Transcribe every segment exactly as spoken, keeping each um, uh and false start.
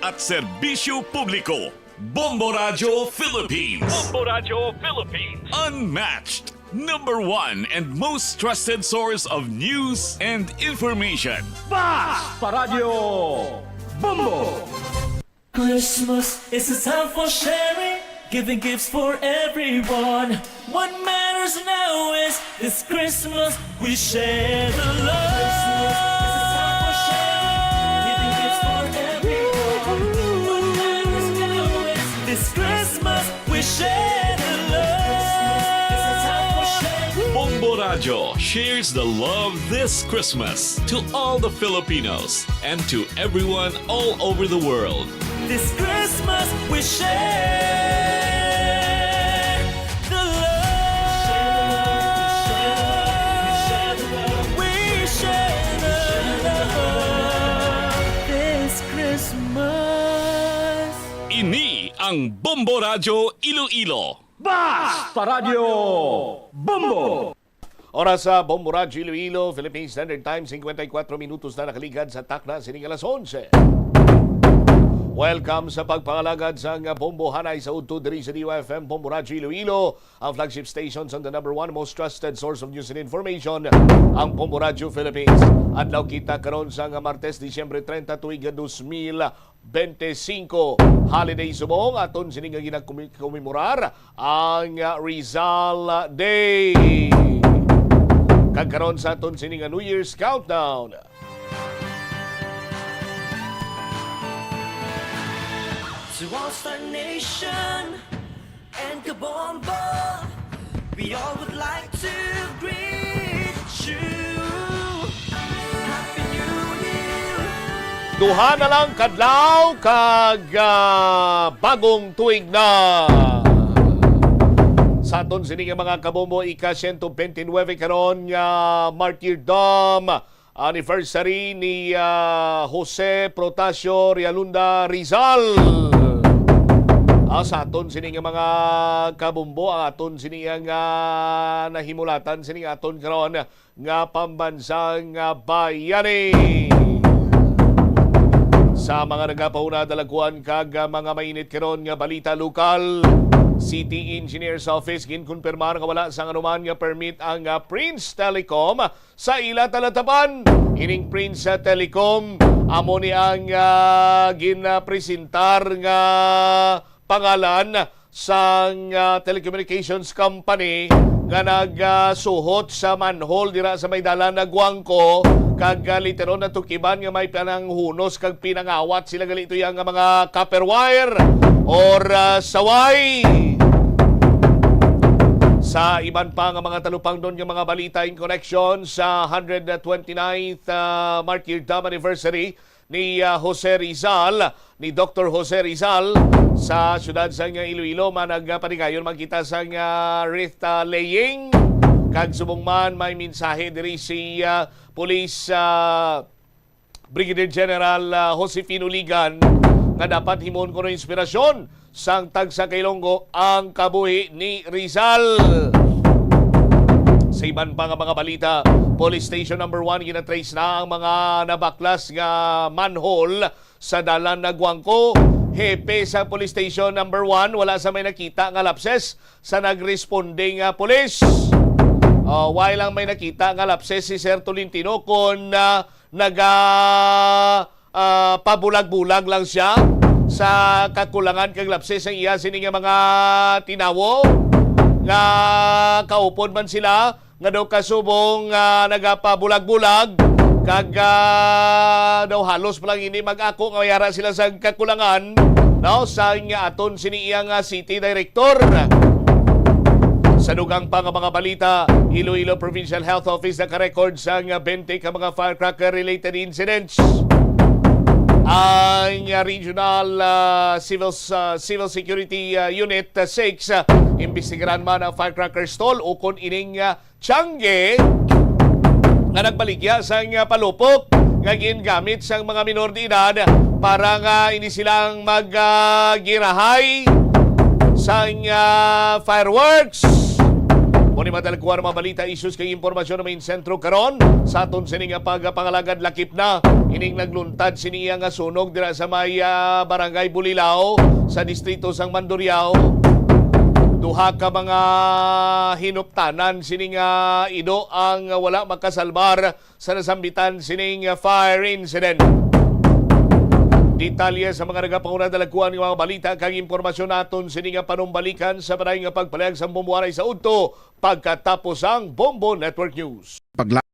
at serbisyo publiko. Bombo Radyo Philippines. Bombo Radyo Philippines. Unmatched, number one and most trusted source of news and information. Bas pa Radyo Bombo! Christmas is a time for sharing, giving gifts for everyone. What matters now is this Christmas we share the love. Christmas is a time for sharing, giving gifts for everyone. What matters now is this Christmas we share the love. Bombo Radyo shares the love this Christmas to all the Filipinos and to everyone all over the world. This Christmas we share the love. We share the love. This Christmas. Ini ang Bombo Radyo Iloilo. Bas pa Radyo Bombo! Oras sa Bombo Radyo Iloilo, Philippine Standard Time, singkwenta y kuwatro minutos na nakaligad sa takna sining alas onse. Welcome sa pagpangalagad sang Bombo Hanay sa udto diri sa D Y F M Bombo Radyo Iloilo, ang flagship station sa the number one most trusted source of news and information, ang Bombo Radyo Philippines. Adlaw kita karon sang Martes, Disyembre treinta, tuig dos mil bente singko. Holiday subong, aton sini nga ginagkomemorar ang, ah, Rizal Day. Kag karon sa aton sini nga New Year's countdown. To all Star Nation and Kabombo, we all would like to greet you. Happy New Year! Duha na lang kadlaw kag, ah, bagong tuig na. Sa aton sini nga mga kabombo, ika siyento bente nuwebe karon nga martyrdom anniversary ni, ah, Jose Protasio Realunda Rizal. Ah, sa aton sini nga mga kabombo, ang aton sini nga nahimulatan sini nga aton karon nga pambansang, ah, bayani. Sa mga nagapahuna, dalagkuan kag, ah, mga mainit karon nga balita lokal, City Engineer's Office ginkonpirmar nga wala sang anuman nga permit ang, ah, Prince Telecom sa ila talatapan. Ining Prince Telecom amo ni ang, ah, ginapresentar nga pangalan sang, ah, telecommunications company nga nagsuhot sa manhole dira sa may dalan na Guangco, kag, ah, later on natukiban nga may pananghunos kag pinangawat sila gali tuya nga mga copper wire or, ah, saway. Sa iban pa nga mga talupangnon nga mga balita in connection sa hundred twenty-ninth, ah, martyrdom anniversary ni, ah, Jose Rizal, ni Doktor Jose Rizal, sa siyudad sang Iloilo, managpanigayon man kita sang, ah, wreath, ah, laying. Kag subong man may mensahe diri si, ah, Police, ah, Brigadier General, ah, Josefino Ligan nga dapat himuon kuno inspirasyon sang tagsa ka Ilonggo ang kabuhi ni Rizal. Sa iban pa nga mga balita, Police Station Number One, ginatrace na ang mga nabaklas nga manhole sa dalan na Guangco. Hepe sa Police Station Number One, wala sa may nakita nga lapses sa nagresponde nga pulis. Ah, wala lang may nakita nga lapses si Sir Tolentino kon, ah, naga, ah, pabulag-bulag lang siya sa kakulangan kag lapses sang iya sini nga mga tinawo, nga kaupod man sila nga daw kasubong, ah, nagapabulag-bulag kag, ah, daw halos pa lang hindi mag-ako nga mayara sila sa kakulangan, no, sa nga aton sini iya nga city director. Sa dugang pa nga mga balita, Iloilo Provincial Health Office naka-record sang bente ka mga firecracker-related incidents. Ang Regional, ah, Civil, ah, Civil Security, ah, Unit, ah, six, ah, imbestigaran man ang firecracker stall ukon ining, ah, tiyangge nga nagbaligya sang, ah, palupok nga gingamit sang mga minor de edad para nga hindi sila ang mag, ah, girahay sang, ah, fireworks. Mao ni madalagkuan mga balita, issues kag impormasyon na may sentro karon. Sa aton sini nga pagpangalagad, lakip na ining nagluntad sini nga sunog dira sa may, ah, Barangay Bulilao sa distrito sang Mandurriao. Duha ka mga hinuptanan sini nga ido ang wala makasalbar sa nasambitan sining fire incident. Detalye sa mga nagapanguna, dalagkuan nga mga balita kag impormasyon naton sini nga panumbalikan sa balay nga pagpalayag sa Bombo Waray sa udto pagkatapos ang Bombo Network News. Pagla-,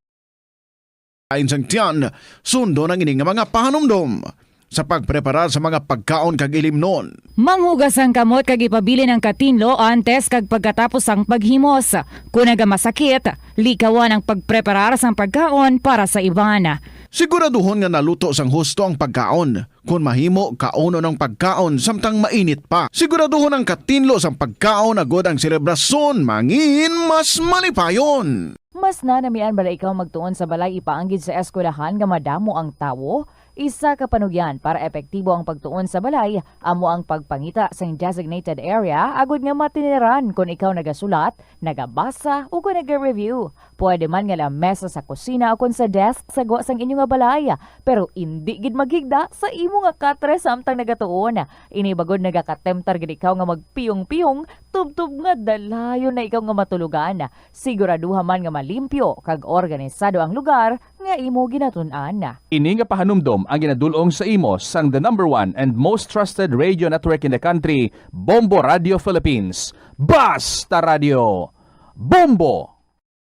lain sang tiyan, sundon ang ini nga mga pahanumdom sa pagpreparar sa mga pagkaon kag ilimnon. Manghugas ang kamot kag ipabilin ang katinlo antes kag pagkatapos sang paghimos. Kon nagamasakit, likawan ang pagpreparar sang pagkaon para sa iban. Siguraduhon nga naluto sang husto ang pagkaon. Kon mahimo, kaunon ang pagkaon samtang mainit pa. Siguraduhon ang katinlo sang pagkaon agod ang selebrasyon mangin mas malipayon. Mas nanamian bala ikaw magtuon sa balay ipaanggid sa eskwelahan nga madamo ang tawo? Isa ka panugyan para epektibo ang pagtuon sa balay amo ang pagpangita sang designated area agud nga matiniran kon ikaw nagasulat, nagabasa, ukon naga-review. Pwede man nga lamesa sa kusina ukon sa desk sa gwa sang inyo nga balay, pero indi gid maghigda sa imo nga katre samtang nagatuon. Ini bangod nagakatemptar gid ikaw nga magpiyong-piyong tubtob nga dalayon na ikaw nga matulogan. Siguraduha man nga malimpyo kag organisado ang lugar nga imo ginatun-an. Ini nga pahanumdom ang ginadul-ong sa imo sang the number one and most trusted radio network in the country, Bombo Radio Philippines. Basta Radio, Bombo!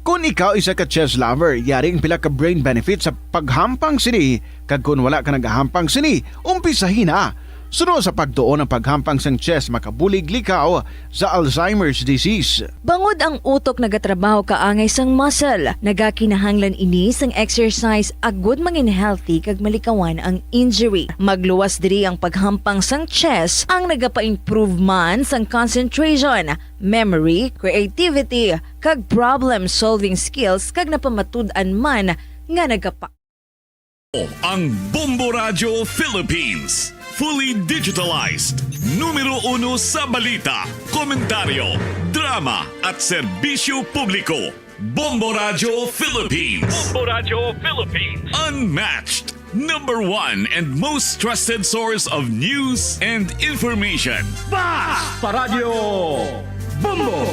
Kon ikaw isa ka chess lover, yari ang pila ka brain benefits sa paghampang sini, kag kon wala ka nagahampang sini, umpisahi na. Suno sa pagtuon, ang paghampang sang chess makabulig likaw sa Alzheimer's disease. Bangod ang utok nagatrabaho kaangay sang muscle, nagakinahanglan ini sang exercise agud mangin healthy kag malikawan ang injury. Magluwas diri ang paghampang sang chess, ang nagapa-improve man sang concentration, memory, creativity, kag problem-solving skills, kag napamatud-an man nga nagapa- Ang Bombo Radyo Philippines. Fully digitalized. Numero uno sa balita, komentaryo, drama, at serbisyo publiko. Bombo Radyo Philippines. Bombo Radyo Philippines. Unmatched. Number one and most trusted source of news and information. Basta Radyo Bombo!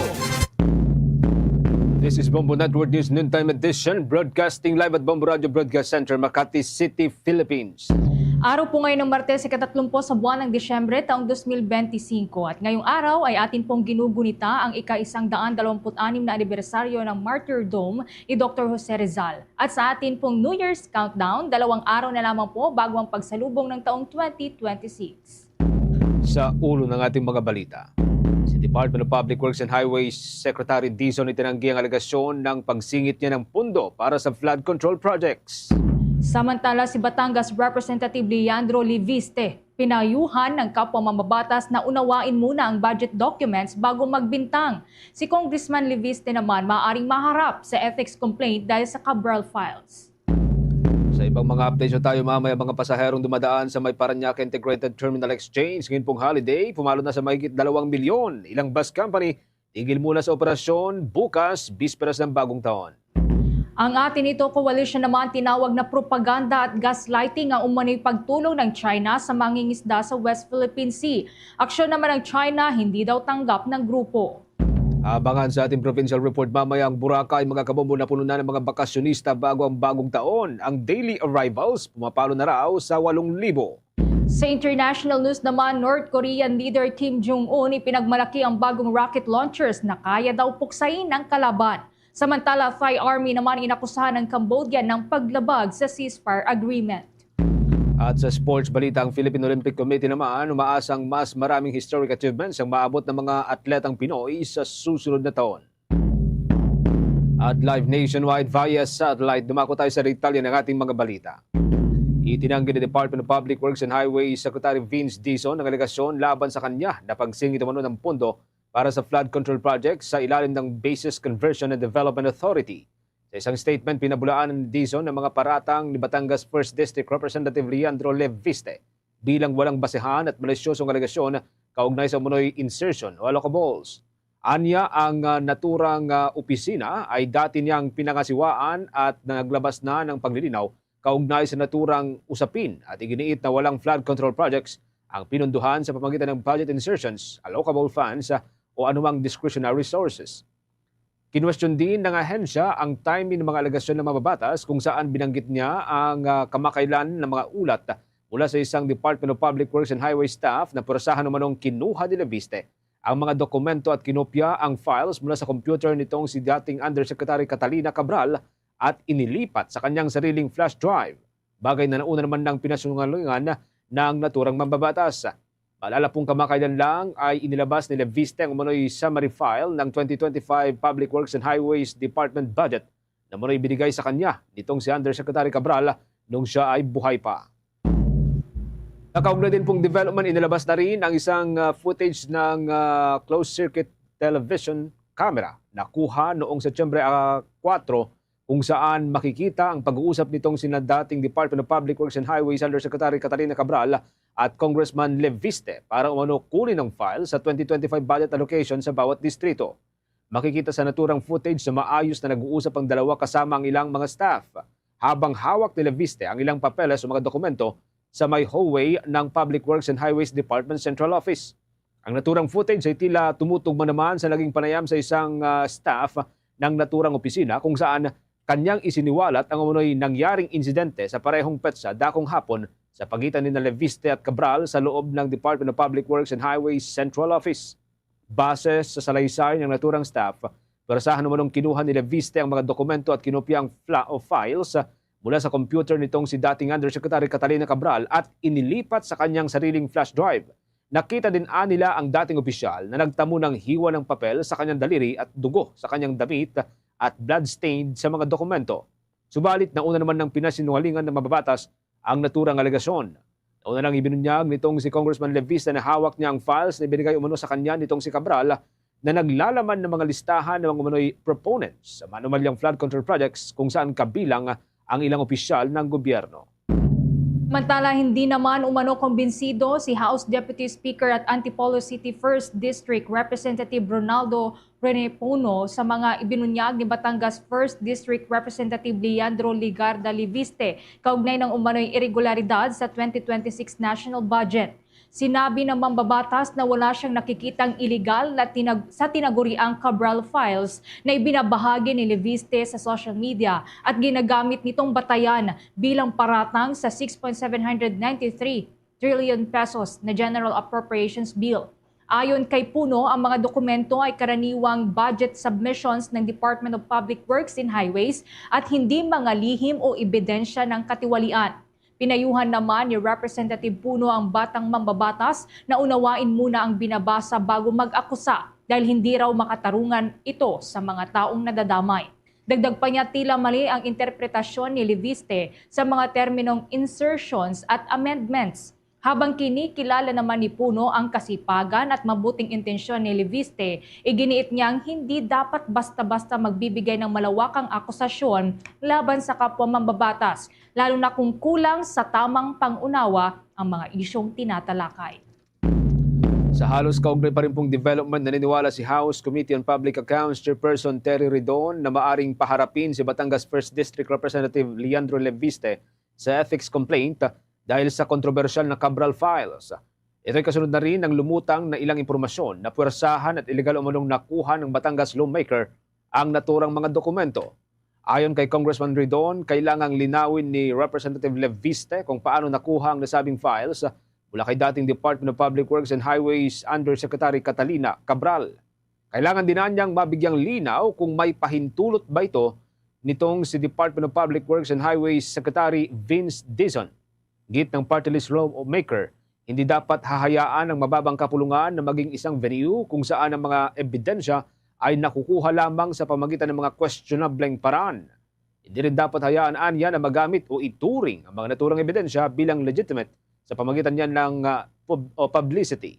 This is Bombo Network News Noontime Edition, broadcasting live at Bombo Radyo Broadcast Center, Makati City, Philippines. Araw po ngayon ng Martes, ikatatlumpu sa buwan ng Disyembre, taong dos mil benti singko. At ngayong araw ay atin pong ginugunita ang ika-isang daan dalawampu't anim na anibersaryo ng martyrdom ni Doktor Jose Rizal. At sa atin pong New Year's countdown, dalawang araw na lamang po bago ang pagsalubong ng taong twenty twenty-six. Sa ulo ng ating mga balita, si Department of Public Works and Highways Secretary Dizon itinanggi ang alegasyon ng pagsingit niya ng pundo para sa flood control projects. Samantala, si Batangas Representative Leandro Leviste pinayuhan ng kapwa mambabatas na unawain muna ang budget documents bago magbintang. Si Congressman Leviste naman maaaring maharap sa ethics complaint dahil sa Cabral files. Sa ibang mga updates na tayo mamaya, mga pasaherong dumadaan sa may Parañaque Integrated Terminal Exchange ngayong pong holiday, pumalo na sa mahigit dalawang milyon. Ilang bus company tigil muna sa operasyon bukas, bisperas ng Bagong Taon. Ang Atin Ito Coalition naman tinawag na propaganda at gaslighting ang umano'y pagtulong ng China sa mangingisda sa West Philippine Sea. Aksyon naman ng China, hindi daw tanggap ng grupo. Abangan sa ating provincial report mamaya ang Boracay, mga kabombo, na puno na ng mga bakasyonista bago ang Bagong Taon. Ang daily arrivals pumapalo na raw sa walong libo. Sa international news naman, North Korean leader Kim Jong-un ipinagmalaki ang bagong rocket launchers na kaya daw puksain ang kalaban. Samantala, Thai Army naman inakusahan ang Cambodia ng paglabag sa ceasefire agreement. At sa sports balita, ang Philippine Olympic Committee naman umaasang mas maraming historic achievements ang maabot ng mga atletang Pinoy sa susunod na taon. At live nationwide via satellite, dumako tayo sa detalye ng ating mga balita. Itinanggi ni Department of Public Works and Highways Secretary Vince Dizon ang alegasyon laban sa kanya na pagsingit umano ng pondo para sa flood control project sa ilalim ng Bases Conversion and Development Authority. Sa isang statement, pinabulaan ni Dizon ang mga paratang ni Batangas First District Representative Leandro Leviste bilang walang basehan at malisyosong alegasyon kaugnay sa umano'y insertion o allocables. Anya ang ah, naturang ah, opisina ay dati niyang pinangasiwaan at naglabas na ng paglilinaw kaugnay sa naturang usapin at iginiit na walang flood control projects ang pinunduhan sa pamagitan ng budget insertions, allocable funds ah, o anumang discretionary sources. Kinwestiyon din ng ahensya ang timing ng mga alegasyon ng mababatas kung saan binanggit niya ang ah, kamakailan ng mga ulat mula sa isang Department of Public Works and Highway staff na pwersahan umanong kinuha ni Leviste ang mga dokumento at kinopya ang files mula sa computer nitong si dating Undersecretary Catalina Cabral at inilipat sa kanyang sariling flash drive, bagay na nauna naman ng pinasinungalingan ng naturang mambabatas. Maalala pong kamakailan lang ay inilabas ni Leviste ang umano'y summary file ng twenty twenty-five Public Works and Highways Department budget na umano'y binigay sa kanya nitong si Undersecretary Cabral nung siya ay buhay pa. Nakaugnay din pong development, inilabas na rin ang isang ah, footage ng ah, closed circuit television camera nakuha noong Setyembre ah, kuwatro, kung saan makikita ang pag-uusap nitong sina dating Department of Public Works and Highways Undersecretary Catalina Cabral at Congressman Leviste para umano kunin ang file sa twenty twenty-five budget allocation sa bawat distrito. Makikita sa naturang footage na maayos na nag-uusap ang dalawa kasama ang ilang mga staff, habang hawak ni Leviste ang ilang papeles o mga dokumento sa may hallway ng Public Works and Highways Department Central Office. Ang naturang footage ay tila tumutugma naman sa naging panayam sa isang ah, staff ng naturang opisina, kung saan kanyang isiniwalat ang umano'y nangyaring insidente sa parehong petsa dakong hapon sa pagitan ni Leviste at Cabral sa loob ng Department of Public Works and Highways Central Office. Base sa salaysay ng naturang staff, pwersahan umanong kinuha ni Leviste ang mga dokumento at kinopya ang fla- o files mula sa computer nitong si dating Undersecretary Catalina Cabral at inilipat sa kanyang sariling flash drive. Nakita din anila ang dating opisyal na nagtamo ng hiwa ng papel sa kanyang daliri at dugo sa kanyang damit at bloodstained sa mga dokumento. Subalit, nauna naman ng pinasinungalingan ng mababatas ang naturang alegasyon. Nauna nang ibinunyag nitong si Congressman Leviste na hawak niya ang files na ibinigay umano sa kanya nitong si Cabral na naglalaman ng mga listahan ng mga umano'y proponents sa manumalyang flood control projects, kung saan kabilang ang ilang opisyal ng gobyerno. Samantala, hindi naman umano kumbinsido si House Deputy Speaker at Antipolo City First District Representative Ronaldo Rene Puno sa mga ibinunyag ni Batangas First District Representative Leandro Legarda Leviste kaugnay ng umano'y iregularidad sa twenty twenty-six national budget. Sinabi ng mambabatas na wala siyang nakikitang iligal na tinag- sa tinaguriang Cabral files na ibinabahagi ni Leviste sa social media at ginagamit nitong batayan bilang paratang sa six point seven hundred ninety-three trillion pesos na General Appropriations Bill. Ayon kay Puno, ang mga dokumento ay karaniwang budget submissions ng Department of Public Works and Highways at hindi mga lihim o ebidensya ng katiwalian. Pinayuhan naman ni Representative Puno ang batang mambabatas na unawain muna ang binabasa bago mag-akusa dahil hindi raw makatarungan ito sa mga taong nadadamay. Dagdag pa niya, tila mali ang interpretasyon ni Leviste sa mga terminong insertions at amendments. Habang kini, kilala naman ni Puno ang kasipagan at mabuting intensyon ni Leviste, iginiit niyang hindi dapat basta-basta magbibigay ng malawakang akusasyon laban sa kapwa mambabatas, lalo na kung kulang sa tamang pangunawa ang mga isyung tinatalakay. Sa halos kaugnay pa rin pong development, naniniwala si House Committee on Public Accounts Chairperson Terry Ridon na maaring paharapin si Batangas First District Representative Leandro Leviste sa ethics complaint dahil sa kontrobersyal na Cabral files. Ito'y kasunod na rin ng lumutang na ilang impormasyon na puwersahan at iligal umanong nakuha ng Batangas lawmaker ang naturang mga dokumento. Ayon kay Congressman Ridon, kailangang linawin ni Representative Leviste kung paano nakuha ang nasabing files mula kay dating Department of Public Works and Highways Undersecretary Catalina Cabral. Kailangan din anyang mabigyang linaw kung may pahintulot ba ito nitong si Department of Public Works and Highways Secretary Vince Dizon. Git ng party list lawmaker, hindi dapat hahayaan ang mababang kapulungan na maging isang venue kung saan ang mga ebidensya ay nakukuha lamang sa pamagitan ng mga kwestiyonableng paraan. Hindi rin dapat hayaan anya na magamit o ituring ang mga naturang ebidensya bilang legitimate sa pamagitan niya ng ah, pub- o publicity.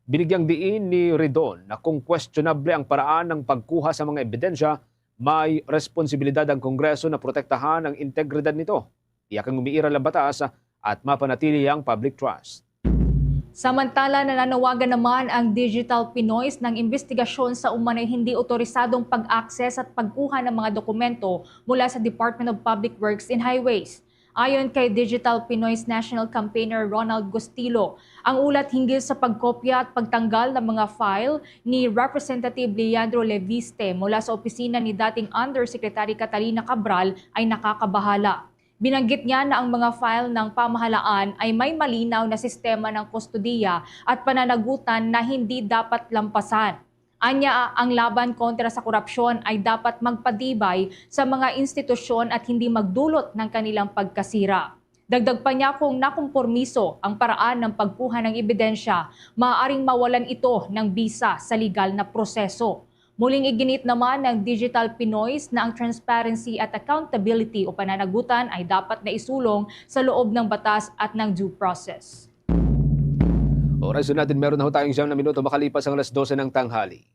Binigyang diin ni Ridon na kung questionable ang paraan ng pagkuha sa mga ebidensya, may responsibilidad ang Kongreso na protektahan ang integridad nito. Tiyak ang umiiral ang batas at mapanatili ang public trust. Samantala, nananawagan naman ang Digital Pinoys ng imbestigasyon sa umano'y hindi otorisadong pag-access at pagkuha ng mga dokumento mula sa Department of Public Works and Highways. Ayon kay Digital Pinoy's National Campaigner Ronald Gustilo, ang ulat hinggil sa pagkopya at pagtanggal ng mga file ni Representative Leandro Leviste mula sa opisina ni dating Undersecretary Catalina Cabral ay nakakabahala. Binanggit niya na ang mga file ng pamahalaan ay may malinaw na sistema ng kustodiya at pananagutan na hindi dapat lampasan. Anya, ang laban kontra sa korupsyon ay dapat magpatibay sa mga institusyon at hindi magdulot ng kanilang pagkasira. Dagdag pa niya, kung nakompormiso ang paraan ng pagkuha ng ebidensya, maaaring mawalan ito ng bisa sa legal na proseso. Muling iginiit naman ng Digital Pinoys na ang transparency at accountability o pananagutan ay dapat na isulong sa loob ng batas at ng due process. Oras natin, meron na ho tayong siyam na minuto makalipas ang alas dose ng tanghali.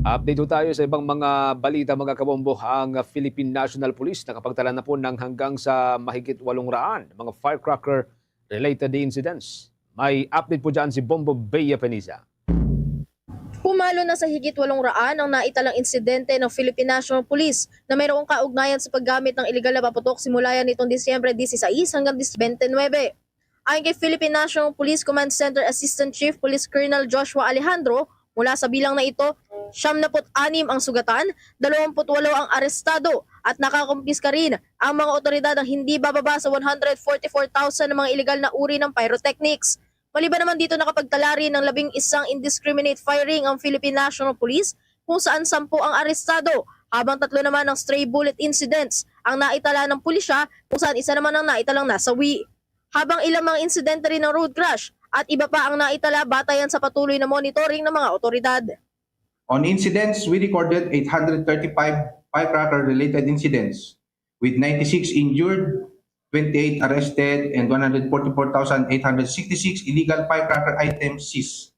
Update ho tayo sa ibang mga balita, mga kabombo. Ang Philippine National Police nakapagtala na po ng hanggang sa mahigit walong raan mga firecracker-related incidents. May update po dyan si Bombo Bea Peniza. Pumalo na sa higit walong raan ang naitalang insidente ng Philippine National Police na mayroong kaugnayan sa paggamit ng iligal na paputok simula yan nitong Disyembre dieciséis hanggang Dis-, twenty-nine. Ayon kay Philippine National Police Command Center Assistant Chief Police Colonel Joshua Alejandro, mula sa bilang na ito, siyam na put anim ang sugatan, dalawampu't walo ang arestado, at nakakumpiska rin ang mga otoridad ng hindi bababa sa one hundred forty-four thousand na mga iligal na uri ng pyrotechnics. Maliban naman dito, nakapagtala rin ng labing isang indiscriminate firing ang Philippine National Police, kung saan sampu ang arestado, habang tatlo naman ang stray bullet incidents ang naitala ng pulisya, kung saan isa naman ang naitalang nasawi. Habang ilang mga insidente rin ng road crash at iba pa ang naitala, batayan sa patuloy na monitoring ng mga otoridad. On incidents, we recorded eight hundred thirty-five firecracker-related incidents, with ninety-six injured, twenty-eight arrested, and one hundred forty-four thousand eight hundred sixty-six illegal firecracker items seized.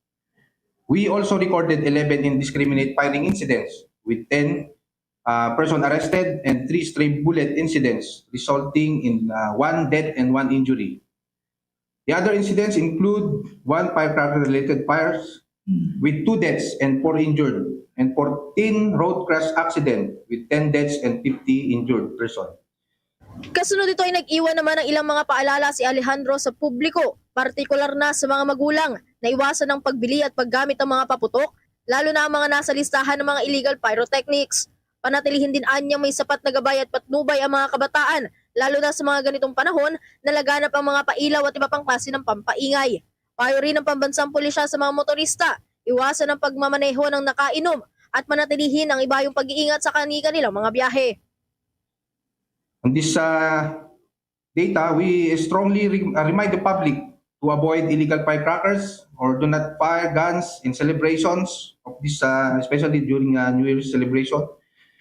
We also recorded eleven indiscriminate firing incidents, with ten uh, person arrested and three stray bullet incidents, resulting in uh, one death and one injury. The other incidents include one firecracker-related fires with two deaths and four injured, and fourteen road crash accident with ten deaths and fifty injured person. Kasunod nito ay nag-iwan naman ng ilang mga paalala si Alejandro sa publiko, partikular na sa mga magulang, na iwasan ang pagbili at paggamit ng mga paputok, lalo na ang mga nasa listahan ng mga illegal pyrotechnics. Panatilihin din anyang may sapat na gabay at patnubay ang mga kabataan, lalo na sa mga ganitong panahon na laganap ang mga pailaw at iba pang klase ng pampaingay. Payo rin ng pambansang pulisya sa mga motorista, iwasan ang pagmamaneho ng nakainom at manatilihin ang ibayong pag-iingat sa kani-kanilang mga biyahe. On this uh, data, we strongly re- uh, remind the public to avoid illegal firecrackers or do not fire guns in celebrations of this, uh, especially during uh, New Year's celebration,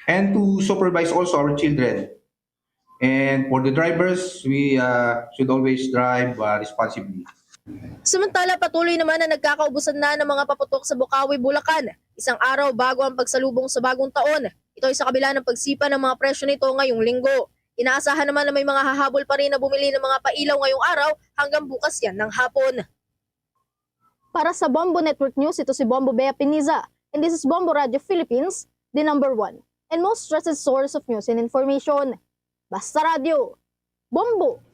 and to supervise also our children. And for the drivers, we uh, should always drive uh, responsibly. Samantala, patuloy naman na nagkakaubusan na ng mga paputok sa Bocaue, Bulacan, isang araw bago ang pagsalubong sa bagong taon. Ito ay sa kabila ng pagsipa ng mga presyo nito ngayong linggo. Inaasahan naman na may mga hahabol pa rin na bumili ng mga pailaw ngayong araw hanggang bukas yan ng hapon. Para sa Bombo Network News, ito si Bombo Bea Piniza, and this is Bombo Radio Philippines, the number one and most trusted source of news and information. Basta Radyo, Bombo!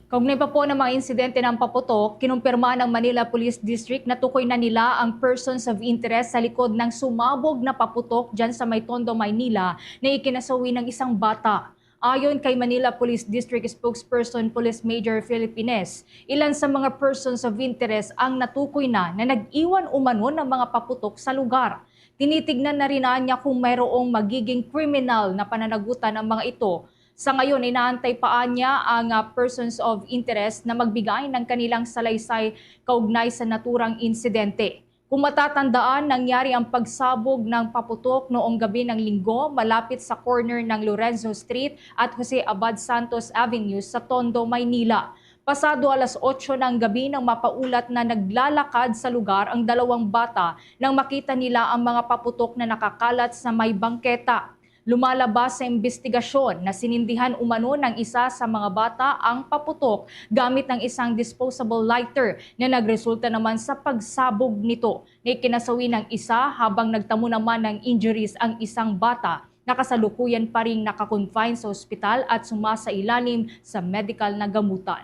Kaugnay pa po ng mga insidente ng paputok, kinumpirma ng Manila Police District na tukoy na nila ang persons of interest sa likod ng sumabog na paputok dyan sa may Tondo, Maynila na ikinasawi ng isang bata. Ayon kay Manila Police District Spokesperson Police Major Philip Ines, ilan sa mga persons of interest ang natukoy na na nag-iwan umano ng mga paputok sa lugar. Tinitignan na rin niya kung mayroong magiging kriminal na pananagutan ang mga ito. Sa ngayon, inaantay pa niya ang ah, persons of interest na magbigay ng kanilang salaysay kaugnay sa naturang insidente. Kung matatandaan, nangyari ang pagsabog ng paputok noong gabi ng Linggo malapit sa corner ng Lorenzo Street at Jose Abad Santos Avenue sa Tondo, Maynila. Pasado alas otso ng gabi nang mapaulat na naglalakad sa lugar ang dalawang bata nang makita nila ang mga paputok na nakakalat sa may bangketa. Lumalabas sa imbestigasyon na sinindihan umano ng isa sa mga bata ang paputok gamit ng isang disposable lighter na nagresulta naman sa pagsabog nito na ikinasawi ng isa, habang nagtamo naman ng injuries ang isang bata na kasalukuyan pa ring nakakonfine sa ospital at sumasailalim sa medical na gamutan.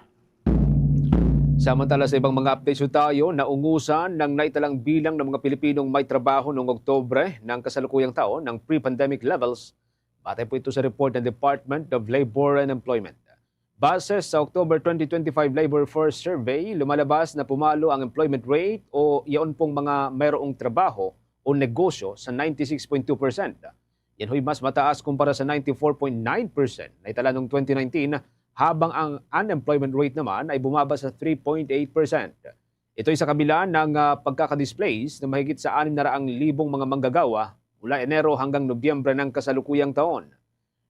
Samantala, sa ibang mga updates tayo, naungusan ng naitalang bilang ng mga Pilipinong may trabaho noong Oktubre ng kasalukuyang taon ng pre-pandemic levels. Batay po ito sa report ng Department of Labor and Employment. Base sa October twenty twenty-five Labor Force Survey, lumalabas na pumalo ang employment rate o yaon pong mga mayroong trabaho o negosyo sa ninety-six point two percent. Yan ho'y mas mataas kumpara sa ninety-four point nine percent na itala noong twenty nineteen, habang ang unemployment rate naman ay bumaba sa three point eight percent. Ito'y sa kabila ng, ah, pagkakadisplace ng mahigit sa anim na raang libong mga manggagawa mula Enero hanggang Nobyembre ng kasalukuyang taon.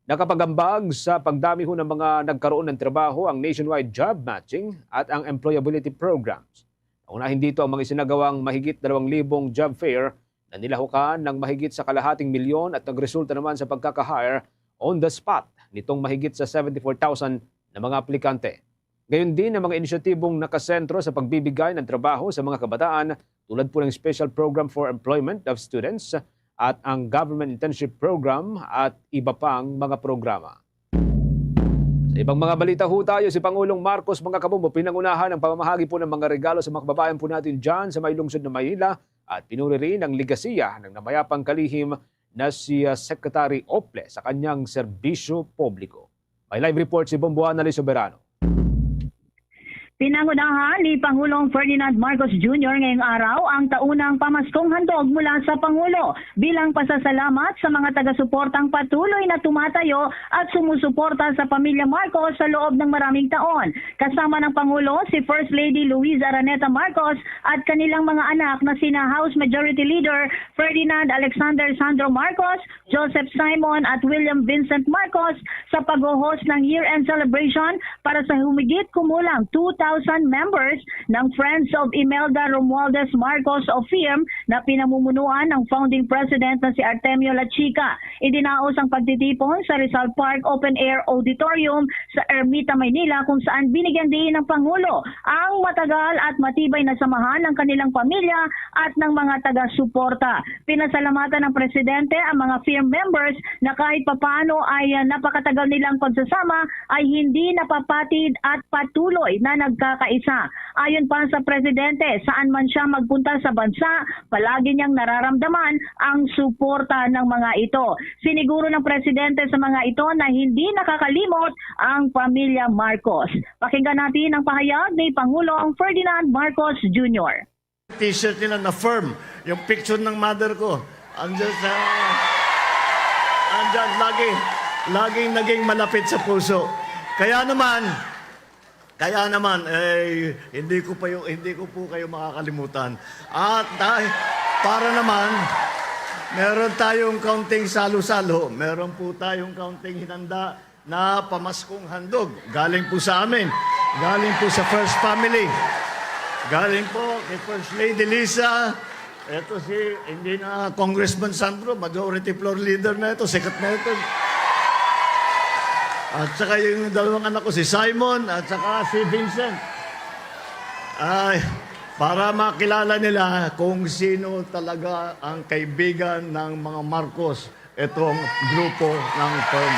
Nakapag-ambag sa pagdami ho ng mga nagkaroon ng trabaho ang nationwide job matching at ang employability programs. Naunahin dito ang mga isinagawang mahigit dalawang libong job fair na nilahukan ng mahigit sa kalahating milyon at nagresulta naman sa pagkaka-hire on the spot nitong mahigit sa seventy-four thousand na mga aplikante. Gayon din ang mga inisyatibong nakasentro sa pagbibigay ng trabaho sa mga kabataan, tulad po ng Special Program for Employment of Students at ang Government Internship Program at iba pang mga programa. Sa ibang mga balita ho tayo, si Pangulong Marcos, mga kabombo, pinangunahan ang pamamahagi po ng mga regalo sa mga kababayan po natin dyan sa may lungsod ng Manila at pinuri rin ang legasiya ng namayapang kalihim na si, ah, Secretary Ople sa kanyang serbisyo publiko. May live report si Bombo Annalyn Soberano. Pinangunahan ni Pangulong Ferdinand Marcos Junior ngayong araw ang taunang pamaskong handog mula sa Pangulo bilang pasasalamat sa mga taga-suportang patuloy na tumatayo at sumusuporta sa pamilya Marcos sa loob ng maraming taon. Kasama ng Pangulo si First Lady Luisa Araneta Marcos at kanilang mga anak na sina House Majority Leader Ferdinand Alexander Sandro Marcos, Joseph Simon at William Vincent Marcos sa pag-host ng year-end celebration para sa humigit kumulang two thousand members ng Friends of Imelda Romualdez Marcos o FIRM na pinamumunuan ng founding president na si Artemio Lachica. Idinaos ang pagtitipon sa Rizal Park Open Air Auditorium sa Ermita, Maynila, kung saan binigyan diin ng Pangulo ang matagal at matibay na samahan ng kanilang pamilya at ng mga taga-suporta. Pinasalamatan ng Presidente ang mga FIRM members na kahit papaano ay, ah, napakatagal nilang pagsasama ay hindi napapatid at patuloy na nagkakaisa. Ayon pa sa Presidente, saan man siya magpunta sa bansa, palagi niyang nararamdaman ang suporta ng mga ito. Siniguro ng Presidente sa mga ito na hindi nakakalimot ang pamilya Marcos. Pakinggan natin ang pahayag ni Pangulong Ferdinand Marcos Junior. T-shirt nila na FIRM, yung picture ng mother ko. Andyan sa, andyan, lagi, laging naging malapit sa puso. Kaya naman, kaya naman, eh, hindi ko pa yung, hindi ko po kayo makakalimutan. At dahil, para naman, meron tayong kaunting salo-salo, meron po tayong kaunting hinanda na pamaskong handog. Galing po sa amin. Galing po sa First Family. Galing po kay First Lady Lisa. Ito si, hindi na Congressman Sandro, Majority Floor Leader na ito, sikat na ito. At saka yung dalawang anak ko, si Simon at saka si Vincent. Ay, para makilala nila kung sino talaga ang kaibigan ng mga Marcos, itong grupo ng FIRM.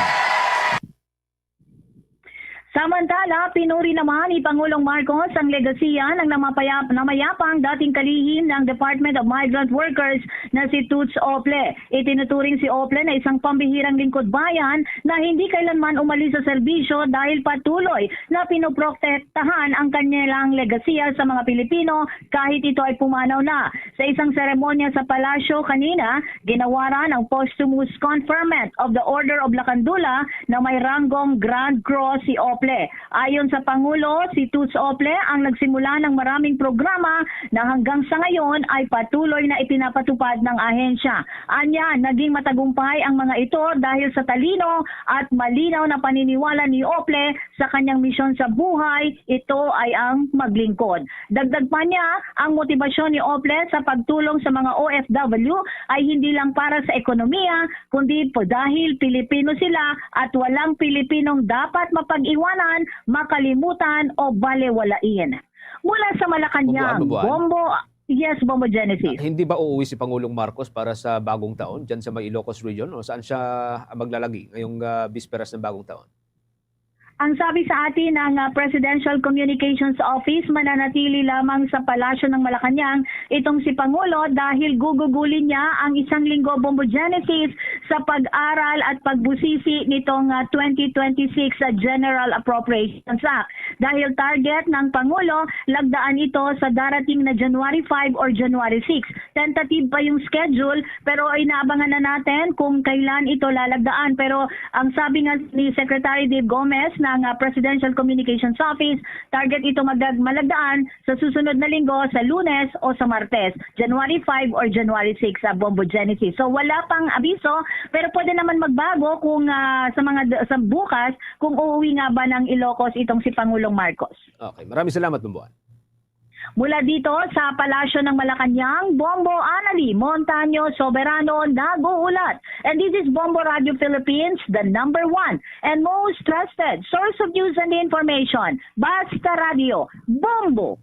Samantala, pinuri naman ni Pangulong Marcos ang legasiya ng namapayap-, namayapang dating kalihim ng Department of Migrant Workers na si Toots Ople. Itinuturing si Ople na isang pambihirang lingkod bayan na hindi kailanman umalis sa serbisyo dahil patuloy na pinoprotektahan ang kanilang legasiya sa mga Pilipino kahit ito ay pumanaw na. Sa isang seremonya sa palasyo kanina, ginawaran ang posthumous conferment of the Order of Lacandula na may ranggong Grand Cross si Ople. Ayon sa Pangulo, si Toots Ople ang nagsimula ng maraming programa na hanggang sa ngayon ay patuloy na ipinapatupad ng ahensya. Anya, naging matagumpay ang mga ito dahil sa talino at malinaw na paniniwala ni Ople sa kanyang misyon sa buhay, ito ay ang maglingkod. Dagdag pa niya, ang motibasyon ni Ople sa pagtulong sa mga O F W ay hindi lang para sa ekonomiya, kundi po dahil Pilipino sila at walang Pilipinong dapat mapag-iwanan, makalimutan o balewalain. Mula sa Malacañang, Bombo, ano, Buan? Bombo, yes, Bombo Genesis. Ah, hindi ba uuwi si Pangulong Marcos para sa bagong taon dyan sa may Ilocos Region? O saan siya, ah, maglalagi ngayong, ah, bisperas ng bagong taon? Ang sabi sa atin ng, ah, Presidential Communications Office, mananatili lamang sa Palasyo ng Malacañang itong si Pangulo dahil gugugulin niya ang isang linggo, Bombo Genesis, sa pag-aral at pagbusisi nitong, ah, twenty twenty-six sa General Appropriations Act. Dahil target ng Pangulo, lagdaan ito sa darating na January five or January six. Tentative pa yung schedule, pero inaabangan na natin kung kailan ito lalagdaan. Pero ang sabi nga ni Secretary Dave Gomez ng, ah, Presidential Communications Office, target ito magdag-, malagdaan sa susunod na linggo, sa Lunes o sa Martes, January five or January six, sa Bombo Genesis. So, wala pang abiso, pero pwede naman magbago kung, ah, sa mga d-, sa bukas, kung uuwi nga ba ng Ilocos itong si Pangulong Marcos. Okay, maraming salamat, Bomboan. Mula dito sa Palasyo ng Malacañang, Bombo Anali Montaño Soberano nag-uulat. And this is Bombo Radio Philippines, the number one and most trusted source of news and information. Basta Radio, Bombo!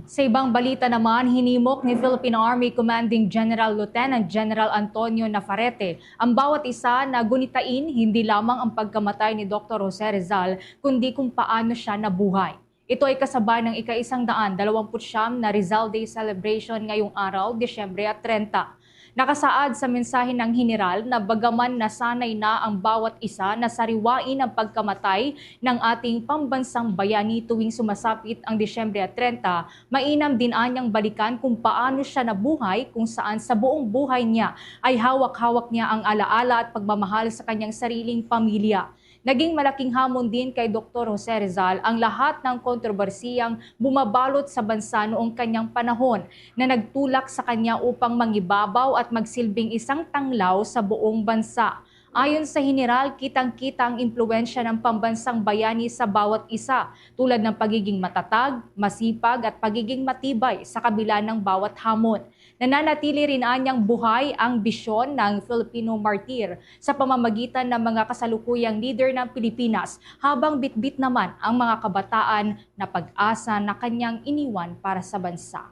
Sa ibang balita naman, hinimok ni Philippine Army Commanding General Lieutenant General Antonio Nafarete ang bawat isa na gunitain hindi lamang ang pagkamatay ni Doktor Jose Rizal, kundi kung paano siya nabuhay. Ito ay kasabay ng ika-isang daan dalawampu't siyam na Rizal Day celebration ngayong araw, Disyembre trenta. Nakasaad sa mensahe ng Heneral na bagaman nasanay na ang bawat isa na sariwain ang pagkamatay ng ating pambansang bayani tuwing sumasapit ang Disyembre trenta, mainam din anyang balikan kung paano siya nabuhay, kung saan sa buong buhay niya ay hawak-hawak niya ang alaala at pagmamahal sa kanyang sariling pamilya. Naging malaking hamon din kay Doktor Jose Rizal ang lahat ng kontrobersiyang bumabalot sa bansa noong kanyang panahon na nagtulak sa kanya upang mangibabaw at magsilbing isang tanglaw sa buong bansa. Ayon sa Heneral, kitang-kita ang impluwensya ng pambansang bayani sa bawat isa, tulad ng pagiging matatag, masipag, at pagiging matibay sa kabila ng bawat hamon. Nananatili rin anyang buhay ang bisyon ng Filipino martir sa pamamagitan ng mga kasalukuyang lider ng Pilipinas, habang bitbit naman ang mga kabataan na pag-asa na kanyang iniwan para sa bansa.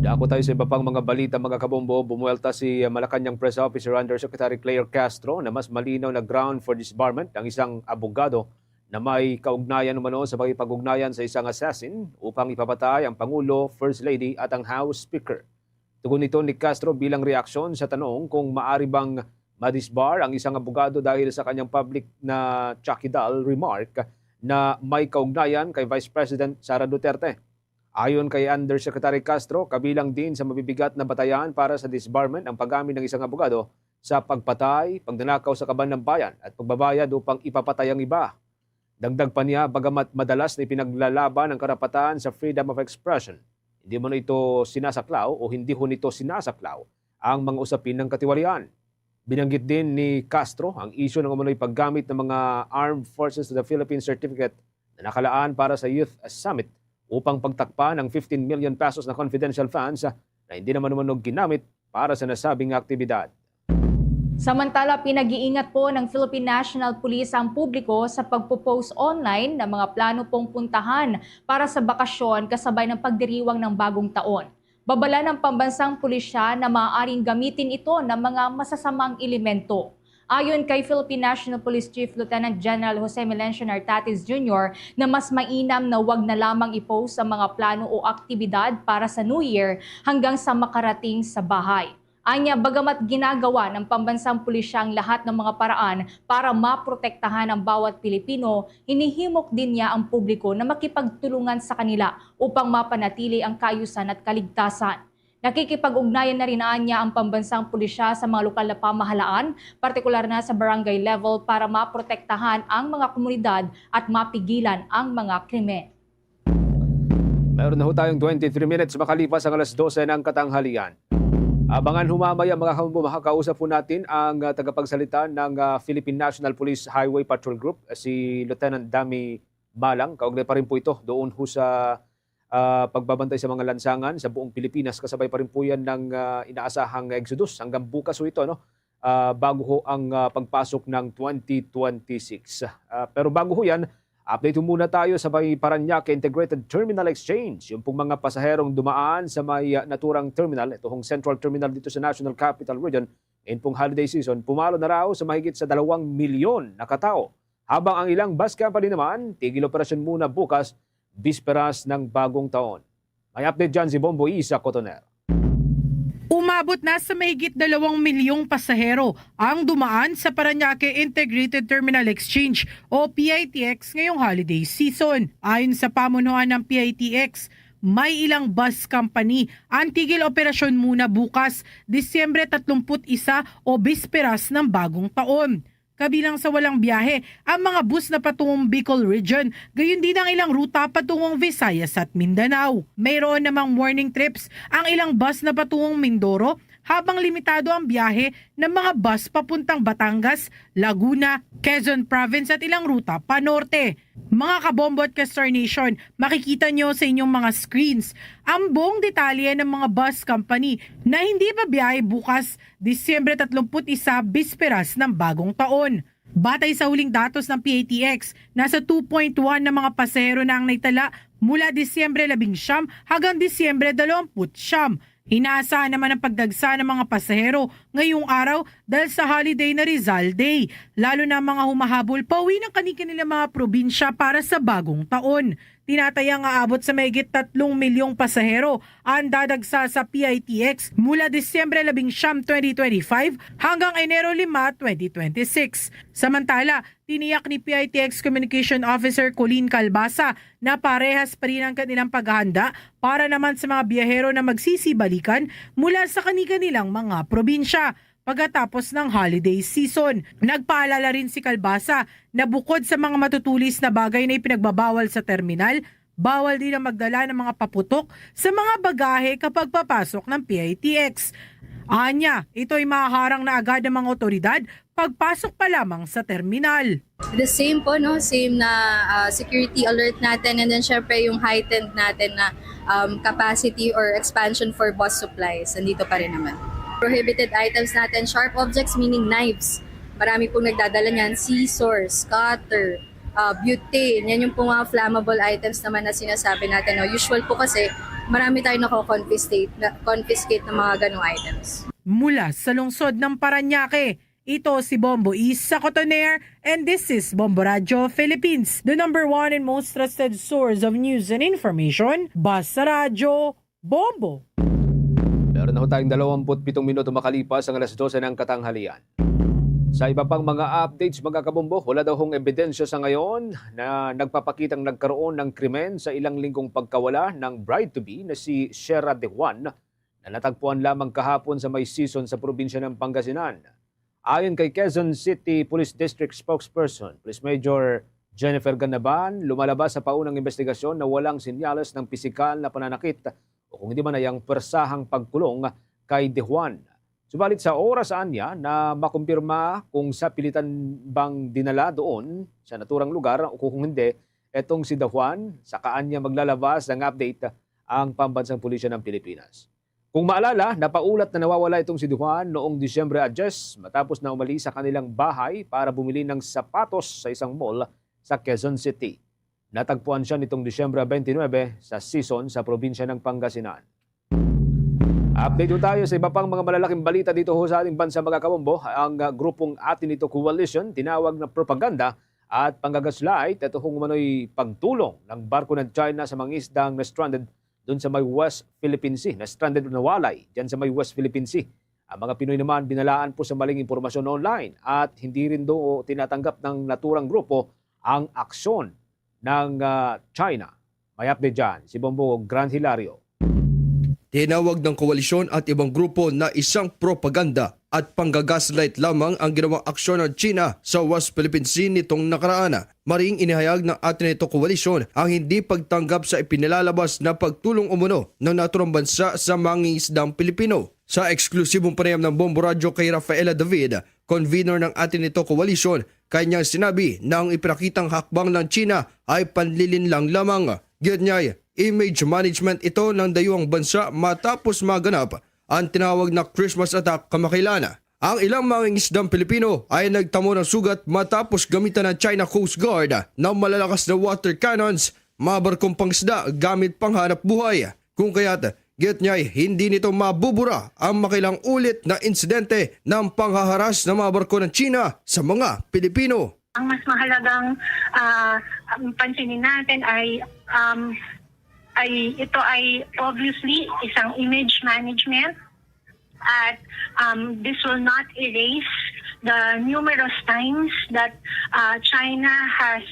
Dako tayo sa iba pang mga balita, mga kabombo. Bumuwelta si, uh, Malacañang Press Officer Undersecretary Claire Castro na mas malinaw na ground for disbarment ang isang abogado na may kaugnayan umano sa pakikipag-ugnayan sa isang assassin upang ipapatay ang Pangulo, First Lady at ang House Speaker. Tugon ito ni Castro bilang reaksyon sa tanong kung maari bang madisbar ang isang abogado dahil sa kanyang public na chakidal remark na may kaugnayan kay Vice President Sara Duterte. Ayon kay Undersecretary Castro, kabilang din sa mabibigat na batayan para sa disbarment ang paggamit ng isang abogado sa pagpatay, pagnanakaw sa kaban ng bayan, at pagbabayad upang ipapatay ang iba. Dagdag pa niya, bagamat madalas na ipinaglalaban ang karapatan sa freedom of expression, hindi mo na ito sinasaklaw o hindi ho nito sinasaklaw ang mga usapin ng katiwalian. Binanggit din ni Castro ang isyu ng umano'y paggamit ng mga Armed Forces of the Philippines Certificate na nakalaan para sa Youth Summit upang pagtakpan ang fifteen million pesos na confidential funds na hindi naman umano ginamit para sa nasabing aktibidad. Samantala, pinag-iingat po ng Philippine National Police ang publiko sa pagpo-post online ng mga plano pong puntahan para sa bakasyon kasabay ng pagdiriwang ng bagong taon. Babala ng pambansang pulisya na maaaring gamitin ito ng mga masasamang elemento. Ayon kay Philippine National Police Chief Lieutenant General Jose Melencio Nartates Junior na mas mainam na wag na lamang i-post ang mga plano o aktibidad para sa New Year hanggang sa makarating sa bahay. Anya, bagamat ginagawa ng pambansang pulisya ang lahat ng mga paraan para maprotektahan ang bawat Pilipino, hinihimok din niya ang publiko na makipagtulungan sa kanila upang mapanatili ang kaayusan at kaligtasan. Nakikipag-ugnayan na rin anya ang pambansang pulisya sa mga lokal na pamahalaan, partikular na sa barangay level, para maprotektahan ang mga komunidad at mapigilan ang mga krimen. Meron na ho tayong twenty-three minutes makalipas ang alas dose ng katanghalian. Abangan ho mamaya, mga kabombo, makakausap po natin ang uh, tagapagsalita ng uh, Philippine National Police Highway Patrol Group, si Lieutenant Dami Malang. Kaugnay pa rin po ito doon ho sa uh, pagbabantay sa mga lansangan sa buong Pilipinas. Kasabay pa rin po yan ng uh, inaasahang exodus hanggang bukas ho ito, no? Uh, bago ho ang uh, pagpasok ng twenty twenty-six. Uh, pero bago ho yan, update ho muna tayo sa may Parañaque Integrated Terminal Exchange. Yung pong mga pasaherong dumaan sa may uh, naturang terminal, ito hong central terminal dito sa National Capital Region, ngayon pong holiday season, pumalo na raw sa mahigit sa dalawang milyon na katao. Habang ang ilang bus company naman, tigil operasyon muna bukas, bisperas ng bagong taon. May update dyan si Bombo Isa Cotoner. Umabot na sa mahigit dalawang milyong pasahero ang dumaan sa Parañaque Integrated Terminal Exchange o P I T X ngayong holiday season. Ayon sa pamunuan ng P I T X, may ilang bus company ang tigil operasyon muna bukas, Disyembre tatlumpu't isa o bisperas ng bagong taon. Kabilang sa walang biyahe ang mga bus na patungong Bicol Region, gayon din ang ilang ruta patungong Visayas at Mindanao. Mayroon namang morning trips ang ilang bus na patungong Mindoro, habang limitado ang biyahe ng mga bus papuntang Batangas, Laguna, Quezon Province at ilang ruta pa norte. Mga kabombo at ka-Star Nation, makikita nyo sa inyong mga screens ang buong detalye ng mga bus company na hindi babiyahe bukas, Disyembre tatlumpu't isa, bisperas ng bagong taon. Batay sa huling datos ng P I T X, nasa two point one na mga pasahero na ang naitala mula Disyembre labing siyam hanggang Disyembre dalawampu't siyam. Inaasahan naman ang pagdagsa ng mga pasahero ngayong araw dahil sa holiday na Rizal Day, lalo na ang mga humahabol pauwi ng kani-kanilang mga probinsya para sa bagong taon. Tinatayang aabot sa mahigit tatlong milyong pasahero ang dadagsa sa P I T X mula Disyembre labing siyam, twenty twenty-five hanggang Enero lima, twenty twenty-six. Samantala, tiniyak ni P I T X Communication Officer Colleen Calbasa na parehas pa rin ang kanilang paghahanda para naman sa mga biyahero na magsisibalikan mula sa kani-kanilang mga probinsya pagkatapos ng holiday season. Nagpaalala rin si Calbasa na bukod sa mga matutulis na bagay na ipinagbabawal sa terminal, bawal din ang magdala ng mga paputok sa mga bagahe kapag papasok ng P I T X. Anya, ito'y mahaharang na agad ng mga otoridad pagpasok pa lamang sa terminal. The same po, no? Same na uh, security alert natin, and then syempre yung heightened natin na um, capacity or expansion for bus supplies. Nandito pa rin naman. Prohibited items natin, sharp objects meaning knives. Marami pong nagdadala niyan, scissors, cutter, uh, butane. Yan yung pong mga flammable items naman na sinasabi natin. No? Usual po kasi marami tayong nako-confiscate na, confiscate ng mga ganong items. Mula sa lungsod ng Parañaque, ito si Bombo Isa Cotoner, and this is Bombo Radyo Philippines, the number one and most trusted source of news and information. Basta Radyo, Bombo! Meron na ho tayong dalawampu't pitong minuto makalipas ang alas dose ng katanghalian. Sa iba pang mga updates, mga kabombo, wala daw hong ebidensya sa ngayon na nagpapakitang nagkaroon ng krimen sa ilang linggong pagkawala ng bride-to-be na si Shera De Juan, na natagpuan lamang kahapon sa may Sison sa probinsya ng Pangasinan. Ayon kay Quezon City Police District Spokesperson, Police Major Jennifer Ganaban, lumalabas sa paunang investigasyon na walang senyales ng pisikal na pananakit o kung hindi man ay ang pwersahang pagkulong kay De Juan. Subalit sa oras anya na makumpirma kung sapilitan bang dinala doon sa naturang lugar o kung hindi, etong si De Juan, sa kaanya maglalabas ng update ang Pambansang Pulisya ng Pilipinas. Kung maalala, napaulat na nawawala itong si De Juan noong Disyembre a diyes matapos na umalis sa kanilang bahay para bumili ng sapatos sa isang mall sa Quezon City. Natagpuan siya nitong Disyembre twenty-nine sa Sison sa probinsya ng Pangasinan. Update po tayo sa iba pang mga malalaking balita dito ho sa ating bansa, mga kabombo. Ang uh, grupong Atin Ito Coalition tinawag na propaganda at panggagaslight ito kung umano'y pagtulong ng barko ng China sa mga isdang na stranded doon sa may West Philippine Sea, na stranded o nawalay dyan sa may West Philippine Sea. Ang mga Pinoy naman binalaan po sa maling impormasyon online at hindi rin do tinatanggap ng naturang grupo ang aksyon ng uh, China. May update dyan si Bombo Grand Hilario. Tinawag ng koalisyon at ibang grupo na isang propaganda at panggagaslight lamang ang ginawang aksyon ng China sa West Philippine Sea nitong nakaraan. Maring inihayag ng Ateneo Koalisyon ang hindi pagtanggap sa ipinilalabas na pagtulong umuno ng naturang bansa sa mangingisdang Pilipino. Sa eksklusibong panayam ng Bombo Radyo kay Rafaela David, convener ng Ateneo Koalisyon, kanyang sinabi na ang ipinakitang hakbang ng China ay panlilinlang lamang. Ginyay, image management ito ng dayuhang bansa matapos maganap ang tinawag na Christmas attack kamakailan. Ang ilang mangingisdang Pilipino ay nagtamo ng sugat matapos gamitan ng China Coast Guard ng malalakas na water cannons, mga barkong pangisda gamit panghanap buhay. Kung kaya't, ginyay, hindi nito mabubura ang makailang ulit na insidente ng panghaharas ng mga barko ng China sa mga Pilipino. Ang mas mahalagang, ah, ang pansinin natin ay, um, ay ito ay obviously isang image management at, um, this will not erase the numerous times that, uh, China has,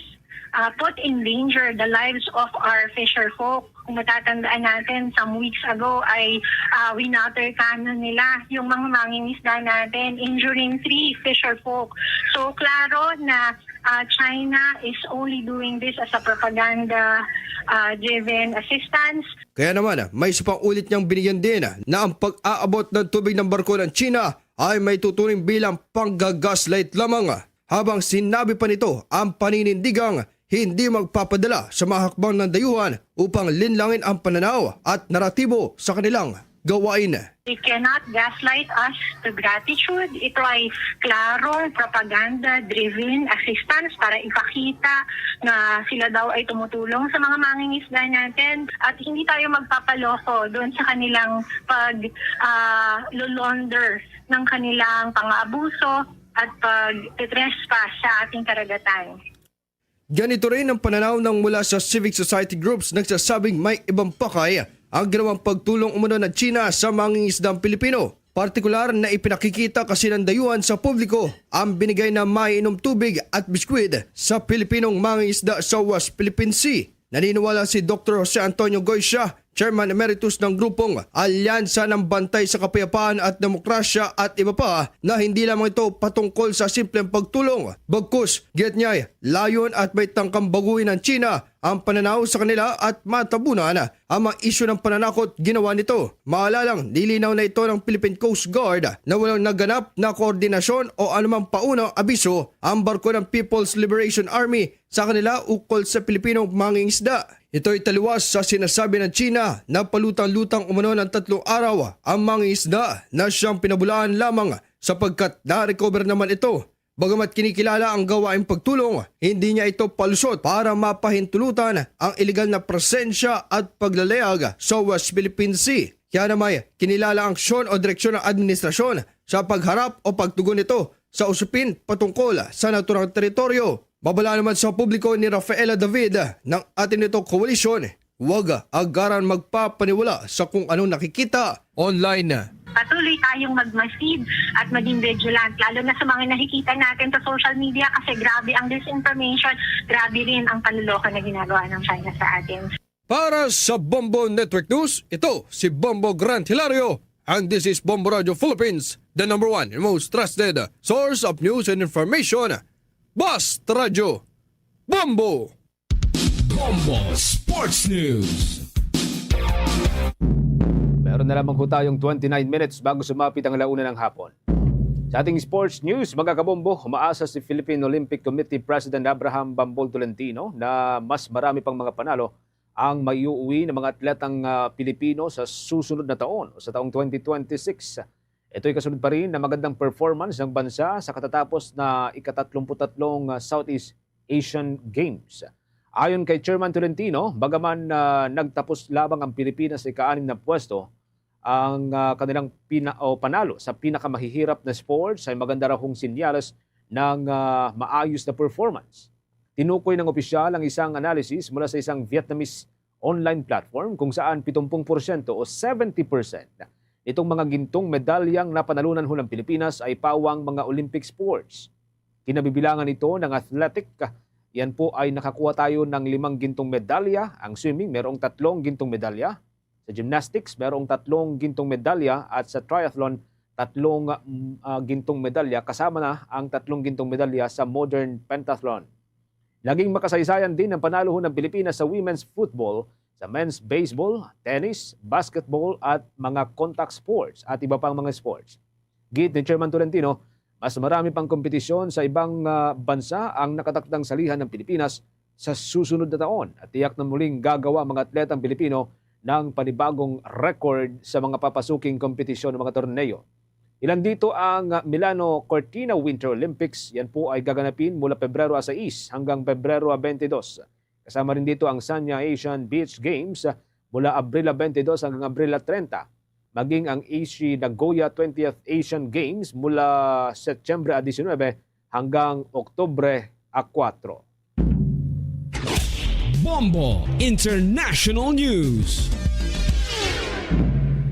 uh, put in danger the lives of our fisher folk. Kung matatandaan natin, some weeks ago ay, uh, winater cannon nila yung mga mangingisda natin, injuring three fisher folk. So, klaro na, uh, China is only doing this as a propaganda, uh, driven assistance. Kaya naman, may isa pang ulit niyang binigyan din na ang pag-aabot ng tubig ng barko ng China ay may tuturing bilang panggagaslight lamang, habang sinabi pa nito ang paninindigang hindi magpapadala sa mga hakbang ng dayuhan upang linlangin ang pananaw at naratibo sa kanilang gawain. They cannot gaslight us to gratitude. Ito ay klarong propaganda-driven assistance para ipakita na sila daw ay tumutulong sa mga mangingisda natin. At hindi tayo magpapaloko doon sa kanilang pag, ah, lolonder ng kanilang pang-abuso at pag-trespass sa ating karagatan. Ganito rin ang pananaw ng mula sa civic society groups nagsasabing may ibang pakay ang ginawang pagtulong umano ng China sa mangingisdang Pilipino. Partikular na ipinakikita kasi ng dayuhan sa publiko ang binigay na maiinom tubig at biskwit sa Pilipinong mangingisda sa West Philippine Sea. Naniniwala si Doktor Jose Antonio Goysia, Chairman Emeritus ng grupong Alyansa ng Bantay sa Kapayapaan at Demokrasya at iba pa, na hindi lamang ito patungkol sa simpleng pagtulong. Bagkus, ginyay, layon at may tangkang baguhin ng China ang pananaw sa kanila at matabunan ang mga isyu ng pananakot ginawa nito. Maalalang nilinaw na ito ng Philippine Coast Guard na walang naganap na koordinasyon o anumang paunang abiso ang barko ng People's Liberation Army sa kanila ukol sa Pilipinong mangingisda. Ito'y taliwas sa sinasabi ng China na palutang-lutang umano ng tatlong araw ang mangingisda na siyang pinabulaan lamang sapagkat na-recover naman ito. Bagamat kinikilala ang gawaing pagtulong, hindi niya ito palusot para mapahintulutan ang iligal na presensya at paglalayag sa West Philippine Sea. Kaya naman, kinilala ang aksyon o direksyon ng administrasyon sa pagharap o pagtugon nito sa usapin patungkol sa naturang teritoryo. Babala naman sa publiko ni Rafaela David ng Ateneo Koalisyon, huwag agaran magpapaniwala sa kung anong nakikita online. Patuloy tayong magmasid at maging vigilant, lalo na sa mga nakikita natin sa social media, kasi grabe ang disinformation, grabe rin ang panloloko na ginagawa ng China sa atin. Para sa Bombo Network News, ito si Bombo Grant Hilario, and this is Bombo Radio Philippines, the number one and most trusted source of news and information. Basta Radyo, Bombo! Bombo Sports News. Meron na lamang po tayong twenty-nine minutes bago sumapit ang alauna ng hapon. Sa ating sports news, mga kabombo, umaasa si Philippine Olympic Committee President Abraham Bambol Tolentino na mas marami pang mga panalo ang maiuwi ng mga atletang, ah, Pilipino sa susunod na taon o sa taong twenty twenty-six. Ito'y kasunod pa rin na magandang performance ng bansa sa katatapos na ika-tatlumpu't-tatlong, ah, Southeast Asian Games. Ayon kay Chairman Tolentino, bagaman, ah, nagtapos lamang ang Pilipinas sa ika-anim na pwesto, ang, ah, kanilang pina-, o panalo sa pinakamahihirap na sports ay maganda raw hong senyales ng, ah, maayos na performance. Tinukoy ng opisyal ang isang analysis mula sa isang Vietnamese online platform kung saan pitumpung porsyento o seventy percent nitong mga gintong medalyang napanalunan ho ng Pilipinas ay pawang mga Olympic sports. Kinabibilangan ito ng athletic. Yan po ay nakakuha tayo ng limang gintong medalya. Ang swimming, merong tatlong gintong medalya. Sa gymnastics, merong tatlong gintong medalya at sa triathlon, tatlong, mm, ah, gintong medalya, kasama na ang tatlong gintong medalya sa modern pentathlon. Naging makasaysayan din ang panalo ng Pilipinas sa women's football, sa men's baseball, tennis, basketball at mga contact sports at iba pang mga sports. Gid ni Chairman Tolentino, mas marami pang kompetisyon sa ibang, ah, bansa ang nakatakdang salihan ng Pilipinas sa susunod na taon at tiyak na muling gagawa ang mga atletang Pilipino ng panibagong record sa mga papasuking kompetisyon ng mga torneo. Ilan dito ang, ah, Milano Cortina Winter Olympics. Yan po ay gaganapin mula Pebrero sais hanggang Pebrero twenty-two. Kasama rin dito ang Sanya Asian Beach Games, ah, mula Abril twenty-two hanggang Abril treinta. Maging ang Aichi Nagoya twentieth Asian Games mula Setyembre diecinuebe hanggang Oktubre kuwatro. Bombo International News.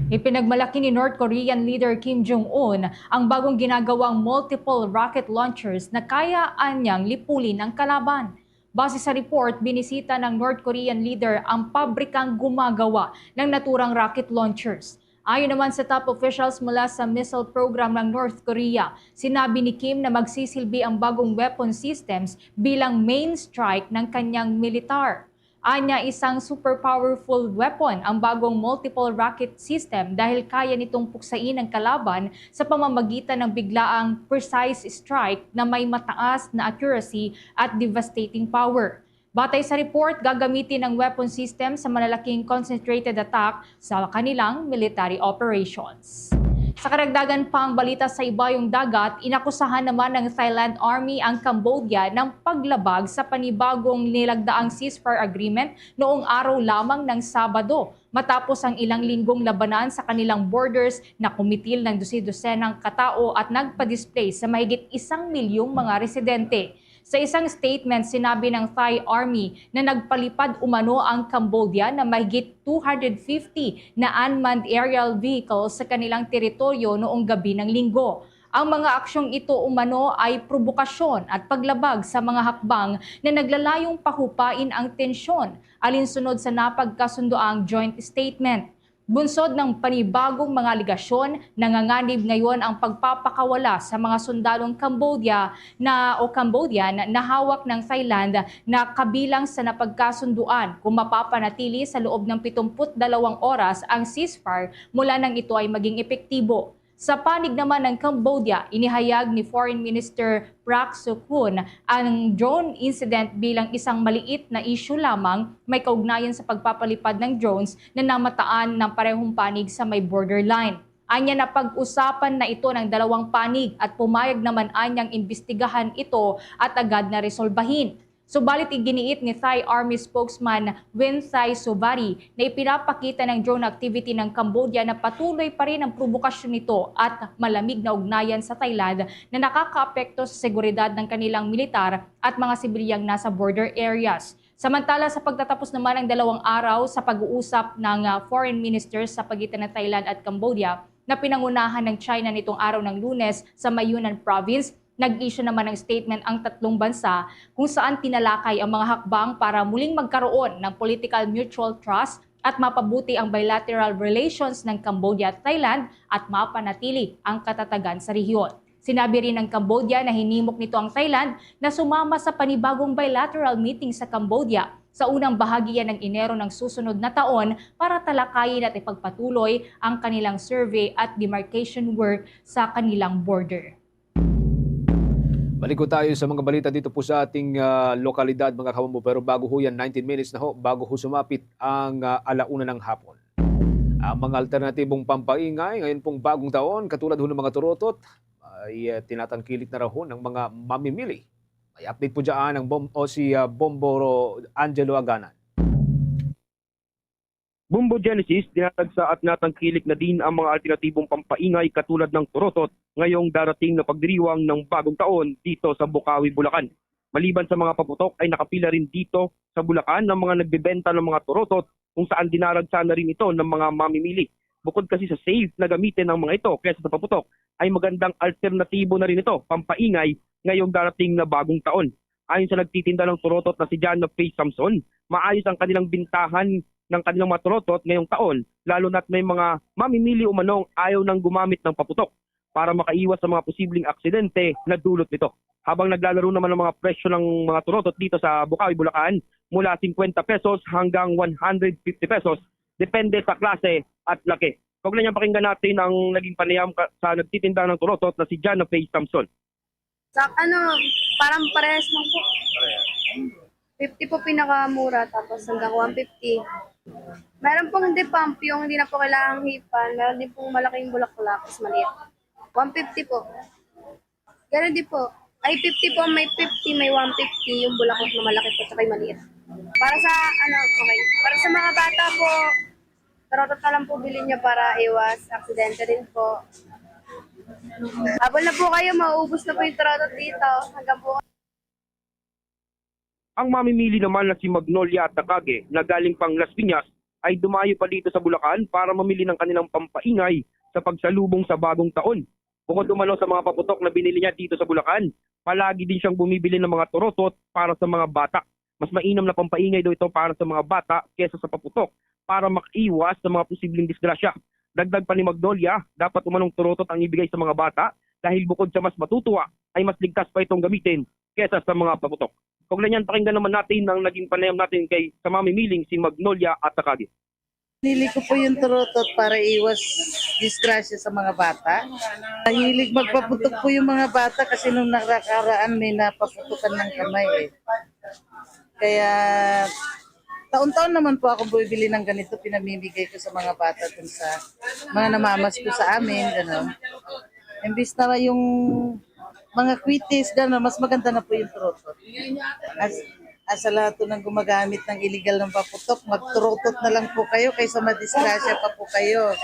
Ipinagmalaki ni North Korean leader Kim Jong-un ang bagong ginagawang multiple rocket launchers na kaya anyang lipulin ang kalaban. Base sa report, binisita ng North Korean leader ang pabrikang gumagawa ng naturang rocket launchers. Ayon naman sa top officials mula sa missile program ng North Korea, sinabi ni Kim na magsisilbi ang bagong weapon systems bilang main strike ng kanyang militar. Anya, isang super powerful weapon ang bagong multiple rocket system dahil kaya nitong puksain ang kalaban sa pamamagitan ng biglaang precise strike na may mataas na accuracy at devastating power. Batay sa report, gagamitin ang weapon system sa malalaking concentrated attack sa kanilang military operations. Sa karagdagan pang balita sa ibayong dagat, inakusahan naman ng Thailand Army ang Cambodia ng paglabag sa panibagong nilagdaang ceasefire agreement noong araw lamang ng Sabado, matapos ang ilang linggong labanan sa kanilang borders na kumitil ng dusi-dosenang katao at nagpa-displace sa mahigit isang milyong mga residente. Sa isang statement, sinabi ng Thai Army na nagpalipad umano ang Cambodia na mahigit two hundred fifty na unmanned aerial vehicles sa kanilang teritoryo noong gabi ng Linggo. Ang mga aksyong ito umano ay probokasyon at paglabag sa mga hakbang na naglalayong pahupain ang tensyon, alinsunod sa napagkasundoang joint statement. Bunsod ng panibagong mga aligasyon, nanganganib ngayon ang pagpapakawala sa mga sundalong Cambodia na o Cambodian na hawak ng Thailand na kabilang sa napagkasunduan kung mapapanatili sa loob ng pitungput dalawang oras ang ceasefire mula nang ito ay maging epektibo. Sa panig naman ng Cambodia, inihayag ni Foreign Minister Prak Sokhon ang drone incident bilang isang maliit na isyu lamang may kaugnayan sa pagpapalipad ng drones na namataan ng parehong panig sa may borderline. Anya, napag-usapan na ito ng dalawang panig at pumayag naman anyang imbestigahan ito at agad na resolbahin. Subalit iginiit ni Thai Army spokesman Win Thai Suvari na ipinapakita ng drone activity ng Cambodia na patuloy pa rin ang probokasyon nito at malamig na ugnayan sa Thailand na nakakaapekto sa seguridad ng kanilang militar at mga sibilyang nasa border areas. Samantala, sa pagtatapos naman ng dalawang araw sa pag-uusap ng ah, foreign ministers sa pagitan ng Thailand at Cambodia na pinangunahan ng China nitong araw ng Lunes sa Mayunan Province, nag-issue naman ng statement ang tatlong bansa kung saan tinalakay ang mga hakbang para muling magkaroon ng political mutual trust at mapabuti ang bilateral relations ng Cambodia at Thailand at mapanatili ang katatagan sa rehiyon. Sinabi rin ng Cambodia na hinimok nito ang Thailand na sumama sa panibagong bilateral meeting sa Cambodia sa unang bahagi yan ng Enero ng susunod na taon para talakayin at ipagpatuloy ang kanilang survey at demarcation work sa kanilang border. Balik ko tayo sa mga balita dito po sa ating ah, lokalidad, mga kabombo. Pero bago ho yan, nineteen minutes na ho, bago ho sumapit ang ah, alauna ng hapon. Ang mga alternatibong pampaingay ngayon pong bagong taon, katulad ho ng mga turotot, ay ah, tinatangkilik na raw ho ng mga mamimili. May update po dyan ang bom o si ah, Bombo Ro- Angelo Aganan. Bombo Genesis, dinatagsa at natangkilik na din ang mga alternatibong pampaingay katulad ng turotot ngayong darating na pagdiriwang ng bagong taon dito sa Bukawi, Bulacan. Maliban sa mga paputok ay nakapila rin dito sa Bulacan ang mga nagbebenta ng mga turotot kung saan dinaragsa na rin ito ng mga mamimili. Bukod kasi sa safe na gamitin ang mga ito kaysa sa paputok, ay magandang alternatibo na rin ito pampaingay ngayong darating na bagong taon. Ayon sa nagtitinda ng turotot na si Jana Faye Samson, maayos ang kanilang bintahan ng kanilang mga turotot ngayong taon, lalo na't may mga mamimili umanong ayaw nang gumamit ng paputok para makaiwas sa mga posibleng aksidente na dulot nito. Habang naglalaro naman ang mga presyo ng mga turotot dito sa Bukawi, Bulacan, mula fifty pesos hanggang one hundred fifty pesos, depende sa klase at laki. Kaugnay niyan, pakinggan natin ang naging panayam ka-, sa nagtitinda ng turotot na si Jana Faye Samson. Sa ano, parang parehas lang po. Fifty po pinakamura, tapos hanggang one fifty. Meron pong hindi pump, yung hindi na po kailangang hipan. Meron din pong malaking bulaklak, tapos maliit. One fifty po. Ganun din po. Ay, fifty po, may fifty, may one fifty, yung bulaklak na malaki po, tsaka yung maliit. Para sa, ano, okay. Para sa mga bata po, turotot na lang po bilhin niyo para iwas aksidente din po. Habol na po kayo, mauubos na po yung turotot dito. Hanggang po. Ang mamimili naman na si Magnolia Takagi na galing pang Las Piñas ay dumayo pa dito sa Bulacan para mamili ng kanilang pampaingay sa pagsalubong sa bagong taon. Bukod umano sa mga paputok na binili niya dito sa Bulacan, palagi din siyang bumibili ng mga turotot para sa mga bata. Mas mainam na pampaingay daw ito para sa mga bata kesa sa paputok para makaiwas sa mga posibleng disgrasya. Dagdag pa ni Magnolia, dapat umanong turotot ang ibigay sa mga bata dahil bukod sa mas matutuwa, ay mas ligtas pa itong gamitin kesa sa mga paputok. Kaugnay niyan, pakinggan naman natin ang naging panayam natin kay sa mamimiling si Magnolia Atakagi. Pinili ko po yung turotot para iwas disgrasya sa mga bata. Mahilig magpaputok po yung mga bata kasi nung nakaraan may napaputukan ng kamay eh. Kaya taon-taon naman po ako bumibili ng ganito, pinamimigay ko sa mga bata dun sa mga namamasko sa amin, gano'n. Imbis na yung mga kwitis, gano'n, mas maganda na po yung turotot. As, as sa lahat po ng gumagamit ng illegal ng paputok, magturotot na lang po kayo kaysa madisgrasya pa po kayo.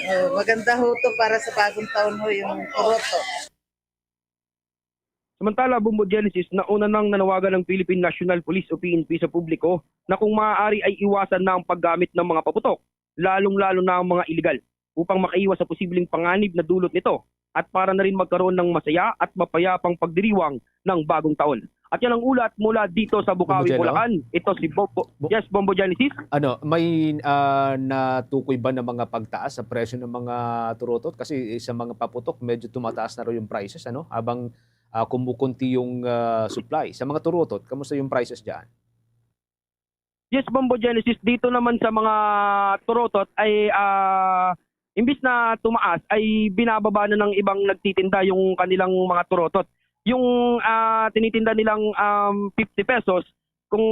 Oh, maganda ho to para sa bagong taon ho yung turotot. Samantala, Bombo Genesis, nauna nang nanawagan ang Philippine National Police o P N P sa publiko na kung maaari ay iwasan na ang paggamit ng mga paputok, lalong-lalo na ang mga iligal, upang makaiwas sa posibleng panganib na dulot nito at para na rin magkaroon ng masaya at mapayapang pagdiriwang ng bagong taon. At yan ang ulat mula dito sa Bukawi, Bombo Jen, no? Bulacan. Ito si Bombo. Bo-, Yes, Bombo Genesis. Ano, may, ah, natukoy ba na mga pagtaas sa presyo ng mga turotot? Kasi, eh, sa mga paputok, medyo tumataas na raw yung prices, ano? Habang, ah, kumukunti yung, ah, supply. Sa mga turotot, kamusta yung prices dyan? Yes, Bombo Genesis, dito naman sa mga turotot ay, ah, imbis na tumaas, ay binababa na ng ibang nagtitinda yung kanilang mga turotot. Yung, ah, tinitinda nilang, um, fifty pesos, kung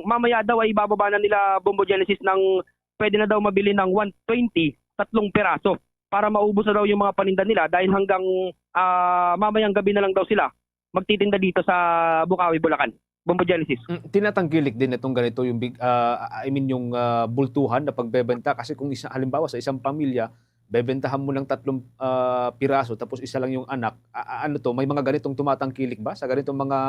mamaya daw ay ibababa na nila, Bombo Genesis, ng pwede na daw mabili ng one twenty, tatlong piraso, para maubos na daw yung mga paninda nila dahil hanggang, ah, mamayang gabi na lang daw sila magtitinda dito sa Bukawi, Bulacan. Bombo Genesis. Mm, tinatangkilik din itong ganito, yung big, ah, I mean, yung, ah, bultuhan na pagbebenta. Kasi kung isa, halimbawa, sa isang pamilya, bebentahan mo ng tatlong, ah, piraso, tapos isa lang yung anak, a-, a-, ano to, may mga ganitong tumatangkilik ba sa ganitong mga,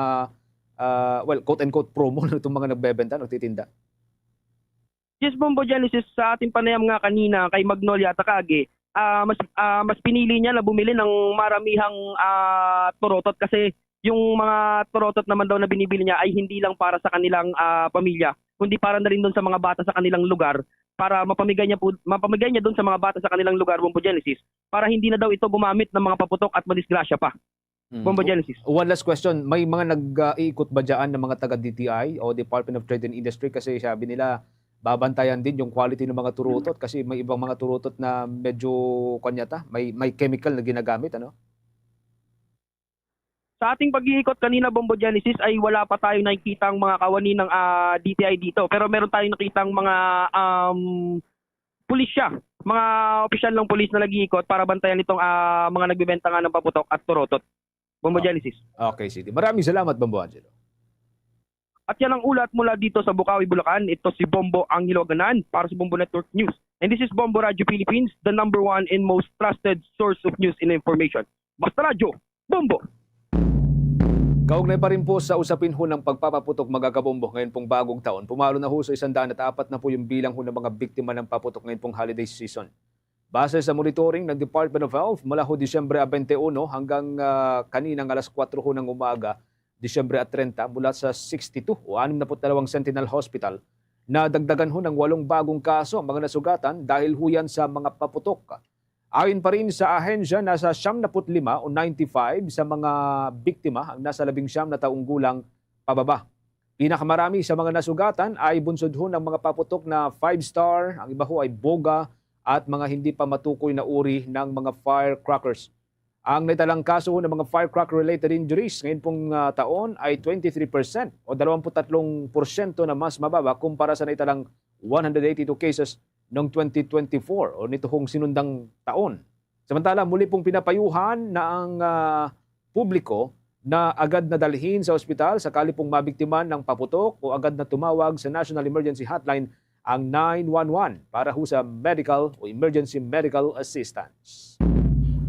ah, well, quote-unquote promo na itong mga nagbebenta, nagtitinda? Yes, Bombo Genesis, sa ating panayam nga kanina kay Magnolia Takagi, ah, mas, ah, mas pinili niya na bumili ng maramihang, ah, turotot kasi yung mga turotot naman daw na binibili niya ay hindi lang para sa kanilang, ah, pamilya, kundi para na rin doon sa mga bata sa kanilang lugar, para mapamigay niya po, mapamigay niya doon sa mga bata sa kanilang lugar, Bombo Genesis, para hindi na daw ito gumamit ng mga paputok at madisgrasya pa. Mm. Bombo Genesis. One last question. May mga nag, ah, iikot ba dyan ng mga taga D T I o Department of Trade and Industry? Kasi sabi nila, babantayan din yung quality ng mga turutot kasi may ibang mga turutot na medyo, kwan yata, may, may chemical na ginagamit, ano? Sa ating pag-iikot kanina, Bombo Genesis, ay wala pa tayong nakikita ang mga kawani ng, ah, D T I dito. Pero meron tayong nakitang mga, um, pulisya, mga opisyal ng pulis na nag-iikot para bantayan itong, ah, mga nagbebenta nga ng paputok at turotot. Bombo Genesis. Okay, sige. Maraming salamat, Bombo Angelo. At yan ang ulat mula dito sa Bukawi, Bulacan. Ito si Bombo Angelo Aganan para sa Bombo Network News. And this is Bombo Radio Philippines, the number one and most trusted source of news and information. Basta Radyo, Bombo! Kaugnay pa rin po sa usapin ho ng pagpapaputok, mga kabombo, ngayon pong bagong taon, pumalo na ho sa isang daan at apat na po yung bilang ho ng mga biktima ng paputok ngayon pong holiday season. Base sa monitoring ng Department of Health, mula ho Disyembre twenty-one hanggang, ah, kaninang alas kuwatro ho ng umaga, Disyembre treinta, mula sa sixty-two o anim na put dalawang Sentinel Hospital, Nadagdagan ho ng walong bagong kaso ang mga nasugatan dahil ho yan sa mga paputok. Ayon pa rin sa ahensya, nasa siyam na put lima o ninety-five sa mga biktima ang nasa labing siyam na taong gulang pababa. Pinakamarami sa mga nasugatan ay bunsod ho ng mga paputok na five star, ang iba ho ay boga, at mga hindi pa matukoy na uri ng mga firecrackers. Ang naitalang kaso ng mga firecracker-related injuries ngayon pong, ah, taon ay twenty-three percent o dalawampu't tatlong porsyento na mas mababa kumpara sa naitalang one hundred eighty-two cases noong twenty twenty-four o nito hong sinundang taon. Samantala, muli pong pinapayuhan na ang, ah, publiko na agad na dalhin sa ospital sakali pong mabiktima ng paputok o agad na tumawag sa National Emergency Hotline ang nine one one para ho sa medical o emergency medical assistance.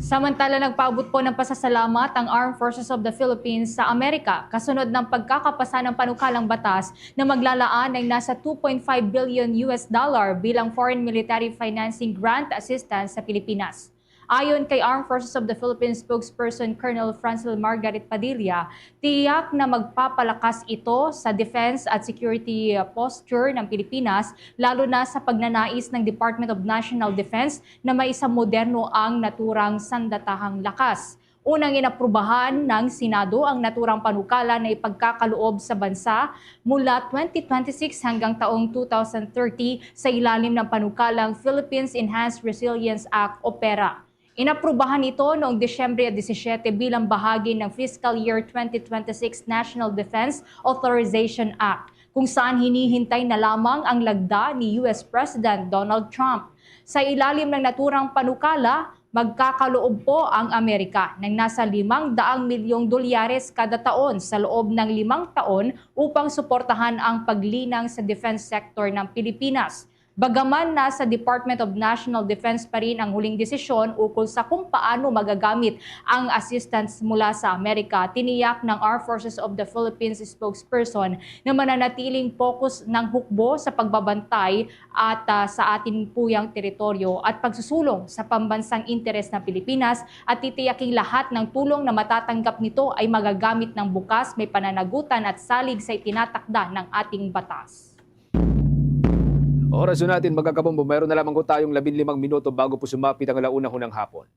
Samantala, nagpaabot po ng pasasalamat ang Armed Forces of the Philippines sa Amerika kasunod ng pagkakapasa ng panukalang batas na maglalaan ng nasa two point five billion U S dollar bilang foreign military financing grant assistance sa Pilipinas. Ayon kay Armed Forces of the Philippines spokesperson Colonel Francil Margaret Padilla, tiyak na magpapalakas ito sa defense at security posture ng Pilipinas, lalo na sa pagnanais ng Department of National Defense na may isang moderno ang naturang sandatahang lakas. Unang inaprubahan ng Senado ang naturang panukala na ipagkakaloob sa bansa mula twenty twenty-six hanggang taong two thousand thirty sa ilalim ng panukalang Philippines Enhanced Resilience Act o PERA. Inaprubahan ito noong Disyembre disisiete bilang bahagi ng Fiscal Year twenty twenty-six National Defense Authorization Act, kung saan hinihintay na lamang ang lagda ni U S President Donald Trump. Sa ilalim ng naturang panukala, magkakaloob po ang Amerika ng nasa limang daang milyong dolyares kada taon sa loob ng limang taon upang suportahan ang paglinang sa defense sector ng Pilipinas. Bagaman nasa Department of National Defense pa rin ang huling desisyon ukol sa kung paano magagamit ang assistance mula sa Amerika, tiniyak ng Armed Forces of the Philippines spokesperson na mananatiling focus ng hukbo sa pagbabantay at, ah, sa ating puyang teritoryo at pagsusulong sa pambansang interes ng Pilipinas at titiyaking lahat ng tulong na matatanggap nito ay magagamit ng bukas, may pananagutan at salig sa itinatakda ng ating batas. Oras na natin, mga kabombo, mayroon na lamang ko tayong labing limang minuto bago po sumapit ang alauna ho ng hapon.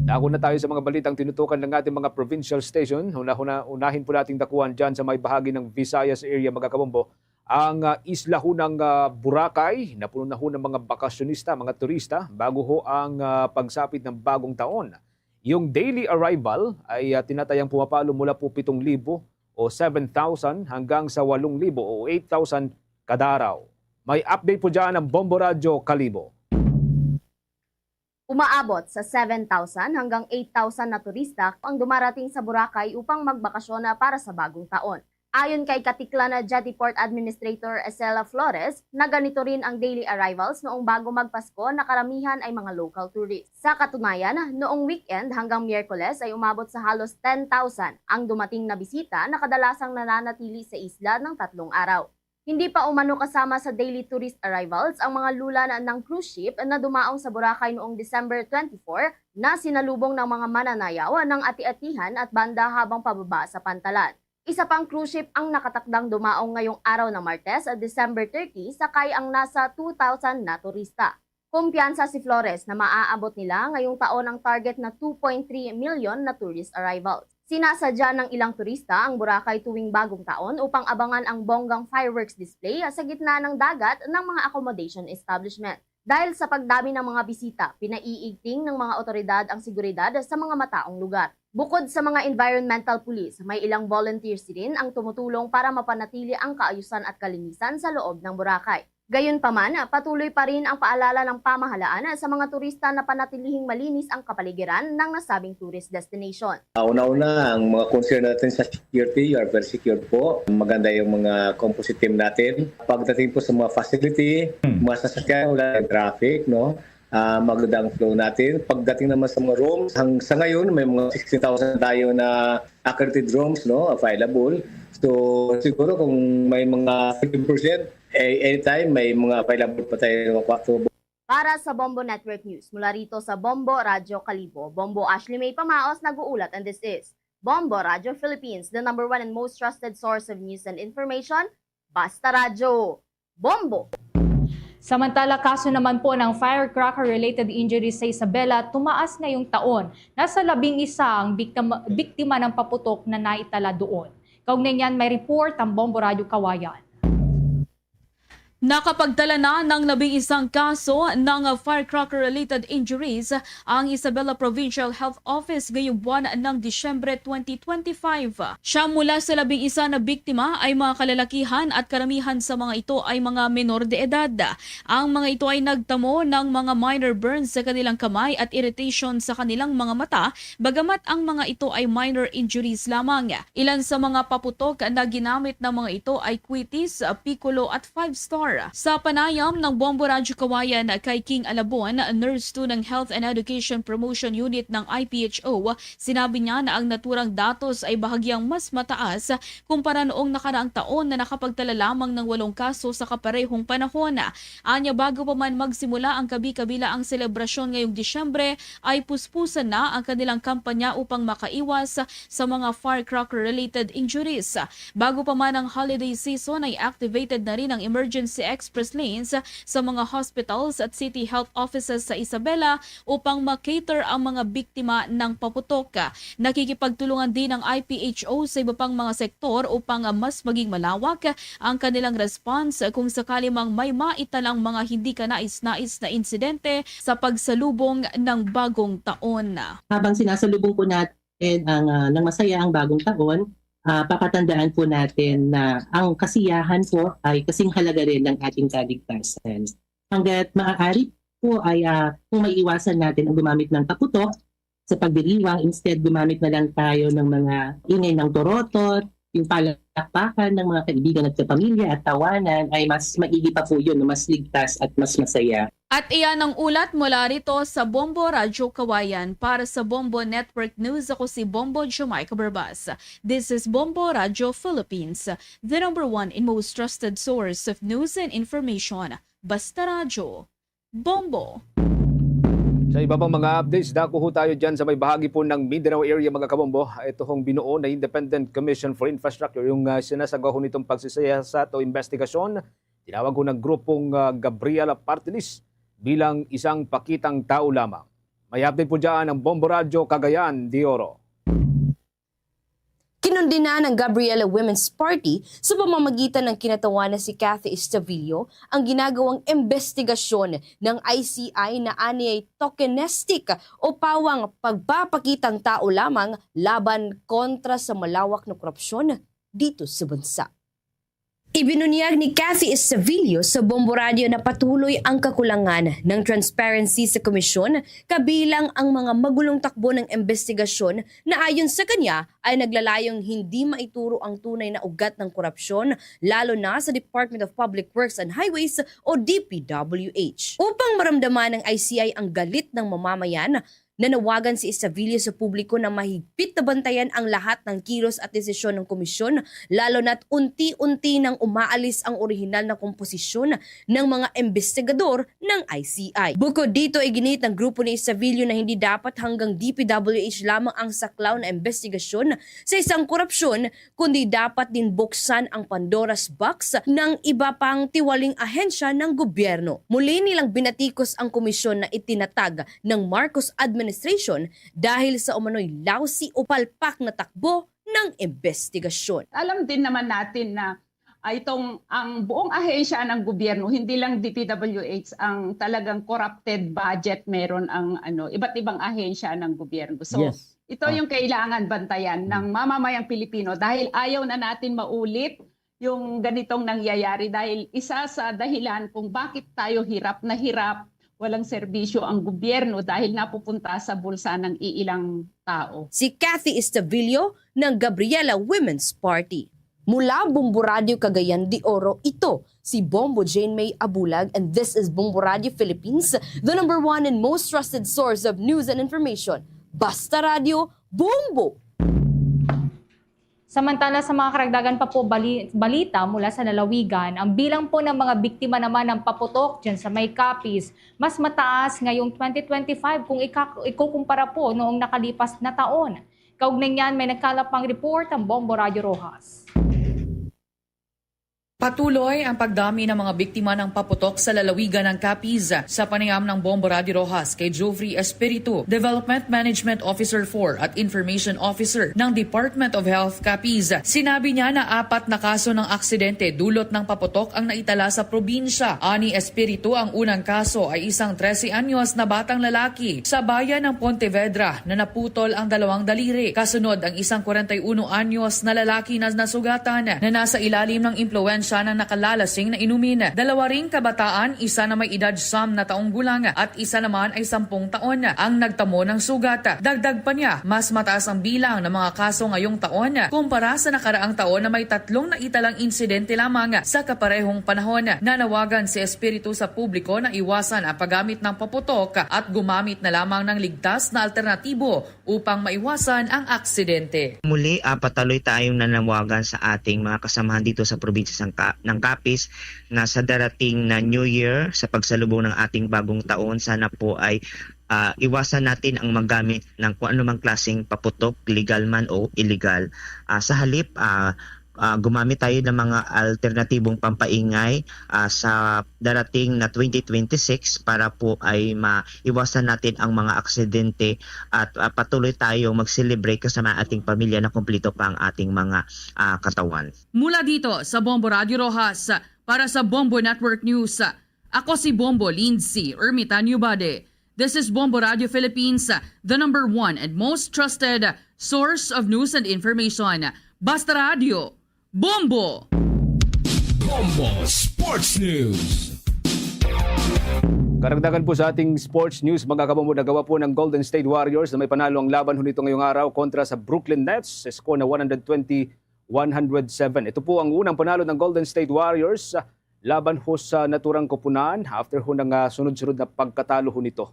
Dako na tayo sa mga balitang tinutukan ng ating mga provincial station. Una-una, unahin po nating dakuhan dyan sa may bahagi ng Visayas area, mga kabombo. Ang, ah, isla ho ng, ah, Boracay, napuno na ho ng mga bakasyonista, mga turista, bago ho ang, ah, pagsapit ng bagong taon. Yung daily arrival ay, ah, tinatayang pumapalo mula po pitong libo o seven thousand hanggang sa walong libo o eight thousand kada araw. May update po dyan ang Bombo Radyo Kalibo. Umaabot sa seven thousand hanggang eight thousand na turista ang dumarating sa Boracay upang magbakasyon para sa bagong taon. Ayon kay Caticlan Jetty Port Administrator Esela Flores, na ganito rin ang daily arrivals noong bago magpasko na karamihan ay mga local tourists. Sa katunayan, noong weekend hanggang Miyerkules ay umabot sa halos ten thousand ang dumating na bisita na kadalasang nananatili sa isla ng tatlong araw. Hindi pa umano kasama sa daily tourist arrivals ang mga lulan ng cruise ship na dumaong sa Boracay noong December twenty-four na sinalubong ng mga mananayaw ng ati-atihan at banda habang pababa sa pantalan. Isa pang cruise ship ang nakatakdang dumaong ngayong araw na Martes, December thirty, sakay ang nasa two thousand na turista. Kumpiyansa si Flores na maaabot nila ngayong taon ang target na two point three million na tourist arrivals. Sinasadya ng ilang turista ang Boracay tuwing Bagong Taon upang abangan ang bonggang fireworks display sa gitna ng dagat ng mga accommodation establishment. Dahil sa pagdami ng mga bisita, pinaiigting ng mga otoridad ang seguridad sa mga mataong lugar. Bukod sa mga environmental police, may ilang volunteers din ang tumutulong para mapanatili ang kaayusan at kalinisan sa loob ng Boracay. Gayunpaman, patuloy pa rin ang paalala ng pamahalaan sa mga turista na panatilihing malinis ang kapaligiran ng nasabing tourist destination. Ah, una-una, ang mga concern natin sa security, you are very secured po. Maganda yung mga composite team natin. Pagdating po sa mga facility, hmm, mga sasakyan, wala yung traffic, no? Ah, maganda ang flow natin. Pagdating naman sa mga rooms, hang, sa ngayon, may mga sixteen thousand tayo na accredited rooms, no, available. So, siguro kung may mga fifteen percent, eh, anytime may mga available pa tayo ng mga kwarto. Para sa Bombo Network News, mula rito sa Bombo Radyo Kalibo, Bombo Ashley May Pamaos nag-uulat, and this is Bombo Radyo Philippines, the number one and most trusted source of news and information. Basta Radyo! Bombo. Samantala, kaso naman po ng firecracker-related injuries sa Isabela tumaas ngayong taon. Nasa labing isa ang biktima, biktima ng paputok na naitala doon. Kaugnay niyan, may report ang Bombo Radyo Kawayan. Nakapagtala na ng labing isang kaso ng firecracker-related injuries ang Isabela Provincial Health Office ngayong buwan ng Disyembre twenty twenty-five. Siyam mula sa labing isa na biktima ay mga kalalakihan at karamihan sa mga ito ay mga menor de edad. Ang mga ito ay nagtamo ng mga minor burns sa kanilang kamay at irritation sa kanilang mga mata, bagamat ang mga ito ay minor injuries lamang. Ilan sa mga paputok na ginamit ng mga ito ay Quitis, Piccolo at Five Star. Sa panayam ng Bombo Radyo Kawayan kay King Alabon, Nurse two ng Health and Education Promotion Unit ng I P H O, sinabi niya na ang naturang datos ay bahagyang mas mataas kumpara noong nakaraang taon na nakapagtala lamang ng walong kaso sa kaparehong panahon. Anya, bago pa man magsimula ang kabi-kabilaang selebrasyon ngayong Disyembre, ay puspusan na ang kanilang kampanya upang makaiwas sa mga firecracker-related injuries. Bago pa man ang holiday season, ay activated na rin ang emergency express lanes sa mga hospitals at city health offices sa Isabela upang ma-cater ang mga biktima ng paputok. Nakikipagtulungan din ang I P H O sa iba pang mga sektor upang mas maging malawak ang kanilang response kung sakali mang may maitalang mga hindi kanais-nais na insidente sa pagsalubong ng bagong taon. Habang sinasalubong po natin ang, ah, ng masaya ang bagong taon, ah, papatandaan po natin na ang kasiyahan po ay kasing halaga rin ng ating kaligtasan. Hanggat maaari po ay, ah, kung maiiwasan natin ang gumamit ng paputok sa pagdiriwang, instead gumamit na lang tayo ng mga ingay ng torotot, yung palakpakan ng mga kaibigan at kapamilya at tawanan, ay mas maigi pa po yun, mas ligtas at mas masaya. At iyan ang ulat mula rito sa Bombo Radyo Kawayan. Para sa Bombo Network News, ako si Bombo Jamaica Barbas. This is Bombo Radyo Philippines, the number one and most trusted source of news and information. Basta Radyo, Bombo. Sa iba pang mga updates, dako ho tayo dyan sa may bahagi po ng Mindanao area, mga kabombo. Ito hong binuo na Independent Commission for Infrastructure, yung, ah, sinasagawa ho nitong pagsisiyasat o investigasyon. Tinawag ho ng grupong, ah, Gabriela Party List bilang isang pakitang tao lamang. May update po dyan ang Bombo Radyo Cagayan de Oro. Kinundina ng Gabriela Women's Party sa pamamagitan ng kinatawanan si Cathy Estavillo ang ginagawang investigasyon ng I C I na aniay tokenistic o pawang pagpapakitang tao lamang laban kontra sa malawak na korupsyon dito sa bansa. Ibinunyag ni Cathy Estavillo sa Bombo Radio na patuloy ang kakulangan ng transparency sa komisyon, kabilang ang mga magulong takbo ng investigasyon na ayon sa kanya ay naglalayong hindi maituro ang tunay na ugat ng korupsyon, lalo na sa Department of Public Works and Highways o D P W H. Upang maramdaman ng I C I ang galit ng mamamayan, nanawagan si Estavillo sa publiko na mahigpit na bantayan ang lahat ng kilos at desisyon ng komisyon, lalo na't unti-unti nang umaalis ang orihinal na komposisyon ng mga investigador ng I C I. Bukod dito, iginiit ng grupo ni Estavillo na hindi dapat hanggang D P W H lamang ang saklaw na investigasyon sa isang korupsyon, kundi dapat din buksan ang Pandora's box ng iba pang tiwaling ahensya ng gobyerno. Muli nilang binatikos ang komisyon na itinatag ng Marcos administration dahil sa umano'y lousy o palpak na takbo ng investigasyon. Alam din naman natin na, ah, itong, ang buong ahensya ng gobyerno, hindi lang D P W H ang talagang corrupted budget, meron ang, ano, iba't ibang ahensya ng gobyerno. So, Yes. ito Ah. yung kailangan bantayan ng Mm. mamamayang Pilipino dahil ayaw na natin maulit yung ganitong nangyayari dahil isa sa dahilan kung bakit tayo hirap na hirap, walang serbisyo ang gobyerno dahil napupunta sa bulsa ng iilang tao. Si Cathy Estavillo ng Gabriela Women's Party. Mula Bombo Radio Cagayan de Oro, ito si Bombo Jane May Abulag, and this is Bombo Radio Philippines, the number one and most trusted source of news and information. Basta Radio, Bombo! Samantala, sa mga karagdagan pa po bali-, balita mula sa lalawigan, ang bilang po ng mga biktima naman ng paputok dyan sa may Capiz, mas mataas ngayong twenty twenty-five kung ika-, ikukumpara po noong nakalipas na taon. Kaugnay niyan, may nagkalap pang report ang Bombo Radyo Roxas. Patuloy ang pagdami ng mga biktima ng paputok sa lalawigan ng Capiz. Sa panayam ng Bombo Radio Rojas kay Jovry Espiritu, Development Management Officer four at Information Officer ng Department of Health Capiz, sinabi niya na apat na kaso ng aksidente dulot ng paputok ang naitala sa probinsya. Ani Espiritu, ang unang kaso ay isang trese anyos na batang lalaki sa bayan ng Pontevedra na naputol ang dalawang daliri. Kasunod, ang isang kwarenta y uno anyos na lalaki na nasugatan na nasa ilalim ng impluwensya ng nakalalasing na inumin. Dalawa ring kabataan, isa na may edad siyam na taong gulang at isa naman ay sampung taon, ang nagtamo ng sugat. Dagdag pa niya, mas mataas ang bilang ng mga kaso ngayong taon kumpara sa nakaraang taon na may tatlong naitalang insidente lamang sa kaparehong panahon. Nanawagan si Espiritu sa publiko na iwasan ang paggamit ng paputok at gumamit na lamang ng ligtas na alternatibo upang maiwasan ang aksidente. Muli, ah, patuloy tayong nanawagan sa ating mga kasamahan dito sa probinsya ng, Ka- ng Capiz na sa darating na New Year, sa pagsalubong ng ating bagong taon, sana po ay ah, iwasan natin ang maggamit ng kung anumang klaseng paputok, legal man o illegal. Ah, sa halip, ah, ah, gumamit tayo ng mga alternatibong pampaingay ah, sa darating na twenty twenty-six para po ay maiwasan natin ang mga aksidente at ah, patuloy tayong mag-celebrate kasama ang ating pamilya na kumpleto pa ang ating mga ah, katawan. Mula dito sa Bombo Radio Rojas, para sa Bombo Network News, ako si Bombo Lindsay Ermitan Yubade. This is Bombo Radio Philippines, the number one and most trusted source of news and information. Basta Radio, Bombo! Bombo Sports News. Karagdagan po sa ating sports news, mga kabombo, nagawa po ng Golden State Warriors na may panalo ang laban ho nito ngayong araw kontra sa Brooklyn Nets sa score na one hundred twenty, one hundred seven. Ito po ang unang panalo ng Golden State Warriors ah, laban ho sa naturang koponan after ho ng ah, sunod-sunod na pagkatalo ho nito.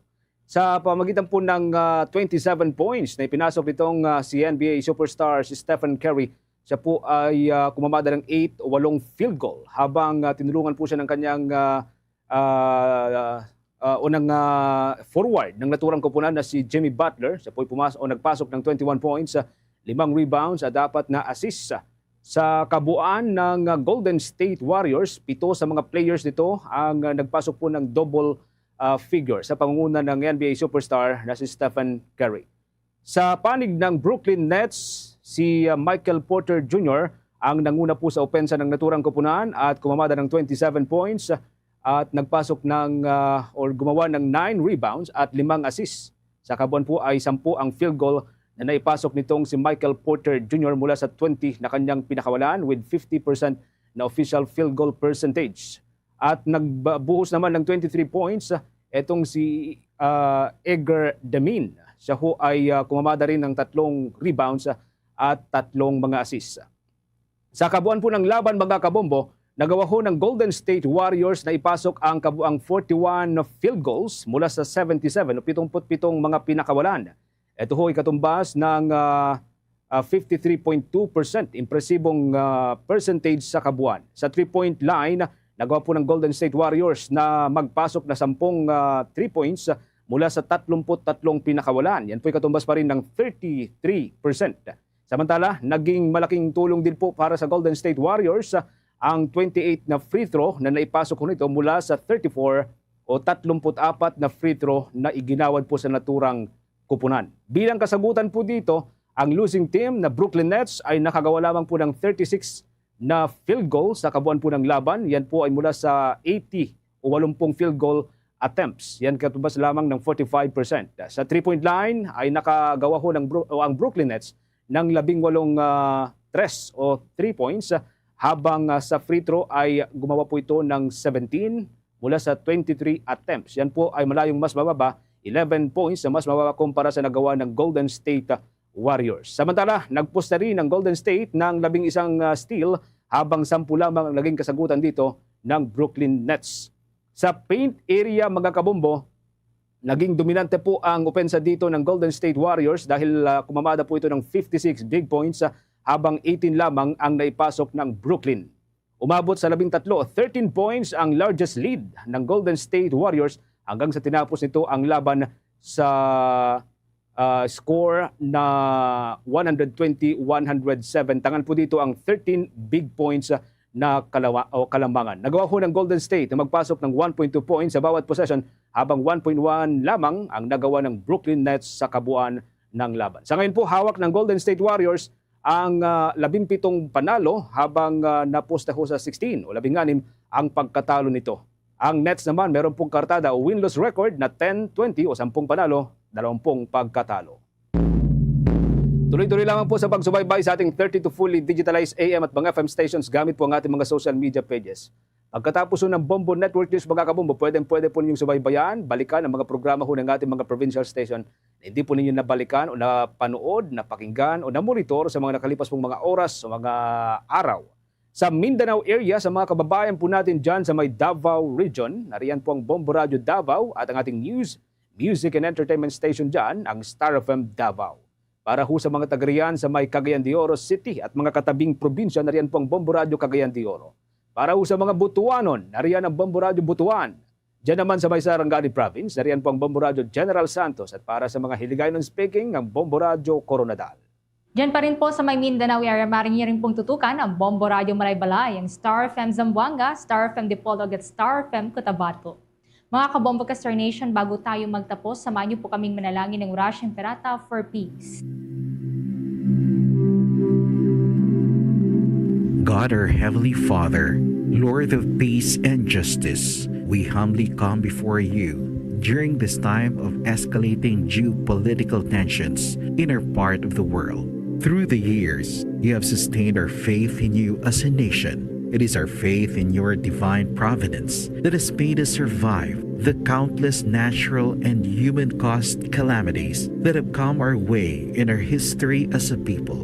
Sa pamagitan po ng ah, twenty-seven points na ipinasok nitong ah, si N B A superstar si Stephen Curry, siya po ay ah, kumamada ng eight o walong field goal habang ah, tinulungan po siya ng kanyang ah, ah, ah, unang ah, forward ng naturang koponan na si Jimmy Butler. Siya po'y pumas o nagpasok ng twenty-one points, ah, limang rebounds at apat na assists. Sa kabuuan ng ah, Golden State Warriors, pito sa mga players nito ang ah, nagpasok po ng double ah, figure sa pangunguna ng N B A superstar na si Stephen Curry. Sa panig ng Brooklyn Nets, si uh, Michael Porter Junior ang nanguna po sa opensa ng naturang koponan at kumamada ng twenty-seven points at nagpasok ng uh, or gumawa ng nine rebounds at limang assists. Sa kabuuan po ay sampu ang field goal na naipasok nitong si Michael Porter Junior mula sa twenty na kanyang pinakawalan with fifty percent na official field goal percentage. At nagbuhos naman ng twenty-three points etong si uh, Edgar Demin. Siya ho ay uh, kumamada rin ng tatlong rebounds at tatlong mga assists. Sa kabuuan po ng laban, mga kabombo, nagawa ho ng Golden State Warriors na ipasok ang kabuang forty-one field goals mula sa seventy-seven o pitong put pitong mga pinakawalan. Ito ho ay katumbas ng uh, uh, fifty-three point two percent, impresibong uh, percentage sa kabuuan. Sa three-point line, nagawa po ng Golden State Warriors na magpasok na sampung uh, three points mula sa tatlumpu't tatlong pinakawalan. Yan po'y katumbas pa rin ng thirty-three percent. Samantala, naging malaking tulong din po para sa Golden State Warriors ang twenty-eight na free throw na naipasok ko nito mula sa thirty-four o tatlumpu't apat na free throw na iginawad po sa naturang kupunan. Bilang kasagutan po dito, ang losing team na Brooklyn Nets ay nakagawa lamang po ng thirty-six na field goal sa kabuuan po ng laban. Yan po ay mula sa eighty o walumpung field goal attempts. Yan katumbas lamang ng forty-five percent. Sa three-point line ay nakagawa ho ng Bru- o ang Brooklyn Nets ng labing walong ah, tres o three points, habang ah, sa free throw ay gumawa po ito ng seventeen mula sa twenty-three attempts. Yan po ay malayong mas mababa, eleven points na mas mababa kumpara sa nagawa ng Golden State ah, Warriors. Samantala, nagpusta rin ang Golden State ng labing isang ah, steal, habang sampu lamang ang naging kasagutan dito ng Brooklyn Nets. Sa paint area, mga kabombo, naging dominante po ang opensa dito ng Golden State Warriors dahil ah, kumamada po ito ng fifty-six big points, ah, habang eighteen lamang ang naipasok ng Brooklyn. Umabot sa labing tatlo, thirteen points ang largest lead ng Golden State Warriors hanggang sa tinapos nito ang laban sa ah, score na one hundred twenty, one hundred seven. Tangan po dito ang thirteen big points ah, na kalawa-, o kalamangan. Nagawa ho ng Golden State na magpasok ng one point two points sa bawat possession, habang one point one lamang ang nagawa ng Brooklyn Nets sa kabuuan ng laban. Sa ngayon po, hawak ng Golden State Warriors ang, ah, labing pitong panalo, habang, ah, napusta ho sa sixteen o labing anim ang pagkatalo nito. Ang Nets naman, meron pong kartada o win-loss record na ten twenty o sampung panalo, dalawampung pagkatalo. Tuloy-tuloy lamang po sa pagsubaybay sa ating thirty-two fully digitalized A M at mga F M stations gamit po ang ating mga social media pages. Pagkatapos po ng Bombo Network News, mga kabombo, pwedeng-pwede po ninyong subaybayan, balikan ang mga programa ho ng ating mga provincial station na hindi po ninyo nabalikan o napanood, napakinggan o namonitor sa mga nakalipas pong mga oras o mga araw. Sa Mindanao area, sa mga kababayan po natin dyan sa may Davao Region, nariyan po ang Bombo Radio Davao at ang ating news, music and entertainment station dyan, ang Star F M Davao. Para ho sa mga taga-riyan sa may Cagayan de Oro City at mga katabing probinsya, nariyan po ang Bombo Radio Cagayan de Oro. Para ho sa mga Butuanon, nariyan ang Bombo Radio Butuan. Diyan naman sa may Sarangani Province, nariyan po ang Bombo Radio General Santos, at para sa mga Hiligaynon speaking, ang Bombo Radio Koronadal. Diyan pa rin po sa may Mindanao area, maaari niyo rin pong tutukan ang Bombo Radio Malaybalay, ang Star F M Zamboanga, Star F M Dipolog at Star F M Cotabato. Mga kabombo ka Star Nation, bago tayo magtapos, samahan niyo po kaming manalangin ng Ora Imperata for peace. God, our Heavenly Father, Lord of peace and justice, we humbly come before you during this time of escalating geopolitical tensions in our part of the world. Through the years, you have sustained our faith in you as a nation. It is our faith in your divine providence that has made us survive the countless natural and human caused calamities that have come our way in our history as a people.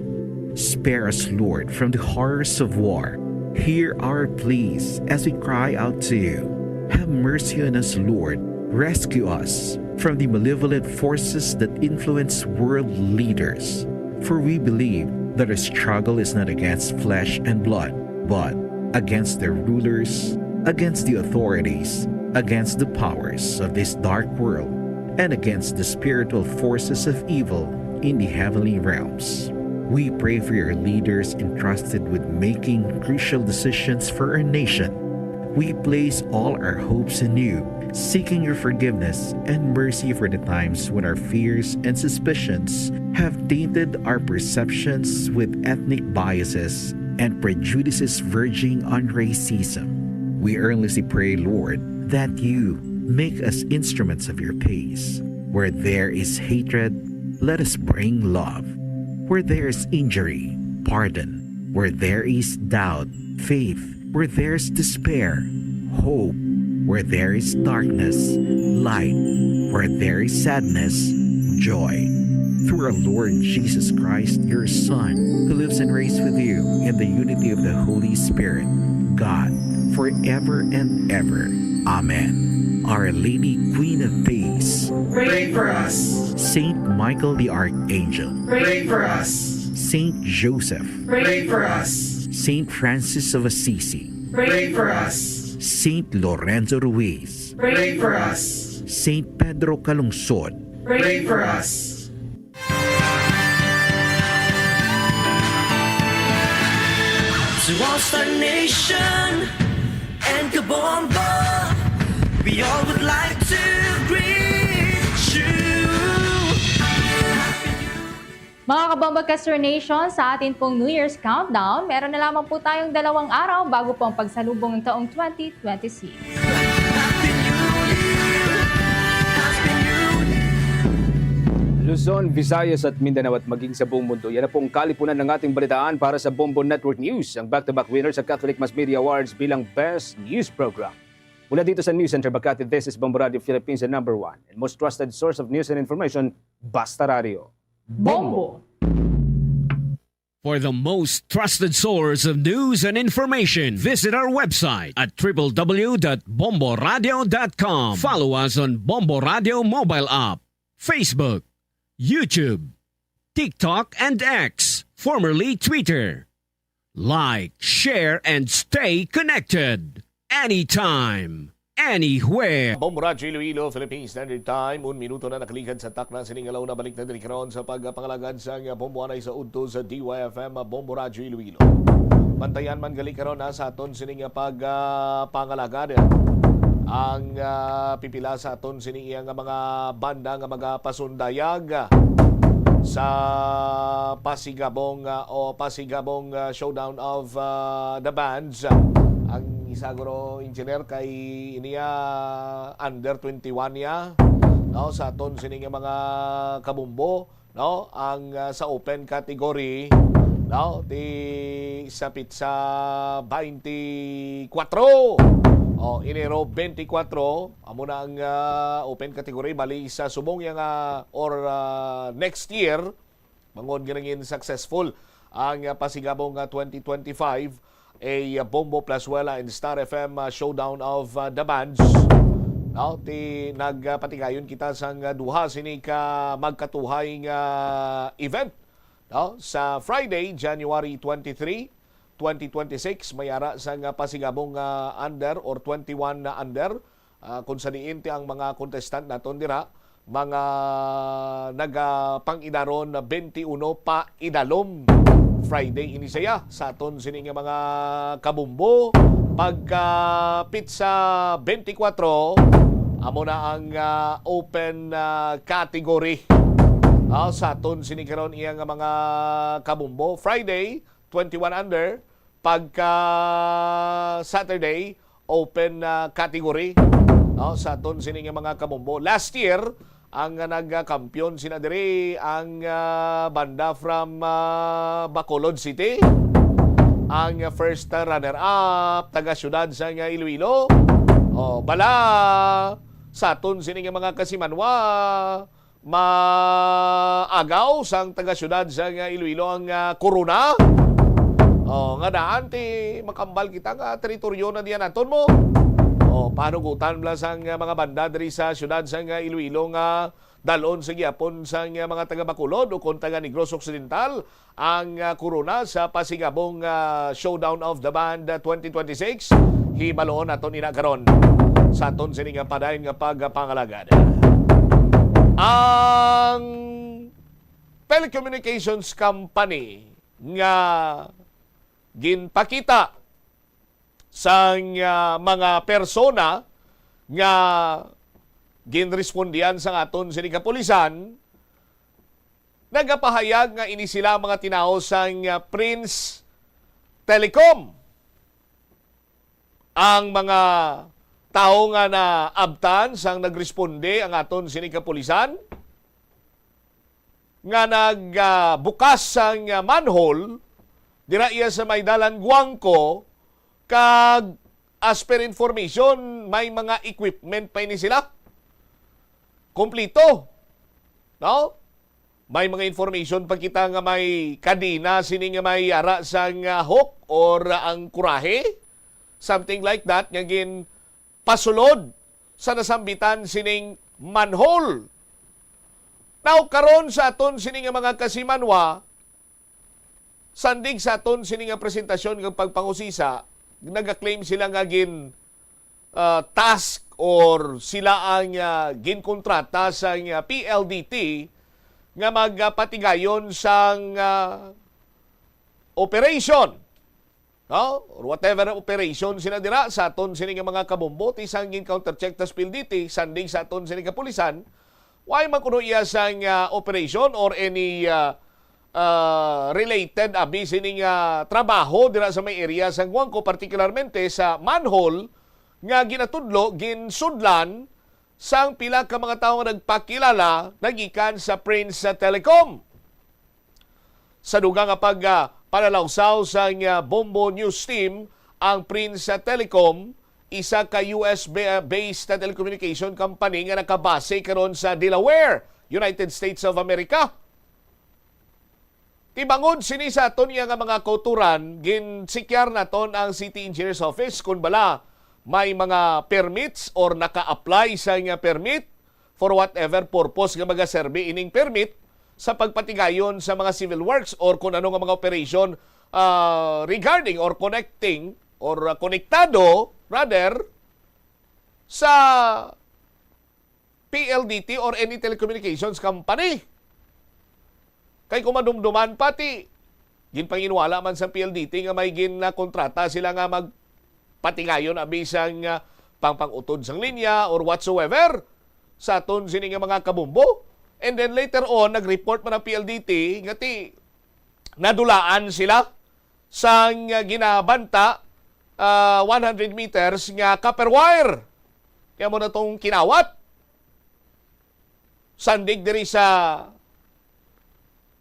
Spare us, Lord, from the horrors of war. Hear our pleas as we cry out to you. Have mercy on us, Lord. Rescue us from the malevolent forces that influence world leaders. For we believe that our struggle is not against flesh and blood, but against their rulers, against the authorities, against the powers of this dark world, and against the spiritual forces of evil in the heavenly realms. We pray for your leaders entrusted with making crucial decisions for our nation. We place all our hopes in you, seeking your forgiveness and mercy for the times when our fears and suspicions have tainted our perceptions with ethnic biases and prejudices verging on racism. We earnestly pray, Lord, that you make us instruments of your peace. Where there is hatred, let us bring love. Where there is injury, pardon. Where there is doubt, faith. Where there is despair, hope. Where there is darkness, light. Where there is sadness, joy. Through our Lord Jesus Christ, your Son, who lives and reigns with you in the unity of the Holy Spirit, God, forever and ever. Amen. Our Lady, Queen of Peace, pray for us. Saint Michael the Archangel, pray for us. Saint Joseph, pray for us. Saint Francis of Assisi, pray for us. Saint Lorenzo Ruiz, pray for us. Saint Pedro Calungsod, pray for us. To all Star Nation and Kabombo, we all would like to greet you. Mga kabombo ka Star Nation, sa atin pong New Year's Countdown, meron na lamang po tayong dalawang araw bago po ang pagsalubong ng taong twenty twenty-six. Luzon, Visayas at Mindanao at maging sa buong mundo. Yan na po ang kalipunan ng ating balitaan para sa Bombo Network News, ang back-to-back winner sa Catholic Mass Media Awards bilang Best News Program. Mula dito sa News Center Makati, this is Bombo Radio Philippines, the number one and most trusted source of news and information, Basta Radio. Bombo! For the most trusted source of news and information, visit our website at w w w dot bomboradio dot com. Follow us on Bombo Radio mobile app, Facebook, YouTube, TikTok, and X, formerly Twitter. Like, share, and stay connected anytime. anywhere. Bombo Radyo Iloilo, Philippine Standard Time. Un minuto na nakaligad sa takna sining alaw na. Balik na diri karon sa pagpangalagad sang Bombo anay sa udto sa D Y F M Bombo Radyo Iloilo. Bantayan man gali karon na sa aton sining pagpangalagad ang ah, pipila sa aton sini iya nga mga banda nga magapasundayag sa Pasigabong ah, o Pasigabong ah, Showdown of ah, the Bands. Ang isa guro, engineer, kay iniya under twenty-one niya, no, sa aton sini nga mga kabumbo, no, ang ah, sa open category, no, ti sa pitsa twenty-four o Enero twenty-four, amo na ang ah, open category, bali sa subong yang ah, or ah, next year, bangod nga nangin successful ang ah, Pasigabong nga twenty twenty-five, a ah, Bombo Plazuela and Star F M ah, Showdown of ah, the Bands. No, ti nagpatigayon kita sang ah, duha sini ka magkatuhay nga event, no? Sa Friday, January twenty-three, twenty twenty-six, may ara sang ah, Pasigabong nga under or twenty-one na under, ah, kung sa diin ti ang mga contestant naton dira, mga nagapang-idaron na twenty-one pa idalom. Friday ini siya sa aton sini nga mga kabumbo. Pagka pitsa twenty-four, amo na ang ah, open ah, category. Ah, sa aton sini karon iya nga mga kabumbo. Friday, twenty-one under. Pagka Saturday, open na category, no, sa aton sini nga mga kabumbo. Last year, ang nagkampiyon sina diri ang ah, banda from ah, Bacolod City. Ang first runner-up, taga siyudad sa nga Iloilo. O, bala, sa aton sini nga mga kasimanwa, maagaw sang taga-siyudad sa nga Iloilo ang ah, korona. O, nga daan ti makambal kita nga teritoryo na diyan naton mo. O, panugutan bala sang ah, mga banda diri sa siyudad sa nga Iloilo nga dalon sa gihapon sang ah, mga taga-Bacolod o kon taga-Negros Occidental ang ah, korona sa Pasigabong ah, Showdown of the Band ah, twenty twenty-six. Hibaloon naton ina karon sa aton sini nga padayon nga pagpangalagad. Ang telecommunications company nga ginpakita sang ah, mga persona nga ginrespondihan sang aton sini kapulisan, nagapahayag nga ini sila ang mga tinawo sang ah, Prince Telecom. Ang mga tawo nga naabtan sang nagresponde ang aton sini kapulisan nga nagbukas sang ah, manhole dira iya sa may dalan Guangco, kag as per information, may mga equipment pa ini sila. Kompleto. No? May mga information pa kita nga may kadena sini nga may ara sang ah, hook or ang kurahe, something like that, nga ginpasulod sa nasambitan sining manhole. Now, karon sa aton sini nga mga kasimanwa, sandig sa aton sini nga presentasyon nga pagpangusisa, nagaklaim sila nga gin ah, task or sila ang ah, ginkontrata sa ah, P L D T nga magpatigayon sang ah, operation, no? Or whatever operation sila dira sa aton sini nga mga kabombo, ti sang gin-countercheck tas P L D T, sandig sa aton sini kapulisan, why man kuno iya sang ah, operation or any ah, ah, related abi sini nga trabaho dira sa may area sa Guangco, particularmente sa manhole nga ginatudlo, ginsudlan sang pila ka mga tawo nga nagpakilala nagikan sa Prince Telecom. Sa dugang nga pag ah, panalawsaw sang ah, Bombo News Team, ang Prince Telecom, isa ka U S ba-, based telecommunication company nga nakabase karon sa Delaware, United States of America. Ti bangod sini sa aton iya nga mga kauturan, ginsikyar naton ang City Engineers Office kon bala may mga permits or naka-apply sa nga permit for whatever purpose nga magaserbi ining permit sa pagpatigayon sa mga civil works or kung ano nga mga operation ah, regarding or connecting or ah, konektado, rather, sa P L D T or any telecommunications company. Kay kung madumduman pati, ginpanginwala man sa P L D T nga may ginakontrata sila nga magpatingayon abi sang, ah, pangpangutod sang linya or whatsoever sa aton sini nga mga kabombo. And then later on, nag-report man ang P L D T nga ti nadulaan sila sang, ah, ginabanta, ah, one hundred meters nga copper wire. Kaya mo na tong kinawat. Sandig diri sa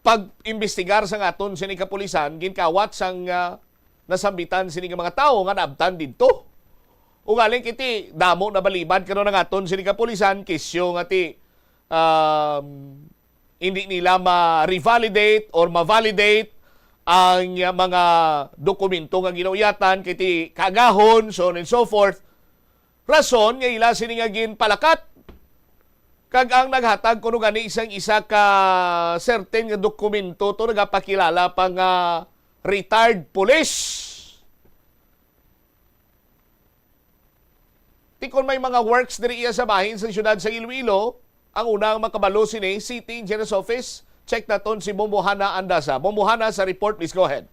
pag-imbestigar sang aton sini kapulisan, ginkawat sang, ah, nasambitan sini nga mga tawo nga naabtan didto. Ugaling kiti damo na balibad karon ang aton sini kapulisan, kisyo nga ti, um, hindi nila ma-revalidate or ma-validate ang, ah, mga dokumento nga ginauyatan kay ti kaagahon, so on and so forth. Rason nga ila sini nga ginpalakat. Kag ang naghatag kuno gani sang isa ka certain nga dokumento to nagapakilala pa nga retired police. Ti kon may mga works diri iya sa bahin sa siyudad sa Iloilo, ang una nga makabalo sini, City Engineer's Office. Check naton si Bombo Hana Andasa. Bombo Hana, sa report, please go ahead.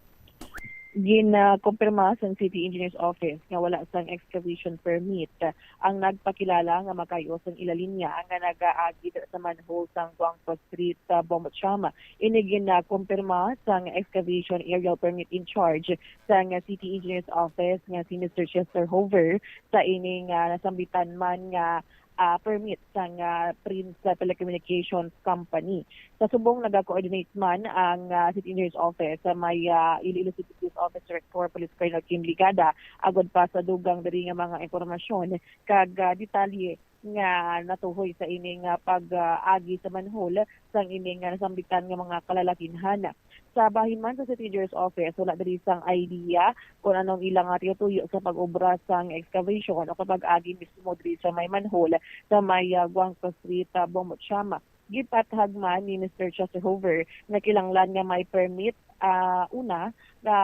Ginakumpirma sang City Engineer's Office nga wala sang excavation permit ang nagpakilala nga makayo sang ila linya nga nagaagi sa manhole sang Guangco Street, ah, Bombocham. Ini ginakumpirma sang excavation aerial permit in charge sang City Engineer's Office nga si Mister Chester Hover sa ining, ah, nasambitan man nga, ah, permit sang, ah, Prince Telecommunications Company. Sa subong, naga-coordinate man ang, ah, City Engineer's Office sa may, ah, Iloilo City Police Office Director Police Colonel Kim Ligada agod pa sa dugang diri nga mga impormasyon kag, ah, detalye nga natuhoy sa ining, ah, pag-agi sa manhole sang ining, ah, nasambitan nga mga kalalakinhan. Sa bahin man sa City Engineer's Office, wala diri sang idea kung anong ilang, ah, tinutuyo sa pag-obra sang excavation o kapag-agi mismo diri sa may manhole sa may, ah, Guangco Street, ah, Bombocham. Gipathag man ni Mister Chester Hover nga kinahanglan nga may permit, ah, una nga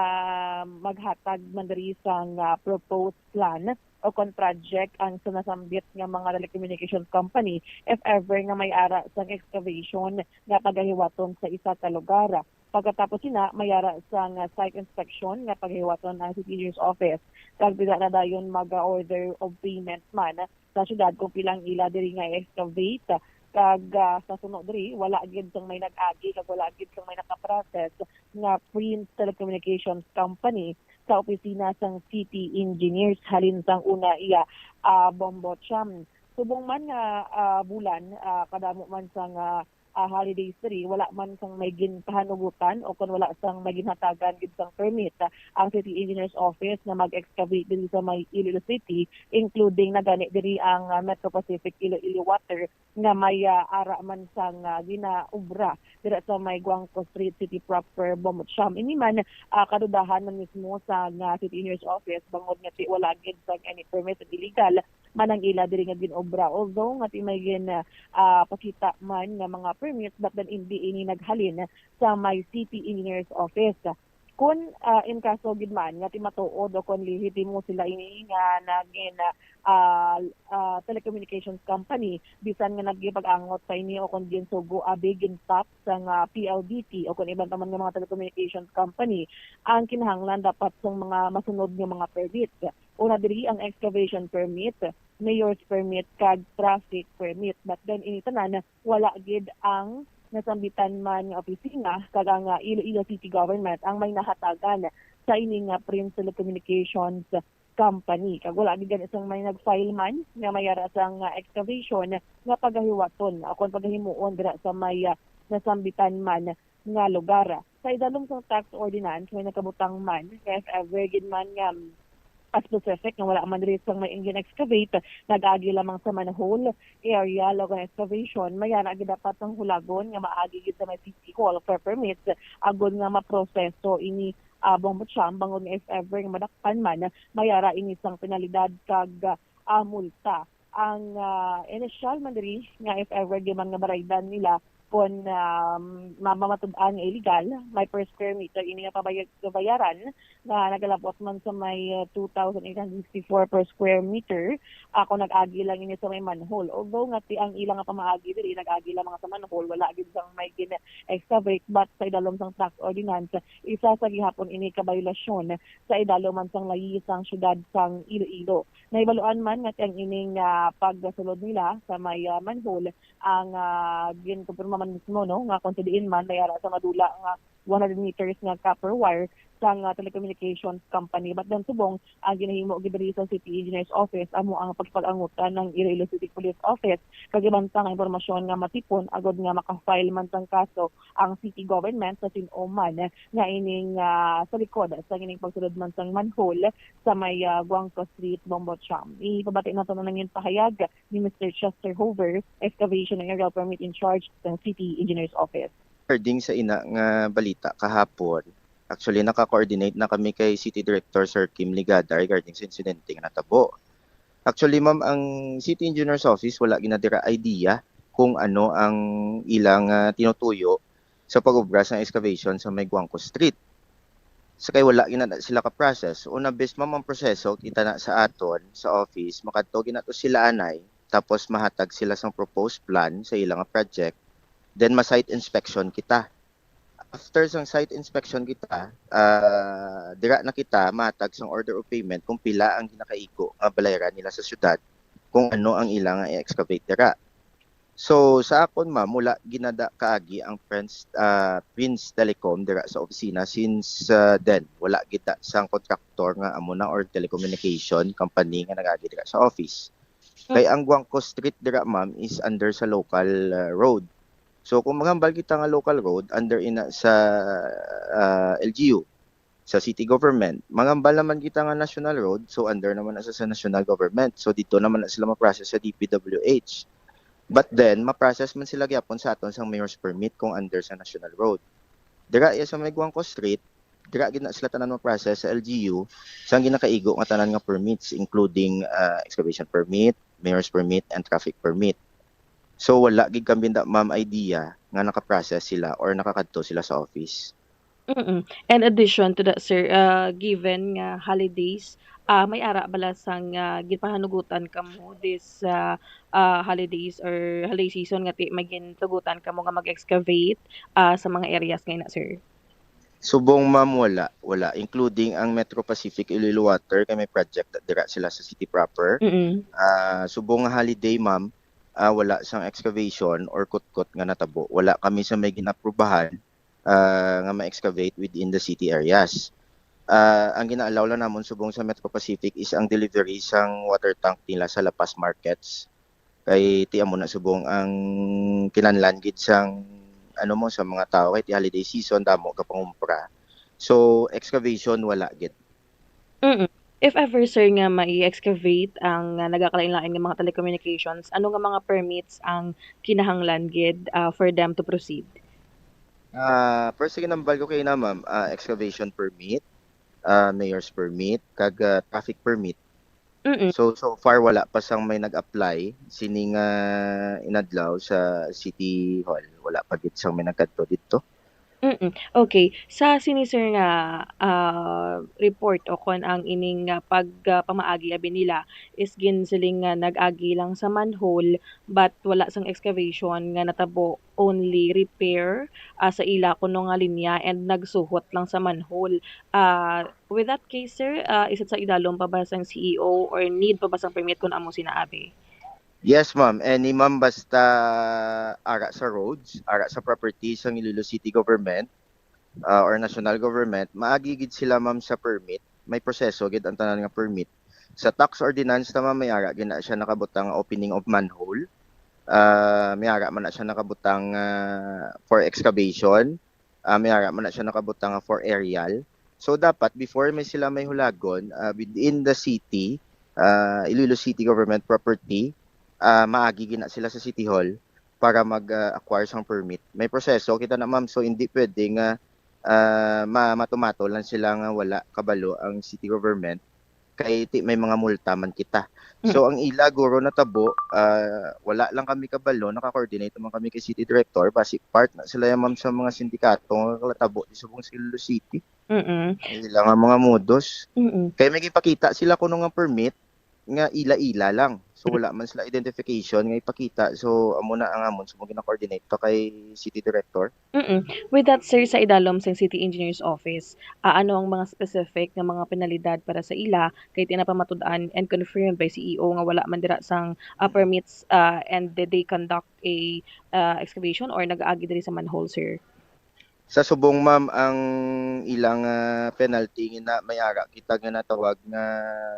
maghatag man diri sang, ah, proposed plan o kon project ang sa nasambit nga mga telecommunications company if ever nga may ara sang excavation nga pagahiwaton sa isa ka lugar. Pagkatapos sina, may ara sang, ah, site inspection nga pagahiwaton ang City Engineer's Office, kag dira na dayon mag-order of payment man sa syudad kung pila ang ila diri nga i-excavate. Kag, ah, sa suno diri, wala gid sang may nag-agi kag wala gid sang may nakaprocess nga Prince Telecommunications Company sa opisina sang City Engineers halin sang una iya, ah, Bombocham. Subong man nga, ah, bulan, ah, kadamo man sang, ah, ah, holidays diri, wala man sang may ginpahanugutan o kon wala sang may ginhatagan gid sang permit, ah, ang City Engineers Office nga mag-excavate diri sa may Iloilo City, including na gani diri ang, ah, Metro Pacific Iloilo Water nga may, ah, ara man sang, ah, ginaobra dira sa may Guangco Street, City Proper, Bombocham. Ini man, ah, kadudahan man mismo sa nga City Engineers Office bangod nga ti-, wala gid sang any permit, illegal man ang ila diri nga gin-obra. Although nga ti may gin, ah, pakita man nga mga permit, but then indi ini naghalin sa may City Engineers Office. Kung, ah, in kaso gid man nga ti matuod o kung lehitimo sila ini nga nagin, ah, ah, telecommunications company, bisan nga nagipag-angot pa ini o kung ginsugo abi, gin-stop sang, ah, P L D T o kung iban pa man nga mga telecommunications company, ang kinahanglan dapat sang mga masunod nga mga permit. Una diri ang excavation permit, mayor's permit, kag traffic permit. But then ini tanan, wala gid ang nasambitan man nga opisina kag ang, ah, Iloilo City Government ang may nahatagan sa ini nga Prince Telecommunications Company. Kag wala gid gani sang may nag-file man nga may ara sang, ah, excavation nga pagahiwaton o kon pagahimuon dira sa may, ah, nasambitan man nga lugar. Sa idalom sang tax ordinance, may nakabutang man nga if ever gid man nga, um, specific nga wala man diri sang may engine excavate, nag-agi lamang sa manhole, aerial, o kon excavation, may ara gid dapat sang hulagon nga maagi gid sa may City Hall for permits agod nga maproseso ini, ah, Bombocham, bangod nga if ever nga madakpan man, may ara ini sang penalidad kag, ah, multa. Ang, ah, initial man diri nga if ever gid man nga baraydan nila kon, um, ma-, mamatud-an nga illegal, may per square meter ini nga pabay-, pabayaran nga nagalabot man sa may, uh, two thousand eight hundred sixty-four per square meter, ah, kung nag-agi lang ini sa may manhole. Although nga ti ang ila nga pamaagi diri nag-agi lang mga sa manhole, wala gid sang may gin-excavate, but sa idalom sang tax ordinance, isa sa gihapon ini ka bayolasyon sa idalom man sang layi sang siyudad sang Iloilo. Nahibaluan man nga ti ang ining, ah, pagsulod nila sa may, ah, manhole ang, ah, ginkumpirma man mismo, no, nga kung sa diin man may ara sa madula nga one hundred meters nga copper wire sang, ah, telecommunications company. But then subong ang ginahimo gid diri sa City Engineer's Office amo ang pagpag-angutan ng Iloilo City Police Office kag iban pa nga impormasyon nga matipon agod nga maka-file man sang kaso ang city government sa sin-o man nga ining, ah, sa likod sa ining pagsulod man sang manhole sa may, ah, Guangco Street, Bombo Cham. Ipabati nato na nangin pahayag ni Mister Chester Hover, Excavation and Aerial Permit in Charge sa City Engineer's Office. Regarding sa ina nga balita kahapon, actually, naka-coordinate na kami kay City Director Sir Kim Ligada regarding sa insidente nga natabo. Actually, ma'am, ang City Engineer's Office wala ginadira idea kung ano ang ilang, ah, tinutuyo sa pag-obra sa excavation sa may Guangco Street. Sa kay wala gina sila ka process. Una, bes, ma'am, ang proseso, kita na sa aton, sa office, makadto gina to sila anay, tapos mahatag sila sang proposed plan sa ila nga project, then ma-site inspection kita. After sang site inspection kita, ah, dira na kita mahatag sang order of payment kung pila ang ginakaigo nga balayran nila sa syudad kung ano ang ila nga i-excavate dira. So, sa akon, ma'am, wala ginada kaagi ang Prince, ah, Prince Telecom dira sa opisina since, ah, then wala gid ta sang contractor nga amo na or telecommunication company nga nagagi dira sa office. Kay ang Guangco Street dira, ma'am, is under sa local, ah, road. So, kung maghambal kita nga local road, under ina sa, ah, L G U, sa city government. Maghambal naman kita nga national road, so under naman na sa, sa national government. So, dito naman na sila ma-process sa D P W H. But then, ma-process man sila gyapon sa aton sang mayor's permit kung under sa national road. Dira iya sa may Guangco Street, dira gid na sila tanan ma-process sa L G U sang ginakaigo nga tanan nga permits, including, ah, excavation permit, mayor's permit, and traffic permit. So, wala gid kami da, ma'am, idea nga naka-process sila or nakakadto sila sa office. Mm. In addition to that, sir, ah, given nga holidays, ah, may ara bala sang, ah, ginpahanugutan kamo this, ah, ah, holidays or holiday season nga ti-, may gintugutan kamo nga mag-excavate, ah, sa mga areas nga ina, sir? Subong, ma'am, wala, wala, including ang Metro Pacific Iloilo Water, kay may project dira sila sa city proper. Mm. Ah, subong nga holiday, ma'am, ah, wala sang excavation or kutkot nga natabo. Wala kami sa may ginaprubahan, ah, nga ma-excavate within the city areas. Ah, ang gina-allow lang namon subong sa Metro Pacific is ang delivery sang water tank nila sa La Paz markets. Kay ti amo na subong ang kinahanglan gid sang, ano mo, sa mga tao, kay ti holiday season, damo ka pangumpra. So, excavation, wala gid. Mm. If ever, sir, nga mai-excavate ang, ah, nagakalain-lain nga mga telecommunications, ano nga mga permits ang kinahanglan gid, ah, for them to proceed? Ah, first, ginambal ko kay na, ma'am, ah, excavation permit, ah, mayor's permit, kag, ah, traffic permit. Mm. So, so far, wala pa sang may nag-apply sining, ah, inadlaw sa City Hall. Wala pa gid sang may nagkadto didto. Mm, okay. Sa sini, sir, nga, ah, report o kon ang ining, ah, pag, ah, pamaagi abi nila is ginsiling nga nag-agi lang sa manhole but wala sang excavation nga natabo, only repair, ah, sa ila kuno nga linya and nagsuhot lang sa manhole. Ah, with that case, sir, ah, is it sa idalom pa ba sang C E O or need pa ba sang permit kun amo sina abi? Yes, ma'am. Any, ma'am, basta ara sa roads, ara sa property sang Iloilo City Government, ah, or national government, maagi gid sila, ma'am, sa permit. May proseso gid ang tanan nga permit. Sa tax ordinance ta, ma'am, may ara gid na siya nakabutang nga opening of manhole. Ah, may ara man na siya nakabutang, ah, for excavation. Ah, may ara man na siya nakabutang nga for aerial. So, dapat before may sila may hulagon, ah, within the city, ah, Iloilo City Government property, ah, maagi gid na sila sa City Hall para mag, ah, acquire sang permit. May proseso kita na, ma'am, so hindi pwede nga, ah, ma-, matumato lang sila nga wala kabalo ang city government kay ti may mga multa man kita. So, ang ila guro natabo, ah, wala lang kami kabalo, naka-coordinate naman kami kay city director, basi part na sila yan, ma'am, sa mga sindikato nga nakatabo di subong sa Iloilo City. Mm-mm. Ang ila nga mga modus. Mm-mm. Kay may gipakita sila kuno nga permit nga ila-ila lang. So, wala man sila identification nga ipakita. So, amo na ang amon. So, gina-coordinate pa kay city director. Mm-mm. With that, sir, sa idalom sang City Engineer's Office, ah, ano ang mga specific nga mga penalidad para sa ila? Kay ti napamatud-an and confirmed by C E O nga wala man dira sang, ah, permits, ah, and they conduct a, ah, excavation or nag-aagi diri sa manhole, sir? Sa subong, ma'am, ang ilang, ah, penalty nga may ara kita nga natawag nga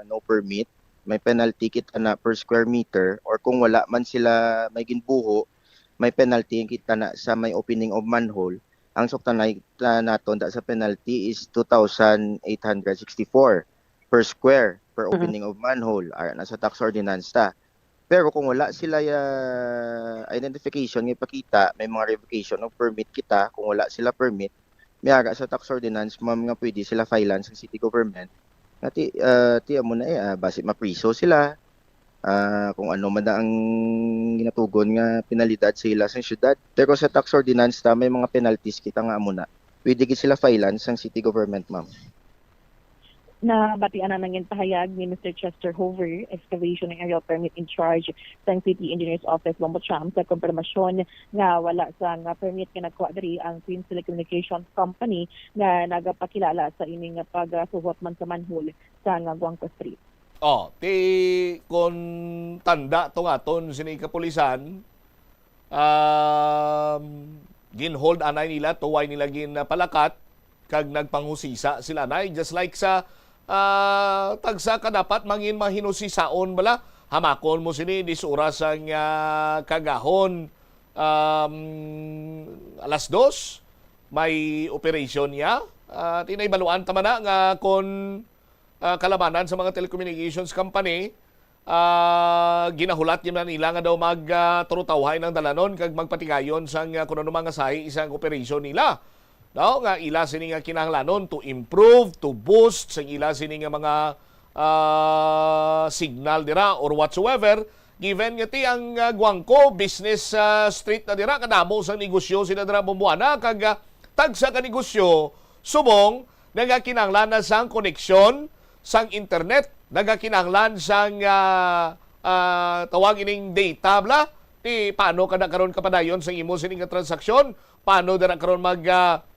no permit, may penalty kita na per square meter, or kung wala man sila may ginbuho, may penalty kita na sa may opening of manhole. Ang suktanay ta-, naton da sa penalty is two thousand eight hundred sixty-four per square per Mhm. opening of manhole. Ara na sa tax ordinance ta. Pero kung wala sila, ah, identification nga ipakita, may mga revocation of permit kita, kung wala sila permit, may ara sa tax ordinance, ma'am, nga pwede sila filean sa city government. Nga ti, ah, ti amo na, eh, ah, basi mapriso sila, ah, kung ano man na ang ginatugon nga penalidad sa ila sa syudad. Pero sa tax ordinance ta, may mga penalties kita nga amo na. Pwede gid sila filean sang city government, ma'am. Nabatian na nangin pahayag ni Mister Chester Hover, Excavation and Aerial Permit in Charge sang City Engineer's Office, Bombo Cham, sa kumpirmasyon nga wala sang permit nga nagkuha diri ang Queens Telecommunications Company nga nagapakilala sa ini nga pagsuhot man sa manhole sa nga Guangco Street. Oh, ti kon tanda to nga aton sini kapulisan, um, ginhold anay nila, tuway nila ginpalakat, kag nagpanghusisa sila anay, just like sa, ah, tagsa ka dapat mangin mahinusisaon bala. Hamakon mo sini dis oras ang, ah, kagahon, um, alas dos, may operation niya. Ah, tinay baluan ta man na nga kon, ah, kalabanan sa mga telecommunications company, ah, ginahulat gyud na nila nga daw mag, ah, turutawhay ng dalanon kag magpatigayon sang, ah, kuno nga sahi isang operasyon nila. No, nga ila sini nga kinahanglanon to improve, to boost sang ila sini nga mga, ah, signal dira or whatsoever, given nga ti ang, ah, Guangco business, ah, street na dira, kadamo sang negosyo sila dira, Bombo, ana, kag, ah, tagsa ka negosyo subong nagakinahanglan na sang koneksyon sang internet, nagakinahanglan sang, ah, ah, tawag ining data bala. Ti paano ka na karon kapadayon sang imo sini nga transaksyon? Paano dira karon mag, ah,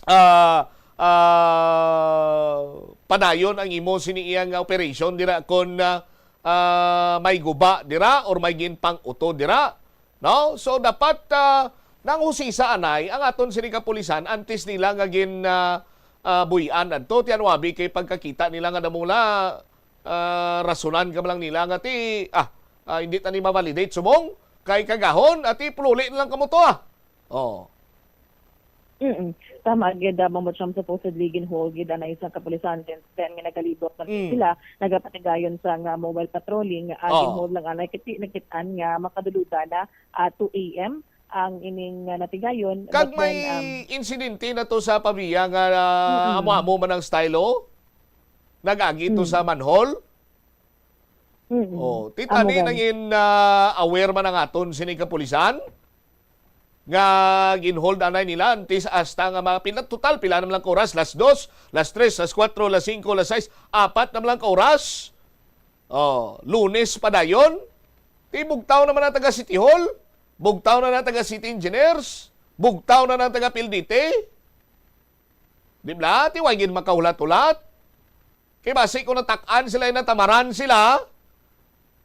ah, ah, padayon ang imo sini iya nga operation dira kon, ah, ah, may guba dira or may ginpang-uto dira? No? So, dapat, ah, nanghusisa anay ang aton sini kapulisan antes nila nga gin, ah, ah, buy-an adto. Ti ano abi kay pagkakita nila nga damula, ah, rasunan ka man lang nila nga ti, ah, ah, hindi ta ni ma-validate subong kay kagahon, ati pululi na lang kamo to, ah. Oh. Mm. Tama gid, ah, Ma'am Cham, supposedly ginhold gid anay sa kapulisan since then nga nagalibot man Mm. sila, nagapatigayon sa nga mobile patrolling, ah, Oh. ginhold lang anay kasi nakit-an nga makadulutan na, ah, two A M ang ining, ah, natigayon. Kag But may then, um, insidente na to sa Pavia nga, ah, Mm-mm. amo-amo man ang style, oh. Nag-agi to Mm. sa manhole. Mm-mm. Oh, ti Amo tani gani. nangin, ah, aware man ang aton sini kapulisan nga ginhold anay nila antes hasta nga mga pila, total pila naman lang ka oras, las dos, las tres, las kuwatro, las singko, las sais, apat naman lang ka oras. Oh, Lunes pa dayon. Ti bugtaw naman ang taga City Hall, bugtaw na na taga City Engineers, bugtaw na na taga P L D T. Di ba? Ti way gid makahulat-hulat. Kay basi kung natak-an sila, natamaran sila,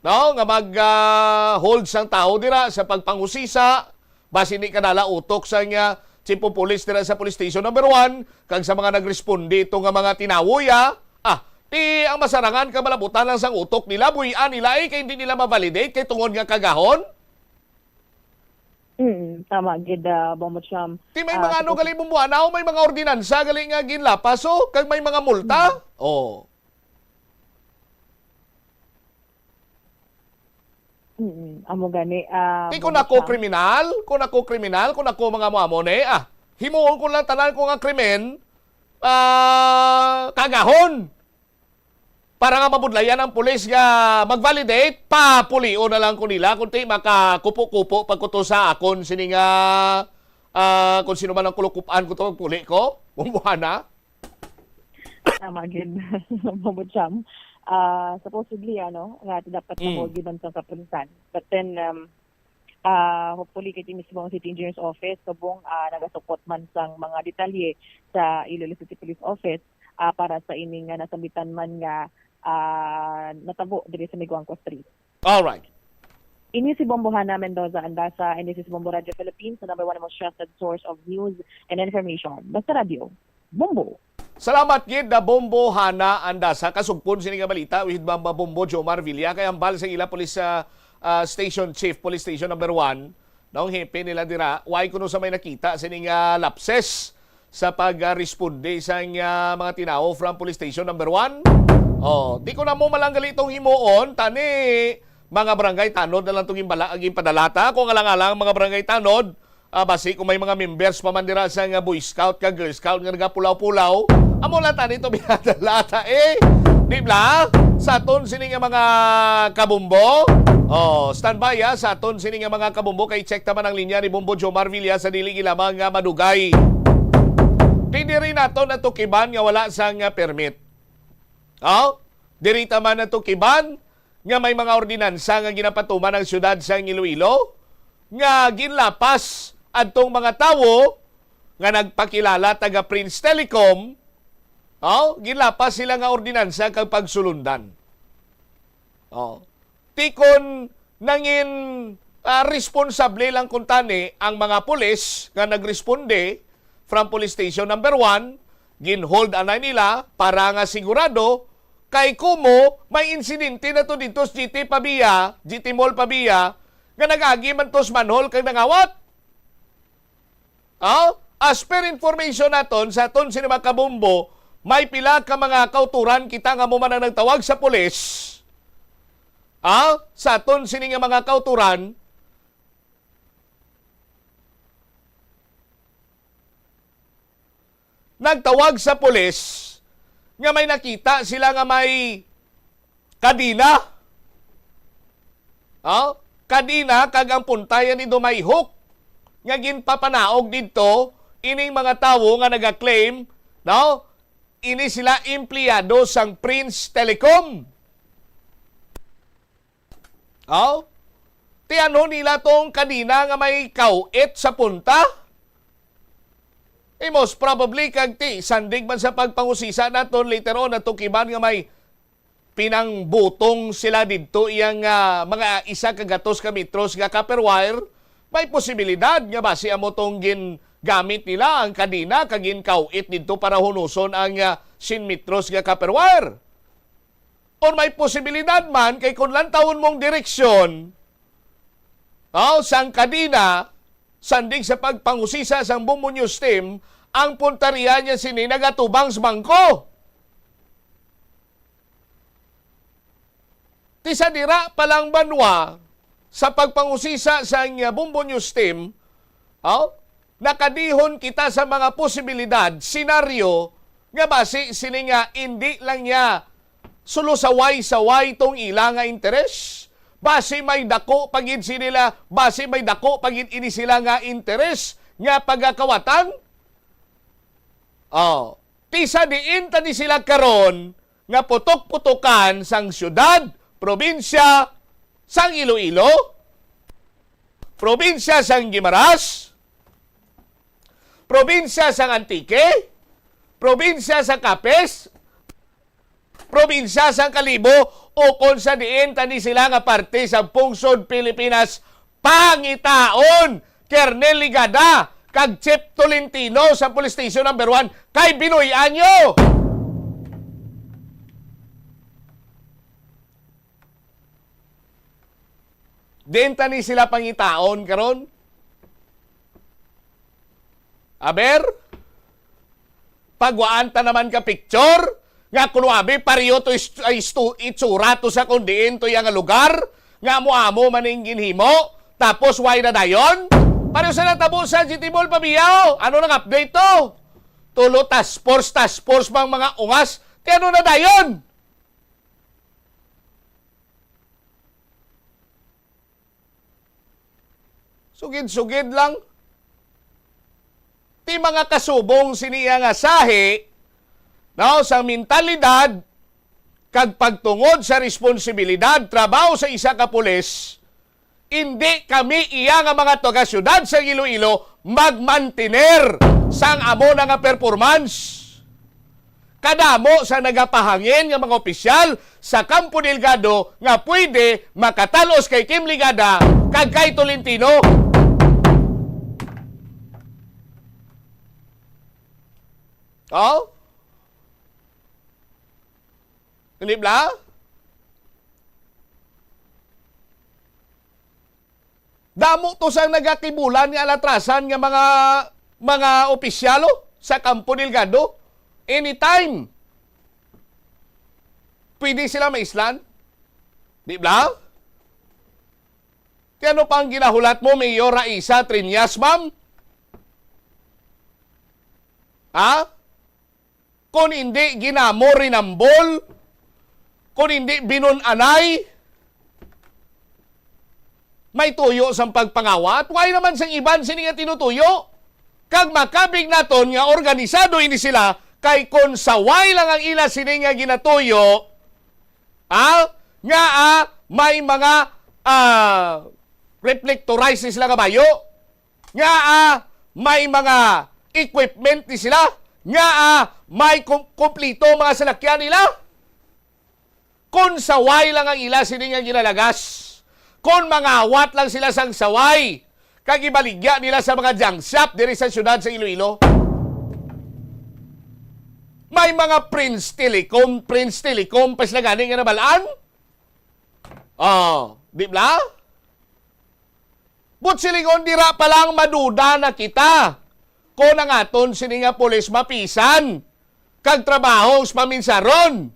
no, nga mag, ah, hold sang tawo dira sa pagpanghusisa, basi ni kadala utok sa nga chief of police dira sa police station number one, kag sa mga nagresponde ito nga mga tinawo, ya. Ah, ti ang masarangan ka malabutan lang sang utok nila, buy-an nila, eh, kay hindi nila ma-validate kay tungod nga kagahon. Mm, tama gid, ah, Bombo Cham. Ti may Ah, mga ano tapos gali, Bombo, anaw, may mga ordinansa gali nga ginlapas, oh, kag may mga multa. Mm. Oh. Mm, amo gani, ah, Ti kung Bombo ako Cham. kriminal, kung ako kriminal, kung ako mga amo-amo ni, ah, himuon ko lang tanan ko nga krimen, ah, kagahon. para nga mabudlayan ang pulis nga mag-validate, papulion na lang ko nila, kung ti makakupo-kupo pa ko to sa akon sini nga, ah, kung sino man ang kulukupan ko to, puli ko, bumbuhana. Tama gid, Bobo Cham. Ah, supposedly, ano, nga dapat Mm. Nabuo giban sa kapulisan. But then, um, ah, hopefully, kay mismo ang City Engineer's Office, subong, ah, nagasukot man sang mga detalye sa Iloilo City Police Office, ah, para sa ini nga nasambitan man nga, ah, natabo diri sa Miguangco Street. Alright. Ini si Bombo Hana Mendoza Andasa, and this is Bombo Radio Philippines, the number one most trusted source of news and information. Basta Radio, Bombo. Salamat gid na Bombo Hana Andasa. Kasugpon sini nga balita with Ma'am Bombo Jomar Villa kay hambal sa ila police, ah, ah, station chief, police station number one, nang hepe nila dira, why kuno sa may nakita sini nga lapses sa pagresponde sang, ah, mga tinawo from police station number one? Oh, di ko na mo malanggali itong himuon, tani mga barangay tanod na lang itong gimbala-, ginpadalata. Kung alang-alang mga barangay tanod, ah, basi kung may mga members pa man dira sa nga Boy Scout ka Girl Scout nga nagapulaw-pulaw, amo lang tani ito binadalata eh. Di ba? Sa aton sini nga mga kabumbo, oh, standby ah, sa aton sini nga mga kabumbo, kay check naman ang linya ni Bombo Jomar Villa sa dili lamang nga madugay. Di diri nato natukiban nga wala sang, ah, permit. Oh? Diri ta man natukiban nga may mga ordinansa nga ginapatuman ang siyudad sang Iloilo nga ginlapas adtong mga tawo nga nagpakilala taga Prince Telecom. Oh? Ginlapas sila nga ordinansa kag pagsulundan. Oh. Ti kon nangin, ah, responsable lang kuntani ang mga pulis nga nagresponde from police station number one, ginhold anay nila para nga sigurado kay kumo may insidente na to dito sa G T Pavia, G T Mall Pavia, nga nag-agi man to sa manhole kag nangawat. Oh, as per information naton sa aton sini mga kabumbo, may pila ka mga kauturan kita nga mo man ang nagtawag sa pulis. Ah, sa aton sini nga mga kauturan, nagtawag sa pulis nga may nakita sila nga may kadena. Oh, kadena kag ang puntayan ni do may hook nga ginpapanaog didto ining mga tawo nga nagaklaim, no? Ini sila empleyado sang Prince Telecom. Oh? Tianhon nila tong kadena nga may kawit sa punta? Eh, most probably, kag ti, sandig man sa pagpangusisa naton later on, natukiban nga may pinangbutong sila didto iyang, ah, mga isa ka gatos ka metros nga copper wire, may posibilidad nga basi amo tong gingamit nila ang kadena kag ginkawit didto para hunuson ang, ah, siyam metros nga copper wire. Or may posibilidad man kay kung lantawon mong direksyon, oh, sang kadena, sandig sa pagpangusisa sang Bombo News Team, ang puntaria niya sini nagatubang sa bangko. Ti sa dira pa lang banwa, sa pagpangusisa sang Bombo News Team, oh, nakadihon kita sa mga posibilidad, senaryo, nga basi sini nga indi lang niya sulusaway-saway tong ila nga interes. Basi may dako pa gid sila, basi may dako pa gid ini sila nga interes nga pagakawatan. Oh, ti sa diin ta ni sila karon nga putok-putokan sang siyudad, probinsya sang Iloilo, probinsya sang Guimaras, probinsya sang Antique, probinsya sang Capiz, probinsya sang Kalibo, ukon sa diin ta ni sila nga parte sa pungsod Pilipinas pangitaon, Kernel Ligada kag Chief Tolentino sa Police Station Number One, kay binuy-an nyo. Diin ta ni sila pangitaon karon? Aber, pagwaan ta naman ka picture nga kuno abi pareho to ist-, ay istu-, itsura to sa kung diin to iya nga lugar nga amo-amo man ning ginhimo, tapos why na dayon? Pareho sa natabo sa G T Mall Pabiao. Ano nang update to? Tulo task force, task force bang mga ungas? Ti ano na dayon? Sugid-sugid lang. Ti mga kasubong sini nga sahi, no, sa mentalidad kag pagtungod sa responsibilidad, trabaho sa isa ka pulis, indi kami iya nga mga taga-siyudad sa Iloilo magmantener sang amo na nga performance. Kadamo sa nagapahangin nga mga opisyal sa Campo Delgado nga pwede makatal-os kay Kim Ligada kag kay Tolentino. Oh? Hindi bla? Damo to sang nagakibulan nga alatrasan nga mga, mga opisyalo sa Campo Delgado. Anytime, pwede sila maislan. Di bla? Kaya ano pa ang ginahulat mo, Mayor Raisa Triñas, ma'am? Ha? Kung hindi ginamo, rinambol, kung hindi binun-anay, may tuyo sang pagpangawat. Wala naman sang iban sini nga tinutuyo. Kag makabig naton nga organisado ini sila, kay kon saway lang ang ila sini nga ginatuyo, ah, nga, ah, may mga, ah, reflectorized sila nga bayo, nga, ah, may mga equipment ni sila, nga, ah, may kum-, kumplito ang mga salakyan nila. Kon saway lang ang ila sini nga ginalagas, kon mangawat lang sila sang saway, kag ibaligya nila sa mga junk shop diri sa siyudad sa Iloilo. May mga Prince Telecom, Prince Telecom pa sila gani nga nabalaan. Oh, di bla? But silingon, dira pa lang maduda na kita kon ang aton sini nga pulis mapisan kag trabaho sa paminsaron.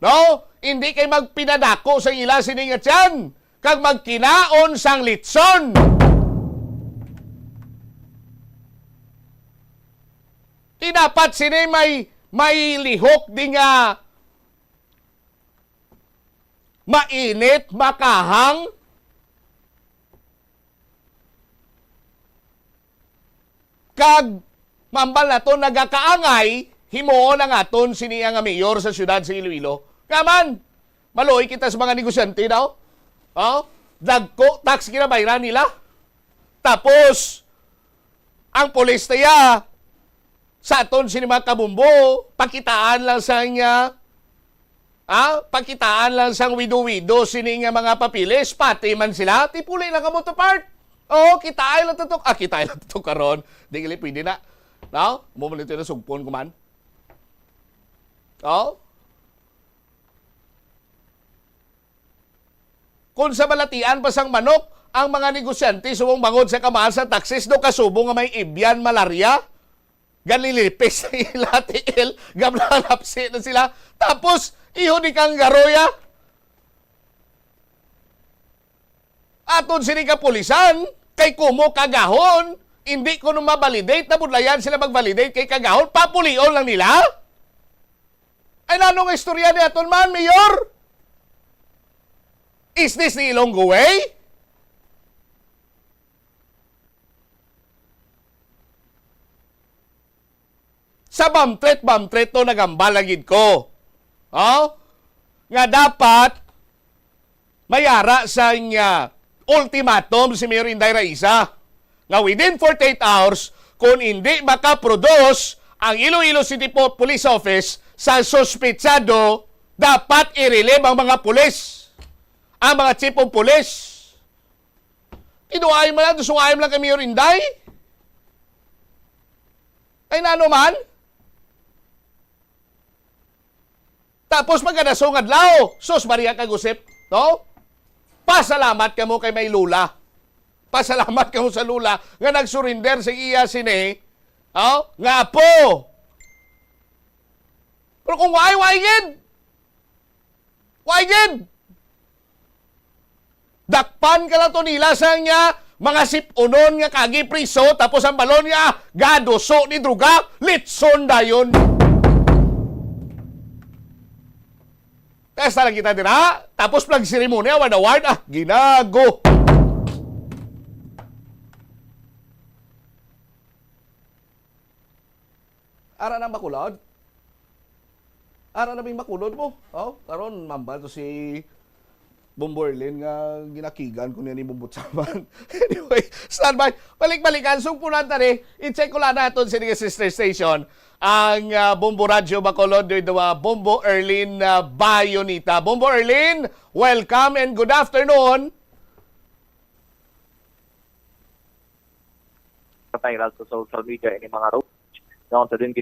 No? Hindi kay magpinadako sa ila sini nga tiyan kag magkinaon sang litson. Ti dapat sini may, may lihok di nga mainit, makahang, kag mambal nato nagakaangay himuon ang aton sini nga mayor sa siyudad sa Iloilo. Nga man, maluoy kita sa mga negosyante daw. Oh? Dagko tax ginabayran nila. Tapos, ang pulis na iya, sa aton sini mga kabumbo, pakitaan lang sa niya, ah, pakitaan lang sang wido-wido sini nga mga papeles, pati man sila, ti puli lang kamo to part. Oo, kitaay lang to, to. Ah, kitaay lang to karon. Di gali pwede na. No? Mo man ito na sugpon ko man. Oh? Kung sa balatian pa sang manok, ang mga negosyante subong bangod sa kamahal sa taxes, do kasubo nga may avian malaria, ganilipis sa ila tiil, gamlalapsi na sila. Tapos, iho ni kang garoya. Aton sini kapulisan, kay kumo kagahon, hindi ko nung ma-validate, nabudlayan sila mag-validate kay kagahon, papulion lang nila. Ay, nanong istorya ni aton man, Mayor? Is this the Ilonggo way? Sa bamtret-bamtret to, nagambal na gid ko. Oh? Nga dapat may ara sa nga ultimatum si Mayor Inday Raisa nga within forty-eight hours, kung hindi makaproduce ang Iloilo City Po-, Police Office sa suspitsado, dapat i-relieve ang mga pulis, ang mga chief of police. Tinuay man lang, suway man lang kay Mayor Inday. Ay, nano man? Tapos magkadasong adlaw, sus, Maria kag Josep, no? Pasalamat kamo kay may lula. Pasalamat kamo sa lula nga nag-surrender sa iya sini, oh, nga apo. Pero kung way, way gid. Way gid. Dakpan ka lang to nila sa niya, mga sipunon nga kagi priso, tapos ang balon niya, gaduso ni droga, litson dayon. Testa lang kita dira, tapos flag ceremony, award, award, ah, ginago. Ara na Bacolod? Ara na bing Bacolod mo? Oh, karon mambal to si Bombo Erlin nga ginakigan ko niya ni Bombo Chaman. Anyway, standby. Balik-balikan. Sugpunan ta ni. I-check ko lang naton sa ining sister station. Ang ah, Bombo Radyo Bacolod with ah, Bombo Erlin ah, Bayonita. Bombo Erlin, welcome and good afternoon. Viral sa social media ini mga road. Doon sa din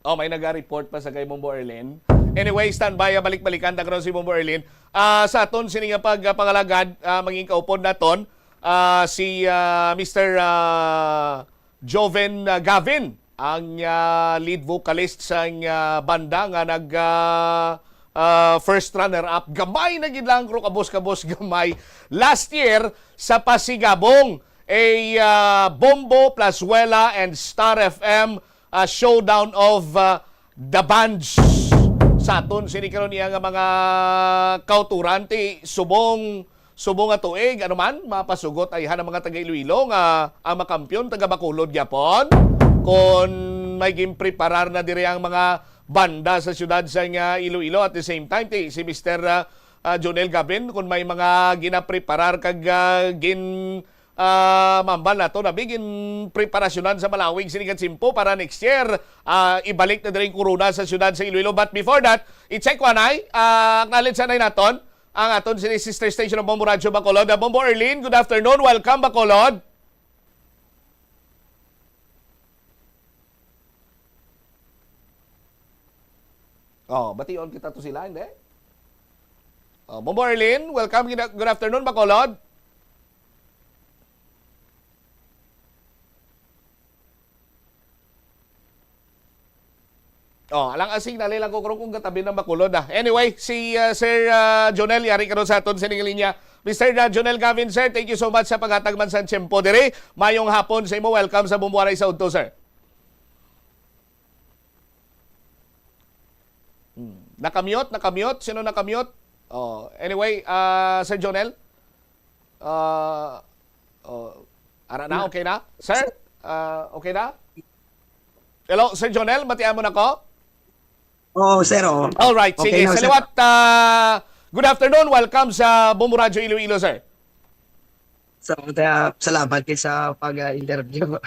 Oh, may naga-report pa sa kay Bombo Erlin. Anyway, standby, ah, balik-balikan ta karon si Bombo Erlin. Ah, sa aton sini nga pagpangalagad, ah, mangin kaupod naton ah, si ah, Mister ah, Joven ah, Gavin, ang ah, lead vocalist sang ah, banda nga nag ah, ah, first runner-up. Gamay na gid lang, pero kabos-kabos gamay. Last year, sa Pasigabong, a ah, Bombo, Plazuela, and Star F M ah, Showdown of ah, the Bands. Sa aton sini karon iya nga mga kauturan ti subong subong nga tuig, ano man, mapasugot ayhan ang mga taga Iloilo nga ang makampiyon taga Bacolod gyapon. Kon may ginpreparar na diri ang mga banda sa siyudad sa nga Iloilo, at the same time ti si Mister ah, ah, Jonel Gavin, kon may mga ginapreparar kag ah, gin ah, mambal nato na bigin preparasyonan sa malawig sini nga tiyempo para next year ah, ibalik na diri ang korona sa siyudad sa Iloilo. But before that, i-check ko anay, ah, acknowledge anay naton ang aton sini sister station ng Bombo Radyo Bacolod. Ah, Bombo Erlin, good afternoon. Welcome, Bacolod. Oh, bation kita to sila, hindi? Oh, Bombo Erlin, welcome. Good good afternoon, Bacolod. Oh, alang asing na lang ko kung gatabi ng Bacolod ah. Anyway, si ah, Sir ah, Jonel yari karon sa aton sa linya. Mister ah, Jonel Gavin, sir, thank you so much sa paghatag man sa tiyempo diri. Mayong hapon sa imo. Welcome sa Bombo Anay sa Udto, sir. Hmm. Nakamute, nakamute. Sino nakamute? Oh, anyway, ah, Sir Jonel. Ah, oh, ara na, okay na? Sir, ah, okay na? Hello, Sir Jonel, matian mo na ko? Oo, sir, oo. All right, sige. Okay na, Sa sir. liwat, ah, good afternoon. Welcome sa Bombo Radyo Iloilo, sir. So, kaya salamat kay sa pag-interview.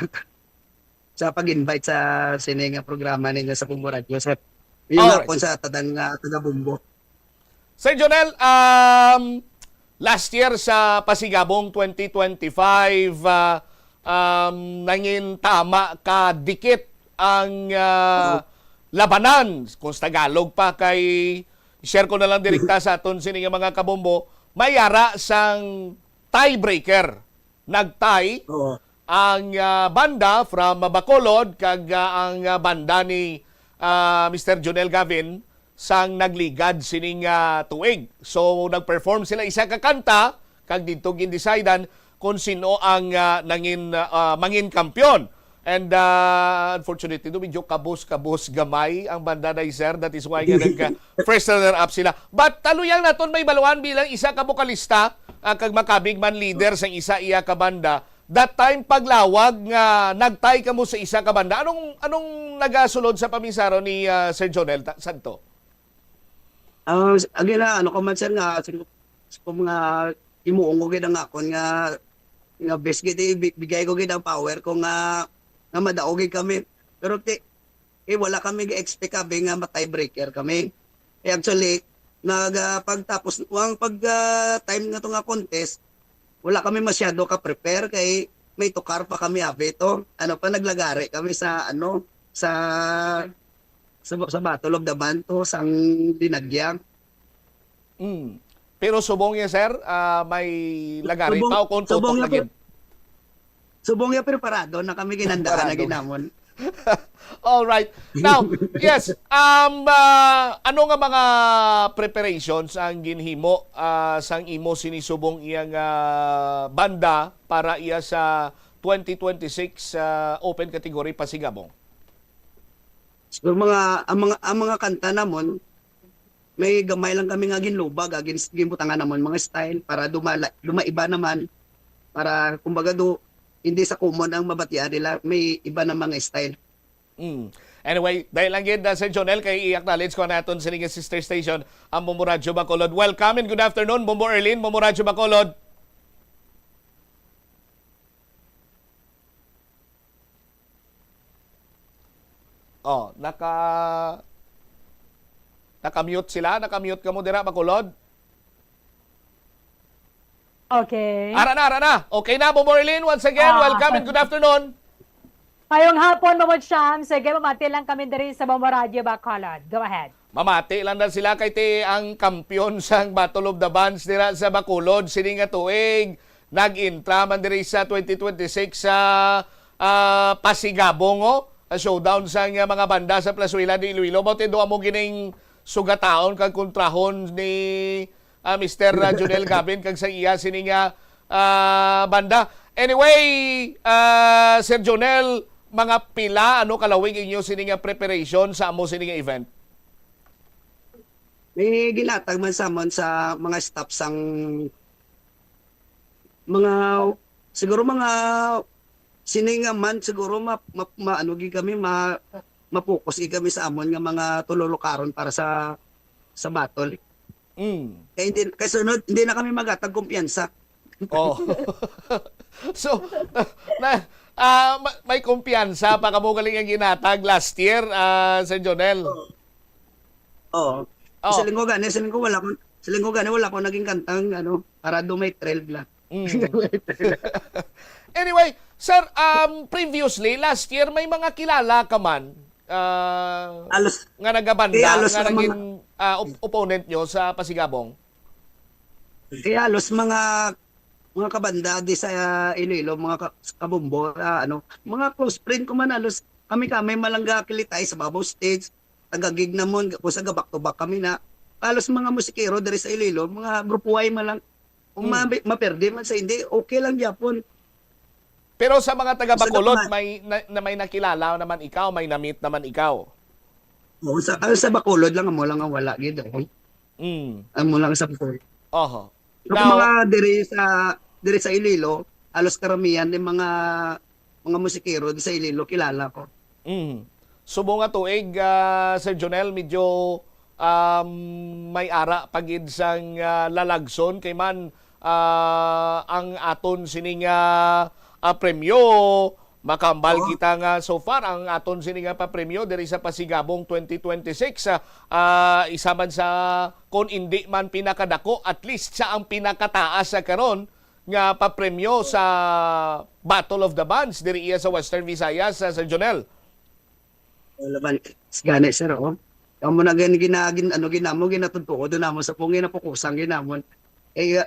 Sa pag-invite sa sini nga programa ninyo sa Bombo Radyo, sir. Yun Alright. Ako sa tanan nga taga Bombo. Sir Jonel, um, last year sa Pasigabong twenty twenty-five, ah, um, nangin tama ka dikit ang ah, labanan. Kung sa Tagalog pa kay share ko na lang direkta sa aton sini nga mga kabombo, may ara sang tiebreaker. Nag-tie Oo. ang ah, banda from Bacolod kag ah, ang ah, banda ni ah, Mister Jonel Gavin sang nagligad sining ah, tuig. So nag-perform sila isa ka kanta kag didto gindesidean kung sino ang ah, nangin ah, mangin kampiyon. And ah, unfortunately, do medyo kabos-kabos gamay ang banda na sir. That is why nga nag ah, first runner-up sila. But taluyang naton may baluan bilang isa ka bokalista ah, kag makabig man leader sang isa iya ka banda. That time paglawag nga nag-tie kamo sa isa ka banda. Anong anong nagasulod sa paminsaro ni ah, Sir Jonel Ta- Santo? Ang agi na ano ko man, sir, nga sir, ko mga imuong ko gid ang akon nga nga best gid, ibigay ko gid ang power ko nga nga madaog gid kami. Pero ti, eh, wala kami ga-expect abi nga ma-tiebreaker kami. Eh, actually, nag ah, pagtapos ang pag ah, time nga to nga contest, wala kami masyado ka prepare kay may tukar pa kami abi to. Ano pa, naglagari kami sa ano, sa sa, sa Battle of the Banto sang Dinagyang. Mm. Pero subong niya, sir, ah, may lagari Subong- pa o kung subong tutok niya, na gid? Subong ya preparado na kami, ginandaan na Preparado. Ginamon. All right. Now, yes, um ah, ano nga mga preparations ang ginhimo ah, sang imo sinisubong iyang ah, banda para iya sa twenty twenty-six ah, open category Pasigabong? Siguro mga ang mga ang mga kanta namon, may gamay lang kami nga ginlubag, ah, gin, ginbutangan namon mga style para dumala, dumaiba naman, para kumbaga do hindi sa common ang mabatian nila, may iba na mga style. Mm. Anyway, dahil lang gid, ah, Sir Jonel, kay i-acknowledge ko naton sini nga sister station, ang Bombo Radyo Bacolod. Welcome and good afternoon, Bombo Erlin, Bombo Radyo Bacolod. Oh, naka naka-mute sila, naka-mute kamo dira, Bacolod. Okay. Ara na, ara na. Okay na, Bombo Erlin, once again, Ah. welcome and good afternoon. Mayong hapon, Bombo Cham. Sige, mamati lang kami diri sa Bombo Radyo Bacolod. Go ahead. Mamati lang na sila kay ti ang kampiyon sang Battle of the Bands dira sa Bacolod sini nga tuig. Nag-intra man diri sa twenty twenty-six sa, ah, Pasigabong, oh. Ang showdown sang mga banda sa Plazuela de Iloilo. Mao ti duha mo gining sugataon kag kontrahon ni ah, Mister, ah, Junel Gavin kag sa iya sini nga, ah, banda. Anyway, ah, Sir Junel, mga pila ano kalawig inyo sini nga preparation sa amo sini nga event? May ginatag man sa amon sa mga staff sang mga, siguro mga sini nga month, siguro ma-, ma-, ma-, ano gid kami, ma-, ma-focus gid kami sa amon nga mga tululukaron para sa, sa battle. Mm. Kay hindi, kay sunod, hindi na kami maghatag kumpiyansa. Oh. So, na, ah, ma-, may kumpiyansa pa kamo galing ang ginatag last year, ah, Sir Jonel? Oo. Oo. Oh. Sa linggo gani, sa linggo wala ko, sa linggo gani wala ko naging kantang, ano, para do may trail lang. Mm. Anyway, sir, um, previously, last year, may mga kilala ka man, ah, Halos, nga nagabanda, eh, halos nga ang mga naging, ah, op-, opponent nyo sa Pasigabong? Eh, halos mga, mga kabanda di sa, ah, Iloilo, mga ka-, kabombo, ah, ano, mga close friend ko man, halos kami-kami malangga kilitay sa babaw stage, taga-gig namon, kung sa back to back kami na, halos mga musikero diri sa Iloilo, mga grupo Y man lang. Kung Hmm. ma-, maperde man sa hindi, okay lang gyapon. Pero sa mga taga Sa Bacolod, Bacolod. may na, na may nakilala naman ikaw, may na-meet naman ikaw? Oo, sa, ah, sa Bacolod lang, amo lang ang wala gid, oh. Mm. Amo lang sa Bacolod. Oho. Pero Now mga diri sa, diri sa Iloilo, halos karamihan ni mga, mga musikero di sa Iloilo, kilala ko. Mm. Subong nga tuig, ah, Sir Jonel, medyo, um, may ara pa gid sang, ah, lalagson kay man, ah, ang aton sini nga, ah, premyo, makambal Oo. kita nga so far ang aton sini nga papremyo diri sa Pasigabong twenty twenty-six, ah, ah, isa man sa kung indi man pinakadako, at least sa ang pinakataas sa karon nga papremyo sa Battle of the Bands diri iya sa Western Visayas, ah, Sir Jonel. Wala man. Gani, sir, oh. Amo na gani gina-, gin-, ano, ginamo, ginatudtuod namo sa pong ginapukusan ginamon. Eh, ga,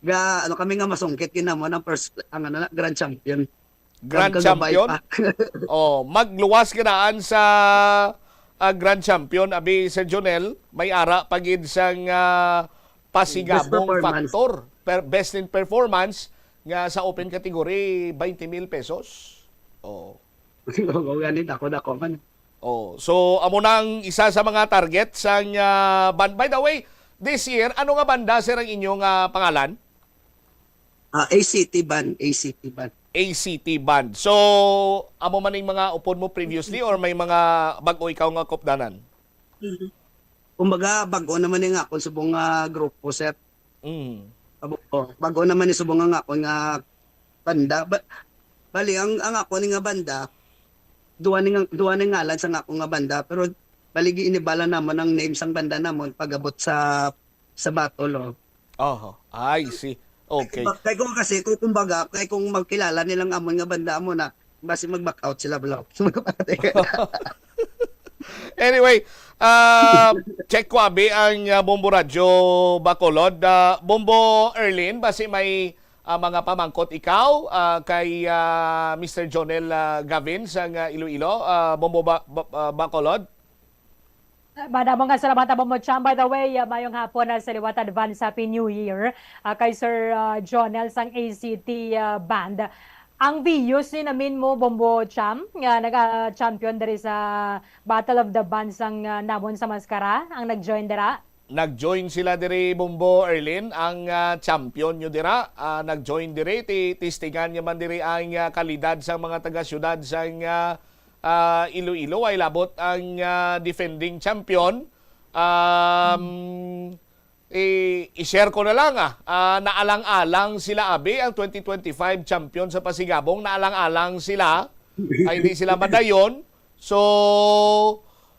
ga, ano kami nga masungkit ginamon ang first, ang ano na, grand champion. Grand Ang kagabay champion? pa. Oh, magluwas ka daan sa, ah, grand champion, abi, Sir Jonel, may ara pa gid sang, ah, Pasigabong Best performance. factor. Per-, best in performance nga sa open category, twenty mil pesos. Oh. Oo, gani, dako-dako man. Oh, so amo na ang isa sa mga target sang, ah, ban-, by the way, this year, ano nga banda, sir, ang inyong, ah, pangalan? Ah, A C T band, A C T band. A C T band. So, amo man ning mga upod mo previously or may mga bag-o ikaw nga kupdanan? Mhm. Kumbaga, bag-o naman yung akon subong nga grupo, sir. Mm. Abo-, oh, bag-o naman yung subong nga akon nga banda. Ba-, bali, ang, ang akon nga banda, duwa ni nga, duwa ni ngalan sa akon nga banda, pero bali, giinibala namon ang name sang banda namon pag-abot sa, sa battle, oh. Oho. I see. Okay. Kay, kay kung kasi, kung kumbaga, kay kung magkilala nilang amon nga banda mo na, basi mag-back out sila, bro. Anyway, ah, check ko, abi, ang, ah, Bombo Radyo Bacolod. Ah, Bombo Erlin, basi may, ah, mga pamangkot ikaw, ah, kay, ah, Mister Jonel, ah, Gavin sang, ah, Iloilo. Ah, Bombo Ba-, Ba-, ah, Bacolod? Madamo nga salamat, Bombo Cham. By the way, ah, mayong hapon na sa liwat, advance Happy New Year, ah, kay Sir, ah, Jonel sang A C T, ah, Band. Ang views ni namin mo, Bombo Cham, nga naga-champion diri sa Battle of the Bands sang, ah, namon sa Maskara, ang nag-join dira? Nag-join sila diri, Bombo Erlin, ang, ah, champion nyo dira. Ah, nag-join diri, ti-, testingan niya man diri ang, ah, kalidad sa mga taga-syudad sang, ah, ah, Iloilo, way labot ang, ah, defending champion. Um, i-, i-share ko na lang, ah. Ah, naalang-alang sila, abi, ang twenty twenty-five champion sa Pasigabong. Naalang-alang sila. Ay, hindi sila madayon. So,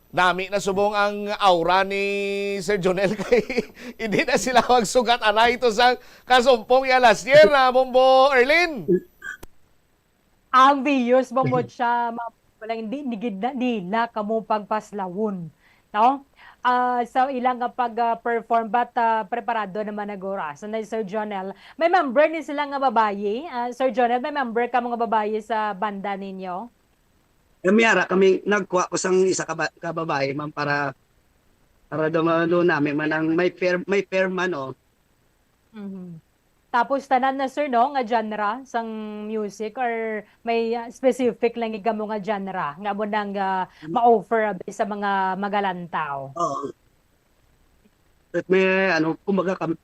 nami na subong ang aura ni Sir Jonel kay hindi na sila magsugat anay to sa kasumpong ya last year na, Bombo Erlin. Ang views mo mo siya, ma-, walang di, di, gid na nila kamo pagpaslawon. No? Ah, sa ilang nga pag-perform, but ah, preparado naman na gura. So, na Sir Jonel, may member ni sila nga babayi? Ah, Sir Jonel, may member ka mga babayi sa banda ninyo? Kami ara kami nagkuha ko sang isa ka, ba, ka babae, ma'am, para para daw maano namin man ang may fair may fair man, oh. Mhm. Tapos tanan na, sir, no, nga genre sang music, or may ah, specific lang gid kamo nga genre nga mo nang ah, ma-offer abi sa mga magalantaw? Oo. At may ano, kumbaga kam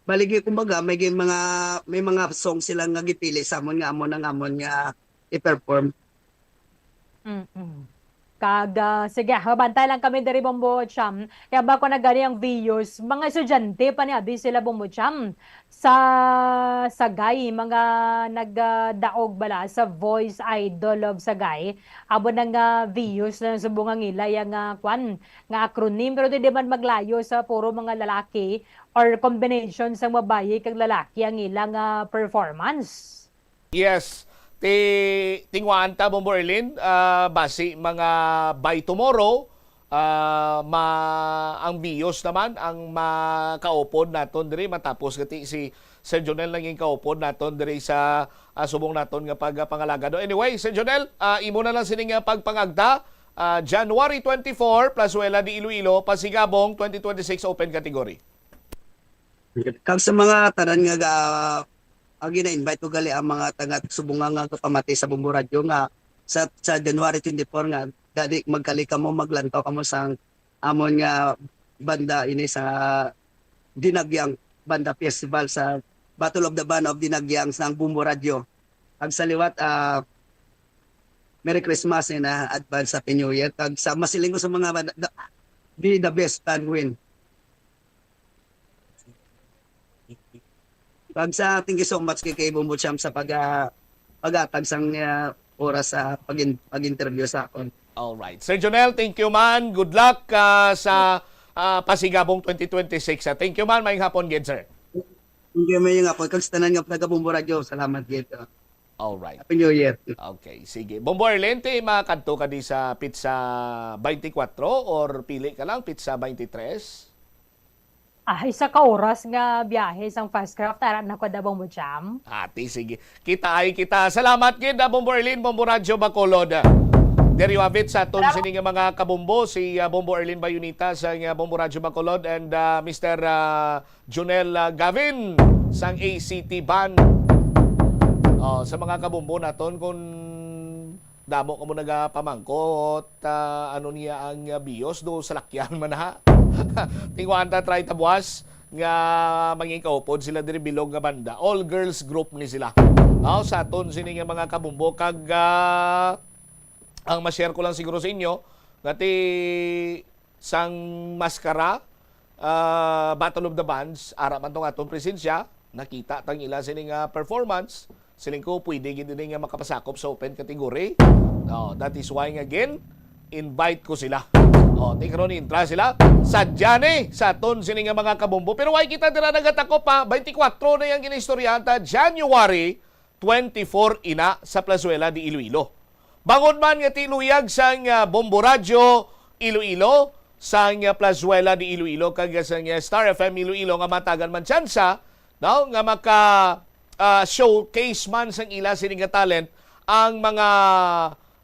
baligi kumbaga may gin-, mga may mga song sila nga gipili sa amon nga amon ang amon nga i-perform. Mm-mm. Kag ah, sige, ha, bantay lang kami diri, Bombo Cham. Kaya ba ko na gani ang views, mga estudyante pa ni abi sila, Bombo Cham, sa Sagay, mga nagdaog bala sa Voice Idol of Sagay. Abo na nga views na subong ang ila yang ah, kwan, nga acronym, pero di man maglayo sa puro mga lalaki or combination sa babayi kag lalaki ang ilang ah, performance. Yes. Ti tinguhaan ta, Bombo Erlin, ah, basi mga by tomorrow, ah, ma ang Vios naman ang makaupod naton diri, matapos gati si Sir Jonel nangin kaupod naton diri sa ah, subong naton nga pagpangalaga, no? Anyway, Sir Jonel, ah, imo na lang sini nga pagpangagda, ah, January twenty-four, Plazuela de Iloilo, Pasigabong, twenty twenty-six open category. Kag sa mga tanan nga ga, ah, gina-invite ko gali ang mga taga subong nga, nga pamati sa Bombo Radyo nga sa, sa January twenty-four nga dali magkali kamo, maglantaw kamo sa amon nga banda ini sa Dinagyang Banda Festival sa Battle of the Band of Dinagyang sa Bombo Radyo. Kag sa liwat, ah, Merry Christmas and ah, advance Happy New Year. Kag sa masiling ko sa mga banda, the, be the best and win. Kag sa, thank you so much kay, kay Bombo Champ sa pag, ah, pag-atag sang ah, oras sa pag-in-, pag-interview sa akon. All right. Sir Jonel, thank you man. Good luck ah, sa ah, Pasigabong twenty twenty-six. Ah. Thank you man. Maayong hapon gid, sir. Thank you, maayong hapon. Kag sa tanan nga taga Bombo Radyo, salamat gid. Ah. All right. Happy New Year. Okay, sige. Bombo Erlin, ti makadto ka di sa pizza twenty-four or pili ka lang, pizza twenty-three? Ah, isa ka oras nga biyahe sang Fastcraft, ara na ko da, Bombo Cham. Ati, sige. Kita ay kita. Salamat gid, ah, Bombo Erlin, Bombo Radyo Bacolod. There you have it sa aton sini nga mga kabombo, si ah, Bombo Erlin Bayunita sa nga Bombo Radyo Bacolod and ah, Mister ah, Junel ah, Gavin sang A C T Band. Oh, sa mga kabombo naton, kung damo ka mo nagapamangkot, ah, ano niya ang ah, bios do salakyan man ha. Tinguan ta, try ta buwas nga mangin kaupod sila diri bilog nga banda. All girls group ni sila. Aw, sa aton sini nga mga kabombo kag ah, ang ma-share ko lang siguro sa inyo, nga ti sang Maskara, ah, Battle of the Bands, ara man tong aton presensya, nakita tang ila sini nga performance, siling ko pwede gid ini nga makapasakop sa open category. No, that is why nga gin invite ko sila. Oh, ti karon intra sila sa Jani sa aton sini nga mga kabombo. Pero why kita dira nagatakop pa? Twenty-four na yang ginistoryahan ta, January twenty-four ina sa Plazuela de Iloilo. Bangod man nga ti luyag sang ah, Bombo Radyo Iloilo, sang ah, Plazuela de Iloilo kag sang ah, Star F M Iloilo nga matagan man tsansa, no, nga maka ah, showcase man sang ila sini nga talent ang mga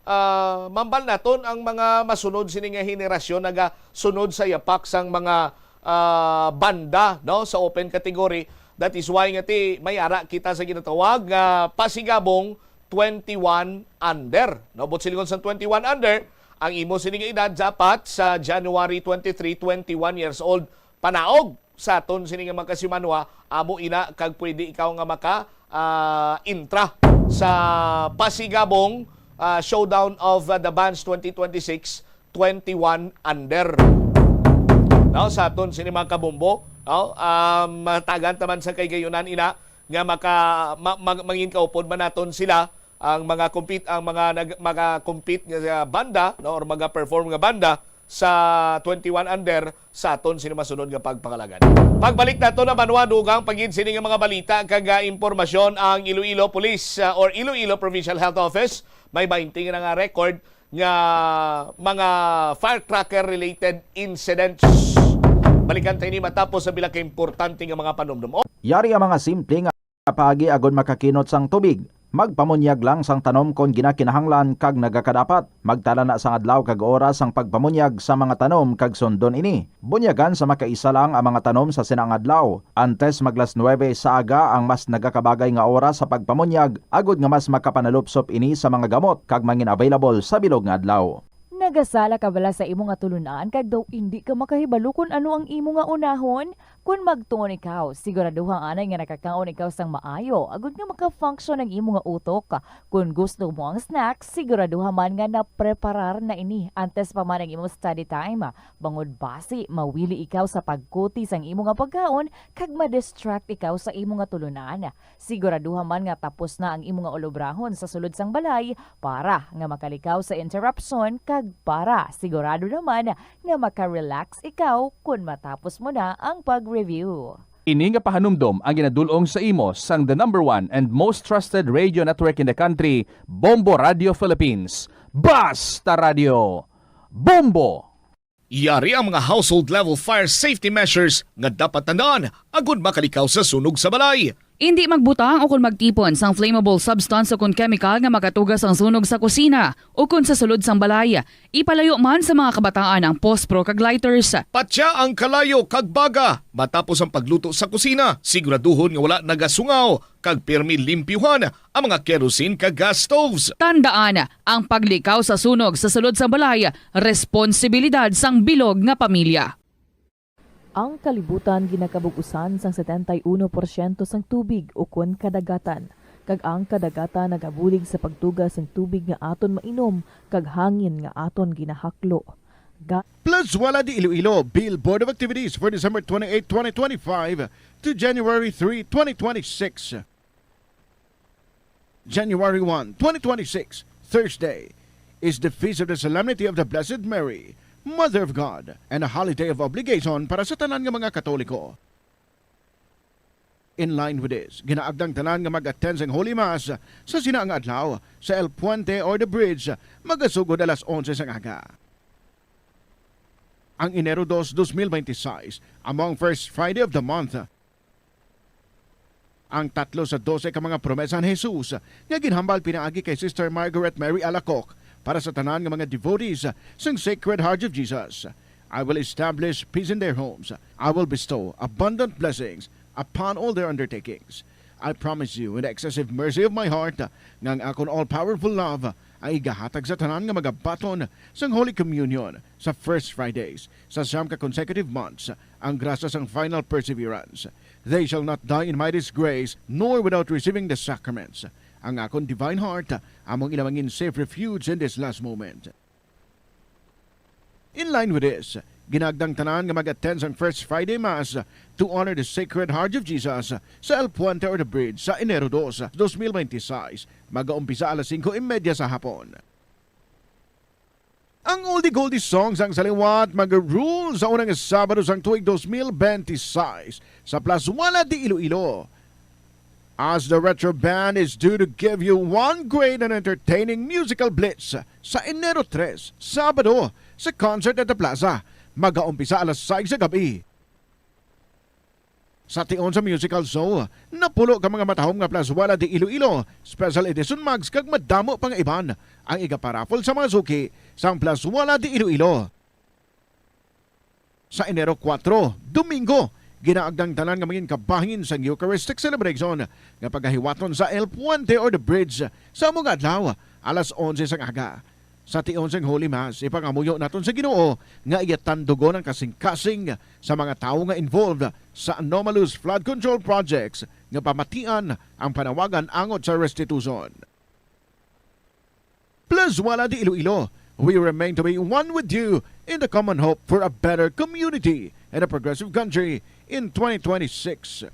ah, mambal naton, ang mga masunod sini nga henerasyon nagasunod sa yapak sang mga ah, banda, no, sa open category. That is why nga ti may ara kita sa ginatawag nga Pasigabong twenty-one under, no? But silingon sang twenty-one under, ang imo sini nga edad dapat sa January twenty-three, twenty-one years old panaog sa aton sini nga mga kasimanwa, amo ina kag pwede ikaw nga maka ah, intra sa Pasigabong ah, Showdown of, ah, the Bands twenty twenty-six, twenty-one under. Now, sa aton sini, mga kabombo, no? Um, matagan taman sa kay gayunan ina nga maka, ma-, mag-, mangin kaupod man naton sila ang mga compete, ang mga nag-, mga compete nga banda, no, or mga perform nga banda sa twenty-one under sa aton sini masunod nga pagpangalagad. Pagbalik nato na, Manwa, dugang pagid sini nga mga balita kag, ah, impormasyon, ang Iloilo Police, ah, or Iloilo Provincial Health Office may baynte na nga record nga mga firecracker-related incidents. Balikan ta ini matapos sa pila ka importante nga mga panumdum. Yari ang mga simple nga paagi agod makakinot sang tubig. Magpamunyag lang sang tanom kon ginakinahanglan kag nagakadapat. Magtala na sang adlaw kag oras sang pagpamunyag sa mga tanom kag sundon ini. Bunyagan sa makaisa lang ang mga tanom sa sina nga adlaw. Antes maglas nuwebe sa aga ang mas nagakabagay nga oras sa pagpamunyag, agod nga mas makapanalupsop ini sa mga gamot kag mangin-available sa bilog nga adlaw. Nagasala ka bala sa imo nga tulunan kag daw indi ka makahibalo kon ano ang imo nga unahon? Kon magtuon ikaw, siguraduha anay nga nakakaon ikaw sang maayo, agud nga maka-function ang imo nga utok. Kon gusto mo ang snack, siguraduha man nga napreparar na ini antes pa man ang imo study time. Bangod basi, mawili ikaw sa pagkuti sang imo nga pagkaon kag ma-distract ikaw sa imo nga tulunan. Siguraduha man nga tapos na ang imo nga ulobrahon sa sulod sang balay para nga makalikaw sa interruption kag para sigurado naman nga maka-relax ikaw kon matapos mo na ang pag-review. Ini nga pahanumdom ang ginadul-ong sa imo sang the number one and most trusted radio network in the country, Bombo Radio Philippines. Basta Radio, Bombo! Yari ang mga household level fire safety measures nga dapat tandaan agud makalikaw sa sunog sa balay. Indi magbutang o kon magtipon sang flammable substance o kon chemical nga makatuga sang sunog sa kusina o kon sa sulod sang balay. Ipalayo man sa mga kabataan ang pospro kag lighters. Patya ang kalayo kag baga matapos ang pagluto sa kusina. Siguraduhon nga wala nagasungaw kag pirmi limpyuhan ang mga kerosene kag gas stoves. Tandaan, ang paglikaw sa sunog sa sulod sang balay, responsibilidad sang bilog nga pamilya. Ang kalibutan ginakabug-usan sang setenta y uno porsyento sang tubig ukon kadagatan, kag ang kadagatan nagabulig sa pagtuga sang tubig nga aton mainom kag hangin nga aton ginahaklo. Ga- Plazuela de Iloilo, Bill Board of Activities for December twenty-eight, twenty twenty-five to January three, twenty twenty-six. January one, twenty twenty-six, Thursday, is the feast of the Solemnity of the Blessed Mary, Mother of God, and a holiday of obligation para sa tanan nga mga Katoliko. In line with this, ginaagda ang tanan nga mag-attend sang Holy Mass sa sina nga adlaw sa El Puente or the Bridge, magasugod alas onse sang aga. Ang Enero dos, dos mil bente y seis, amo ang first Friday of the month. Ang tatlo sa dose ka mga promesa ni Jesus nga ginhambal pinaagi kay Sister Margaret Mary Alacoque para sa tanan nga mga devotees sang Sacred Heart of Jesus. "I will establish peace in their homes. I will bestow abundant blessings upon all their undertakings. I promise you in the excessive mercy of my heart nga ang akon all-powerful love ang igahatag sa tanan nga magabaton sang Holy Communion sa first Fridays sa siyam ka consecutive months ang grasya sang final perseverance. They shall not die in my disgrace, nor without receiving the sacraments. Ang akon divine heart among ila mangin safe refuge in this last moment." In line with this, ginaagda ang tanan nga mag-attend sang First Friday Mass to honor the Sacred Heart of Jesus sa El Puente or the Bridge sa Enero dos, dos mil bente y seis. Magaumpisa alas singko y media sa hapon. Ang oldie goldie songs ang sa liwat mag-rule sa unang Sabado sang tuig dos mil bente y seis sa Plazuela de Iloilo. As the Retro Band is due to give you one great and entertaining musical blitz sa Enero tres, Sabado, sa Concert at the Plaza. Magaumpisa alas sais sa gab-i. Sa tion sa musical show, napulo ka mga matahom nga Plazuela de Iloilo Special Edition mugs kag madamo pa nga iban ang igaparaffle sa mga suki sang Plazuela de Iloilo. Sa Enero kuwatro, Domingo, ginaagda ang tanan nga mangin kabahin sang Eucharistic celebration nga pagahiwaton sa El Puente or the Bridge sa amo nga adlaw, alas onse sang aga. Sa tion sang Holy Mass, ipangamuyo naton sa Ginoo nga iya tandugon ang kasingkasing sa mga tawo nga involved sa anomalous flood control projects nga pamatian ang panawagan angot sa restitution. Plazuela de Iloilo, we remain to be one with you in the common hope for a better community and a progressive country in twenty twenty-six.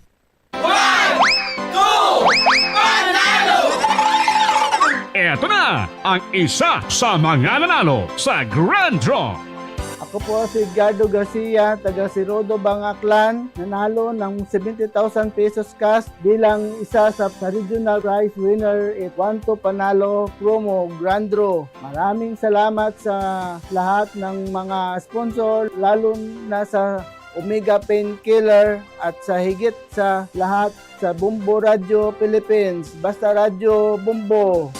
One, two, panalo! Eto na ang isa sa mga nanalo sa Grand Draw. Ako po si Edgardo Garcia, taga Sirodo, Bangaklan. Nanalo ng seventy thousand pesos cash bilang isa sa, sa regional prize winner at One to Panalo Promo Grand Draw. Maraming salamat sa lahat ng mga sponsor, lalo na sa Omega Painkiller at sa higit sa lahat sa Bombo Radio Philippines. Basta Radyo Bombo!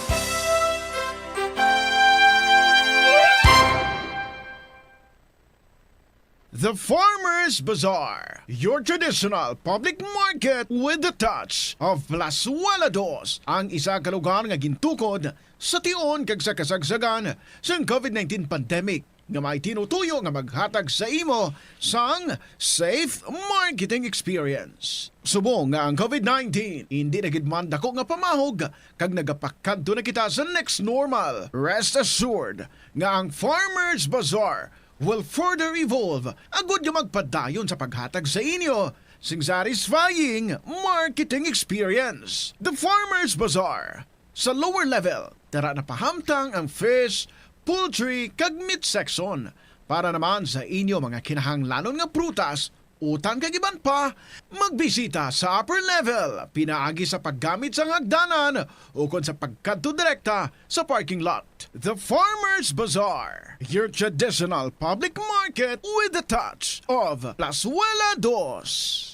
The Farmers Bazaar, your traditional public market with the touch of Plazuela Dos, ang isa ka lugar nga gintukod sa tion kag sa kasagsagan sang COVID nineteen pandemic nga may tinutuyo nga maghatag sa imo sang safe marketing experience. Subong nga ang COVID nineteen indi na gid man dako nga pamahog kag nagapakadto na kita sa next normal, rest assured nga ang Farmers Bazaar will further evolve agud nga magpadayon sa paghatag sa inyo sing satisfying marketing experience. The Farmers Bazaar, sa lower level, dara na pahamtang ang fish, poultry, kag meat section. Para naman sa inyo mga kinahanglanon nga prutas, utan kag iban pa, magbisita sa upper level pinaagi sa paggamit sang hagdanan ukon sa pagkadto direkta sa parking lot. The Farmers Bazaar, your traditional public market with the touch of Plazuela Dos.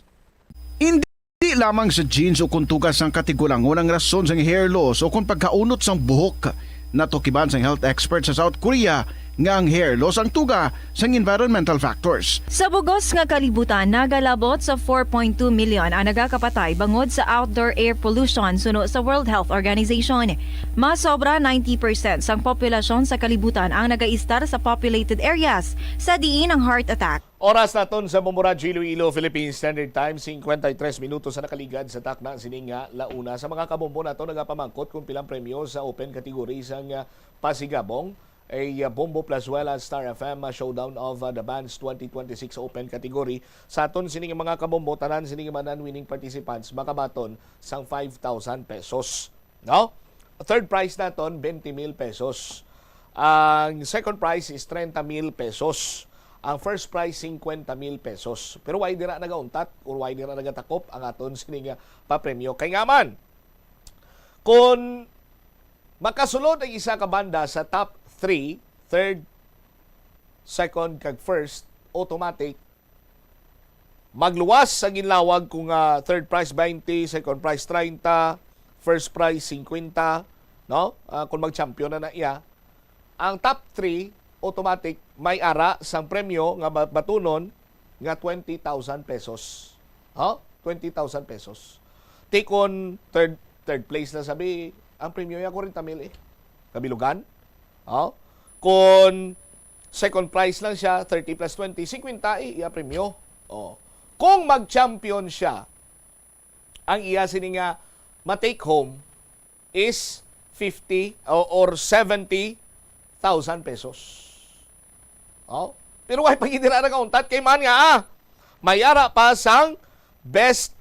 Indi lamang sa genes o kung tuga sang katigulangon ang rason sang hair loss o kung pagkaunot sang buhok. Natukiban sang health expert sa South Korea nga ang hair loss ang tuga sang environmental factors. Sa bugos nga kalibutan, nagalabot sa four point two million ang nagakapatay bangod sa outdoor air pollution, suno sa World Health Organization. Mas sobra ninety percent sang populasyon sa kalibutan ang nagaistar sa populated areas, sa diin ang heart attack. Oras naton sa Bombo Radyo Iloilo, Philippine Standard Time, cincuenta y tres minutos sa nakaligad sa takna sini nga launa. Sa mga kabombo nato nagapamangkot kung pilang premyo sa open category sang, ah, Pasigabong, ay, ah, Bombo Plazuela Star F M, ah, Showdown of, ah, the Bands twenty twenty-six Open Category. Sa aton sini nga mga kabombo, tanan sini nga mga non-winning participants makabaton sang five thousand pesos. No? Third prize naton, twenty mil pesos. Ang second prize is thirty mil pesos. Ang first prize, fifty mil pesos. Pero why dira nagauntat or why dira nagatakop ang aton sini nga papremyo? Kay nga man, kung makasulod ang isa ka banda sa top three, third, second, kag first, automatic, magluwas sa ginlawag kung, ah, third prize twenty, second prize thirty, first prize fifty, no? Ah, kung mag-champion na na iya, ang top three automatic may ara sang premyo nga ba-, batunon nga twenty thousand pesos. Ho? Twenty thousand pesos. Tikon third, third place na sabi, ang premyo niya forty mil eh. Kabilugan? Ho? Kung second prize lang siya, thirty plus twenty, fifty eh, iya premyo. Oh. Kung mag-champion siya, ang iya sini nga ma-take home is fifty o, or seventy thousand pesos. Oh? Pero why pa gid dira nakauntat kay man nga, ah, may ara pa sang best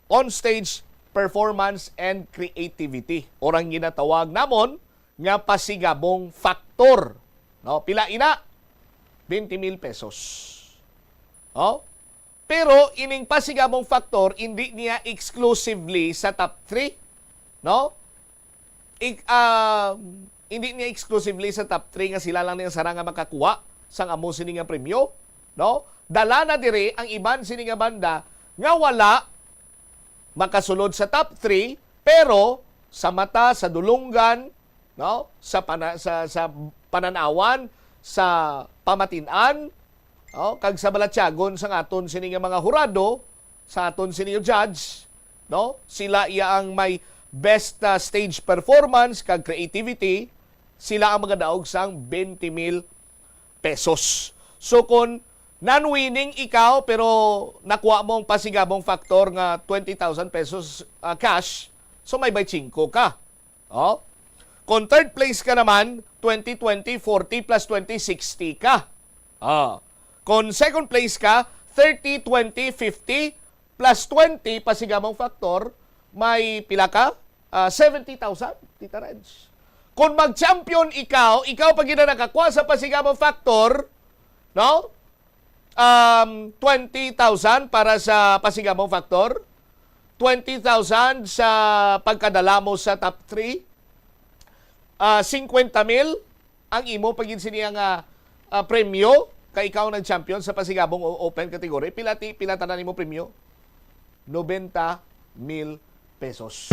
on-stage performance and creativity, or ang ginatawag namon nga pasigabong factor. No? Pila ina? Twenty mil pesos. Oh? Pero ining pasigabong factor, hindi niya exclusively sa top three, no? Ik-, ah, hindi niya exclusively sa top three nga sila lang ni ang sara nga makakuha sang amo sini nga premyo, no? Dala na diri ang iban sini nga banda nga wala makasulod sa top three, pero sa mata, sa dulonggan, no? Sa pana-, sa, sa panan-awan, sa pamatin-an, no? Kag sa balatyagon sang aton sini nga mga hurado, sa aton sini nga judge, no? Sila iya ang may best, ah, stage performance kag creativity, sila ang magadaog sang twenty mil pesos. So, kung non-winning ikaw, pero nakuha mo ang pasigabong factor nga twenty thousand pesos, ah, cash, so may twenty-five ka. Oh? Kung third place ka naman, twenty, twenty, forty plus twenty, sixty ka. Ah. Kung second place ka, thirty, twenty, fifty plus twenty, pasigabong factor, may pila ka? Ah, seventy thousand, Tita Reds. Kung mag-champion ikaw, ikaw pa gid ang nakakuha sa pasigabong factor, no? Um, twenty thousand para sa pasigabong factor, twenty thousand sa pagkadala mo sa top three, ah, singkwenta mil ang imo pa gid sini nga, ah, premyo kay ikaw nag-champion sa pasigabong o-, open category. Pila ti, pila tanan imo premyo? Nobenta mil pesos.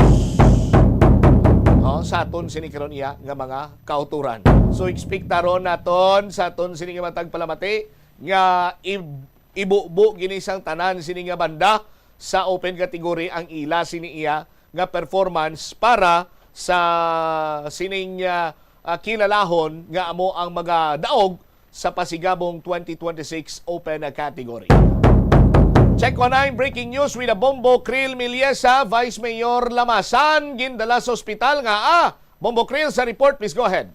Oh, sa aton sini karon iya nga mga kauturan. So, ekspektaron naton sa aton sini nga matag palamati nga ib-, ibubo gini sang tanan sini nga banda sa open category ang ila sini iya nga performance para sa sining, ah, ah, kilalahon nga amo ang magadaog sa pasigabong twenty twenty-six open category. Check one nine, breaking news with a Bombo Krill Miliesa, Vice Mayor Lamasan, gindala sa ospital nga, ah, Bombo Krill sa report, please go ahead.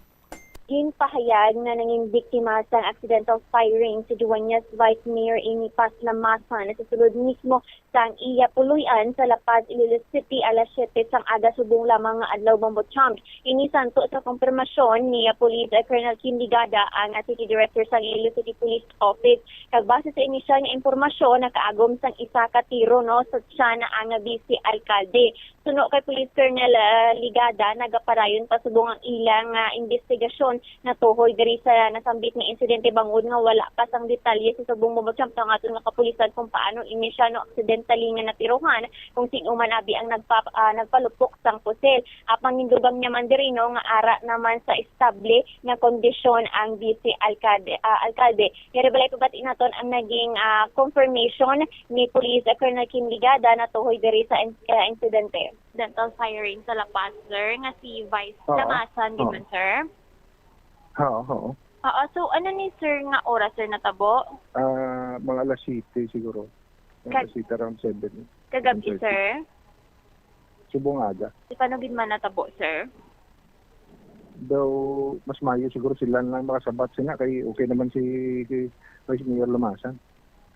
Ginpahayag nga nangin biktima sang accidental firing si Dueñas Vice Mayor Amy Paz Lamasan sa sulod mismo sang iya puloy-an sa La Paz, Iloilo City, alas siyete sang aga subong lamang nga adlaw, Bombo Cham. Ini santo sa kumpirmasyon ni, ah, Police, ah, Colonel Kim Ligada, ang, ah, City Director sang Iloilo City Police Office. Kag base sa inisyal nga impormasyon, nakaagom sang isa ka tiro, no, sa tiyan ang, ah, Vice Alkalde. Suno kay Police Colonel, ah, Ligada, nagapadayon pa subong ang ilang, ah, investigasyon natuhoy diri sa nasambit nga insidente, bangod nga wala pa sang detalye sa subong, Bombo Cham, sang aton nga kapulisan kung paano ini siya, no, aksidentally nga natiruhan, kung sin-o man abi ang nagpa-, ah, nagpalupok sang pusil. Apang gindugang niya man diri, no, nga ara naman sa estable nga kondisyon ang Vice Alkalde, ah, Alkalde. Pero balay pabati naton ang naging, ah, confirmation ni Police, ah, Colonel Kim Ligada natuhoy diri sa in-, ah, insidente. Accidental firing sa La Paz, sir, nga si Vice Oo. Lamasan, di Oo. man, sir? Oo, oo. Oo, so ano ni, sir, nga oras, sir, natabo? Ah, mga alas siyete siguro. Mga Kag-, alas siyete, around seven. Kagabi, seven thirty. Sir? Subong aga. Di paano gid man natabo, sir? Daw, mas maayo siguro sila lang makasabat sina kay okay naman si, si Vice Mayor Lamasan.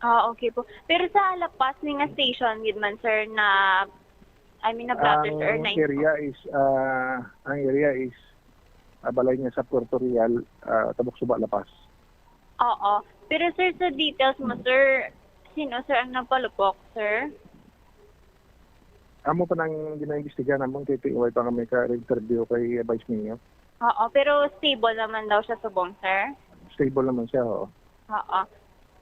Ah, okay po. Pero sa La Paz ni nga station gid man, sir, na, I mean, na blotter, sir, or Ang na area is, ah, ang area is, ah, balay niya sa Puerto Real, ah, Tabok Suba, La Paz. Oo. Pero, sir, sa details mo, sir, sino, sir, ang nagpalupok, sir? Amo pa nang ginaimbestigahan namon kay tiway pa kami ka-interview kay Vice Mayor. Oo, pero stable naman daw siya subong, sir? Stable naman siya, oo. Oo.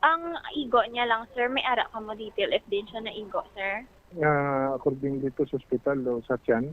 Ang igo niya lang, sir, may ara ka mo detail if din siya naigo, sir? Ah, according dito sa ospital, do, sa tiyan.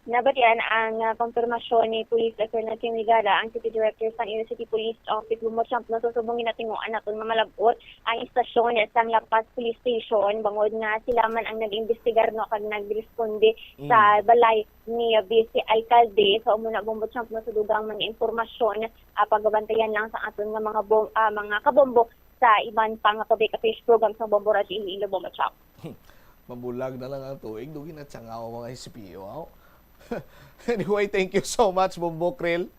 Nabatian ang, ah, konfirmasyon ni Police Colonel Kim Ligada, ang City Director sang Iloilo City Police Office, Bombo Cham, no, sa subong ginatinguan naton nga malab-ot ang istasyon sang La Paz Police Station, bangod nga sila man ang nag-imbestigar, no, kag nagresponde Mm. sa balay ni Vice Alcalde. So, amo na, Bombo Cham, no, sa dugang mga impormasyon, ah, pagabantayan lang sa aton nga mga bom-, ah, mga kabombo sa iban pa nga public affairs program sa Bombo Radyo Iloilo, Bombo Cham. Mabulag na lang ang tuig, dugi na tsangaw ang mga S P O, aw. Anyway, thank you so much, Bombo Krill.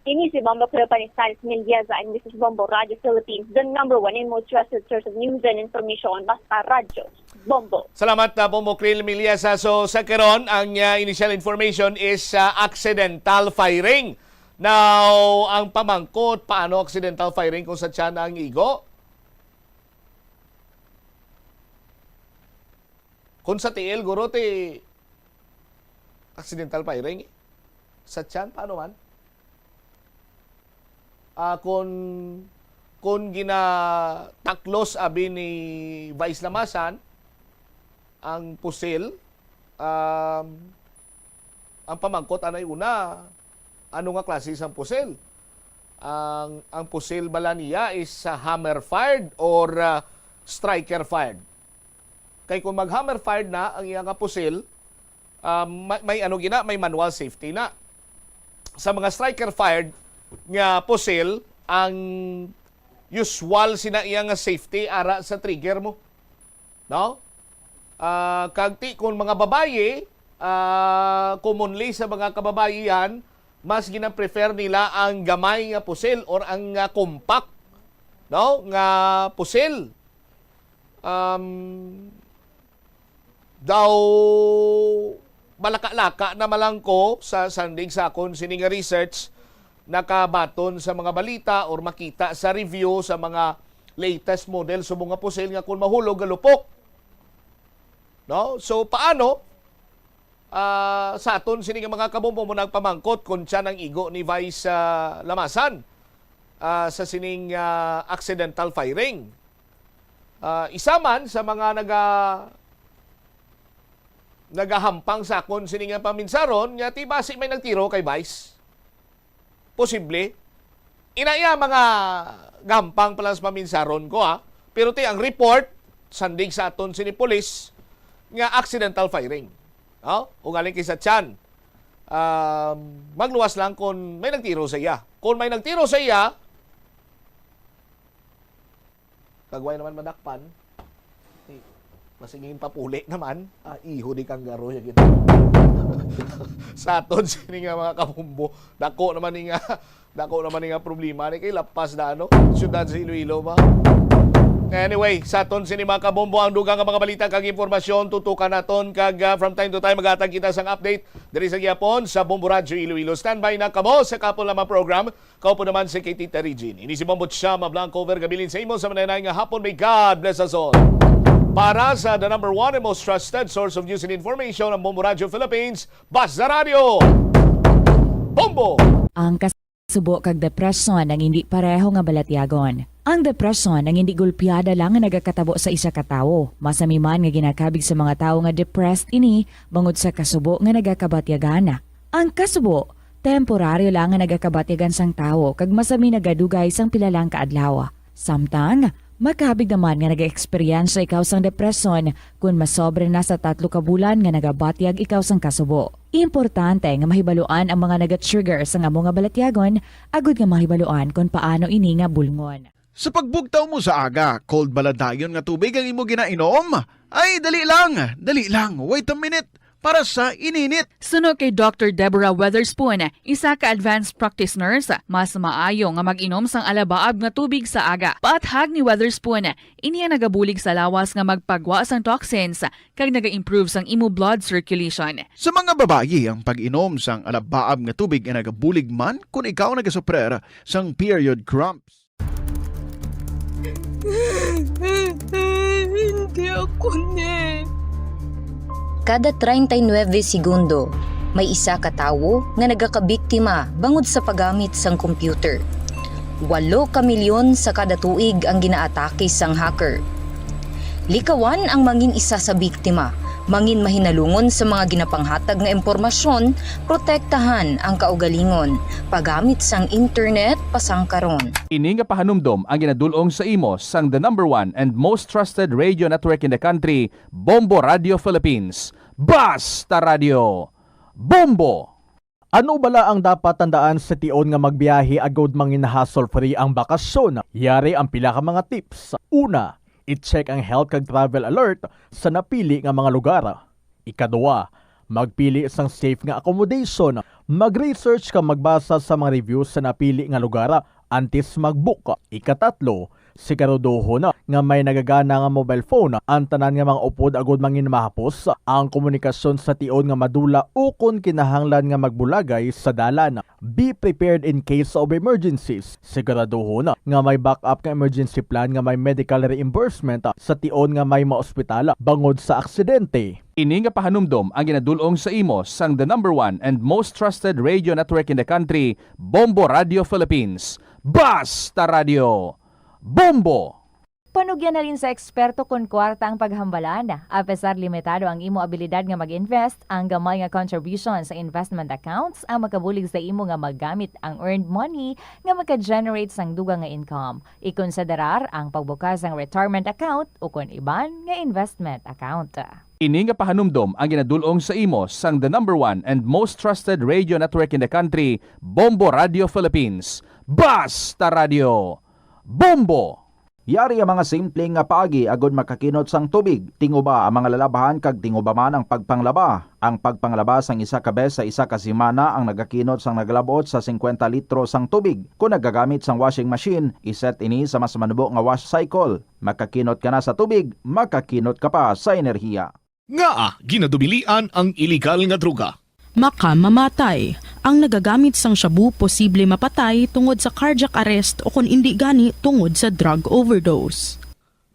Ini si Bombo Krill Panizales Mendiosa, and this is Bombo Radyo Philippines, the number one and most trusted source of news and information. Basta Radyo Bombo. Salamat, ah, Bombo Krill Miliasa. So, sa karon, ang, ah, initial information is, ah, accidental firing. Now, ang pamangkot, paano accidental firing kung sa tiyan ang igo? Kung sa tiil, guro, ti accidental firing, eh. Sa tiyan, paano man? Ah, kung, kung ginataklos abi ni Vice Lamasan ang pusil, um, ang pamangkot anay una, ano nga klase sang pusil? Ang, ang pusil bala niya is, ah, hammer fired or, ah, striker fired? Kay kung mag-hammer fired na ang iya nga pusil, ah, may, may ano gina, may manual safety na. Sa mga striker fired nga pusil, ang usual sina iya nga safety ara sa trigger mo. No? Ah, kag ti, kung mga babayi, Ah, commonly sa mga kababaihan, mas gina-prefer nila ang gamay nga pusil or ang, ah, compact, no, nga pusil. Um, daw malaka-laka na man lang ko sa sandig sa akon sini nga research, nakabaton sa mga balita or makita sa review sa mga latest model subong nga pusil nga kung mahulog, galupok. No? So, paano, ah, sa aton sini nga mga kabombo mo nagpamangkot kung siya nang igo ni Vice, ah, Lamasan, ah, sa sining, ah, accidental firing? Ah, isa man sa mga naga-, nagahampang sa akon sini nga paminsaron, nga ti basi may nagtiro kay Vice. Posible. Ina iya mga gampang pa lang sa paminsaron ko, ha. Pero ti ang report, sandig sa aton sini pulis, nga accidental firing. No? Ugaling kay sa tiyan, um, magluwas lang kung may nagtiro sa iya. Kung may nagtiro sa iya, kag way naman madakpan, eh, masiging papuli naman. Ah, iho di kanggaro siya kita. Sa aton sini nga mga kabumbo, dako naman ni nga, dako naman ni nga problema ni kay lapas na, ano, syudad sa Iloilo ba. Anyway, sa aton sini mga kabombo ang dugang nga mga balita kag impormasyon, tutukan naton kag, ah, from time to time magatag kita sang update diri sa gihapon sa Bombo Radyo Iloilo. Standby na kamo sa kapon lamang program. Kaupo naman si kay Tita Regine. Ini si Bombo Chama Blanco Vergabilin sa imo sa mananay nga hapon. May God bless us all. Para sa the number one and most trusted source of news and information, ang Bombo Radio Philippines, Basta Radio Bombo! Ang kasubo kag depresyon ang hindi pareho nga balatyagon. Ang depresyon ang hindi gulpiada lang nga nagakatabo sa isa ka tawo. Masami man nga ginakabig sa mga tawo nga depressed ini bangod sa kasubo nga nagakabatyagan. Ang kasubo, temporaryo lang nga nagakabatyagan sang tawo kag masami nagadugay sang pila lang ka adlaw. Samtang, makabig naman nga nagaeksperyensya ikaw sang depresyon kon masobra na sa tatlo ka bulan nga nagabatyag ikaw sang kasubo. Importante nga mahibaluan ang mga nagatrigger sang amo nga balatyagon agud nga mahibaluan kon paano ini nga bulngon. Sa pagbugtaw mo sa aga, cold bala dayon nga tubig ang imo ginainom? Ay, dali lang, dali lang, wait a minute. Para sa ininit. Suno kay Doctor Deborah Weatherspoon, isa ka advanced practice nurse, mas maayo nga mag-inom sang alabaab nga tubig sa aga. Paathag ni Weatherspoon, ini ang nagabulig sa lawas nga magpagwa sang toxins kag naga-improve sang imo blood circulation. Sa mga babayi, ang pag-inom sang alabaab nga tubig ay nagabulig man kon ikaw nagasuprer sang period cramps. Hindi ako ni. Kada treinta y nueve segundo, may isa ka tawo nga nagakabiktima bangod sa paggamit sang computer. Walo ka milyon sa kada tuig ang ginaatake sang hacker. Likawan ang mangin isa sa biktima, mangin mahinalungon sa mga ginapanghatag nga impormasyon, protektahan ang kaugalingon, paggamit sang internet pasangkaron. Ini nga pahanumdom ang ginadul-ong sa imo sang the number one and most trusted radio network in the country, Bombo Radio Philippines. Basta Radio Bombo! Ano bala ang dapat tandaan sa tion nga magbiyahe agud mangin hassle-free ang bakasyon? Yari ang pila ka mga tips. Una, i-check ang health kag travel alert sa napili nga mga lugar. Ikaduha, magpili sang safe nga accommodation. Mag-research kag magbasa sa mga reviews sa napili nga lugar antes mag-book. Ikatatlo, siguraduhon nga may nagagana nga mobile phone ang tanan nga mga upod agud mangin mahapos ang komunikasyon sa tion nga madula ukon kinahanglan nga magbulagay sa dalan. Be prepared in case of emergencies. Siguraduhon nga may backup nga emergency plan nga may medical reimbursement sa tion nga may maospital bangod sa aksidente. Ini nga pahanumdom ang ginadul-ong sa imo sang the number one and most trusted radio network in the country, Bombo Radio Philippines. Basta Radio Bombo! Panugyan halin sa eksperto kon kwarta ang paghambalan. Apesar limitado ang imo abilidad nga mag-invest, ang gamay nga contribution sa investment accounts ang makabulig sa imo nga magamit ang earned money nga maka-generate sang dugang nga income. Ikonsiderar ang pagbukas sang retirement account ukon iban nga investment account. Ini nga pahanumdom ang ginadul-ong sa imo sang the number one and most trusted radio network in the country, Bombo Radio Philippines. Basta Radio Bombo! Yari ang mga simple nga paagi agud makakinot sang tubig. Tinguba ang mga lalabhan kag tinguba man ang pagpanglaba. Ang pagpanglaba sang isa ka bes sa isa ka semana ang nagakinot sang nagalab-ot sa singkwenta litro sang tubig. Kon nagagamit sang washing machine, iset ini sa mas manubo nga wash cycle. Makakinot ka na sa tubig, makakinot ka pa sa enerhiya. Ngaa ginadubilian ang iligal nga droga? Makamamatay. Ang nagagamit sang shabu posible mapatay tungod sa cardiac arrest o kon indi gani tungod sa drug overdose.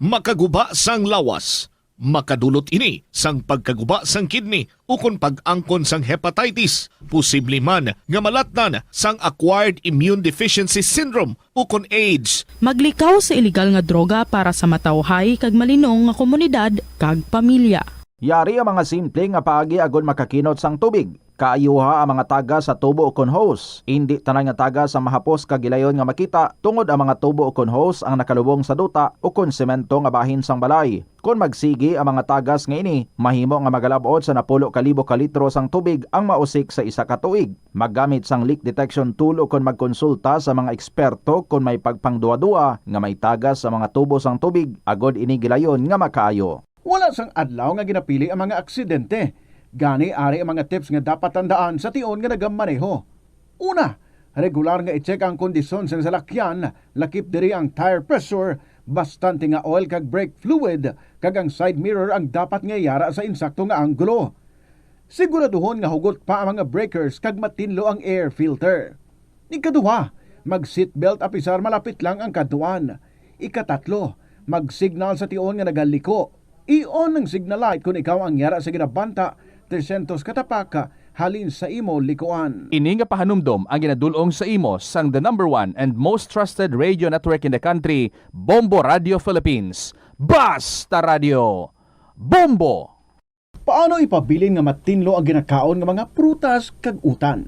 Makaguba sang lawas. Makadulot ini sang pagkaguba sang kidney ukon pag-angkon sang hepatitis, posible man nga malatnan sang acquired immune deficiency syndrome ukon AIDS. Maglikaw sa iligal nga droga para sa matawhay kag malinong nga komunidad kag pamilya. Yari ang mga simple nga paagi agud makakinot sang tubig. Kaayuha ang mga tagas sa tubo ukon hose. Indi tanan nga tagas ang mahapos kag gilayon nga makita, tungod ang mga tubo ukon hose ang nakalubong sa duta ukon semento nga bahin sang balay. Kon magsigi ang mga tagas nga ini, mahimo nga magalab-ot sa napulo ka libo ka litro sang tubig ang mausik sa isa ka tuig. Maggamit sang leak detection tool ukon magkonsulta sa mga eksperto kon may pagpangduwa-duwa nga may tagas sa mga tubo sang tubig agud ini gilayon nga makaayo. Wala sang adlaw nga ginapili ang mga aksidente. Gani, ari ang mga tips nga dapat tandaan sa tion nga nagamaneho. Una, regular nga i-check ang kondisyon sang salakyan, lakip diri ang tire pressure, bastante nga oil kag brake fluid, kag ang side mirror ang dapat nga yara sa insakto nga anggulo. Siguraduhon nga hugot pa ang mga breakers kag matinlo ang air filter. Ikaduha, mag-seatbelt apisar malapit lang ang kadtuan. Ikatatlo, mag-signal sa tion nga nagaliko. I-on ang signal light kon ikaw ang yara sa ginabanta tresyentos ka tapak halin sa imo likuan. Ini nga pahanumdom ang ginadul-ong sa imo sang the number one and most trusted radio network in the country, Bombo Radio Philippines. Basta Radio! Bombo! Paano ipabilin nga matinlo ang ginakaon nga mga prutas kag utan?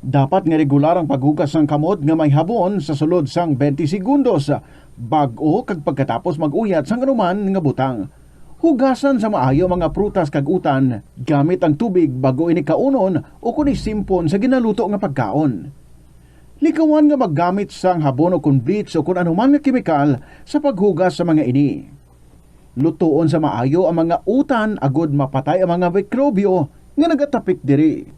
Dapat nga regular ang paghugas sang kamot nga may habon sa sulod sang twenty segundos, bag-o kag pagkatapos mag-uyat sang anuman nga butang. Hugasan sa maayo ang mga prutas kag utan gamit ang tubig bag-o ini kaunon ukon isimpon sa ginaluto nga pagkaon. Likawan nga maggamit sang habon ukon bleach ukon anuman nga kemikal sa paghugas sa mga ini. Lutoon sa maayo ang mga utan agud mapatay ang mga mikrobyo nga nagatapik diri.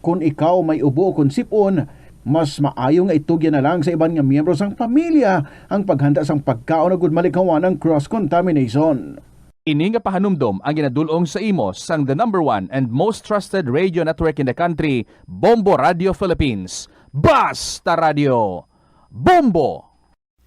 Kon ikaw may ubo ukon sip-on, mas maayo nga itugyan na lang sa iban nga miyembro sang pamilya ang paghanda sang pagkaon agud malikawan ang cross-contamination. Ini nga pahanumdom ang ginadul-ong sa imo sang the number one and most trusted radio network in the country, Bombo Radio Philippines. Basta Radio! Bombo!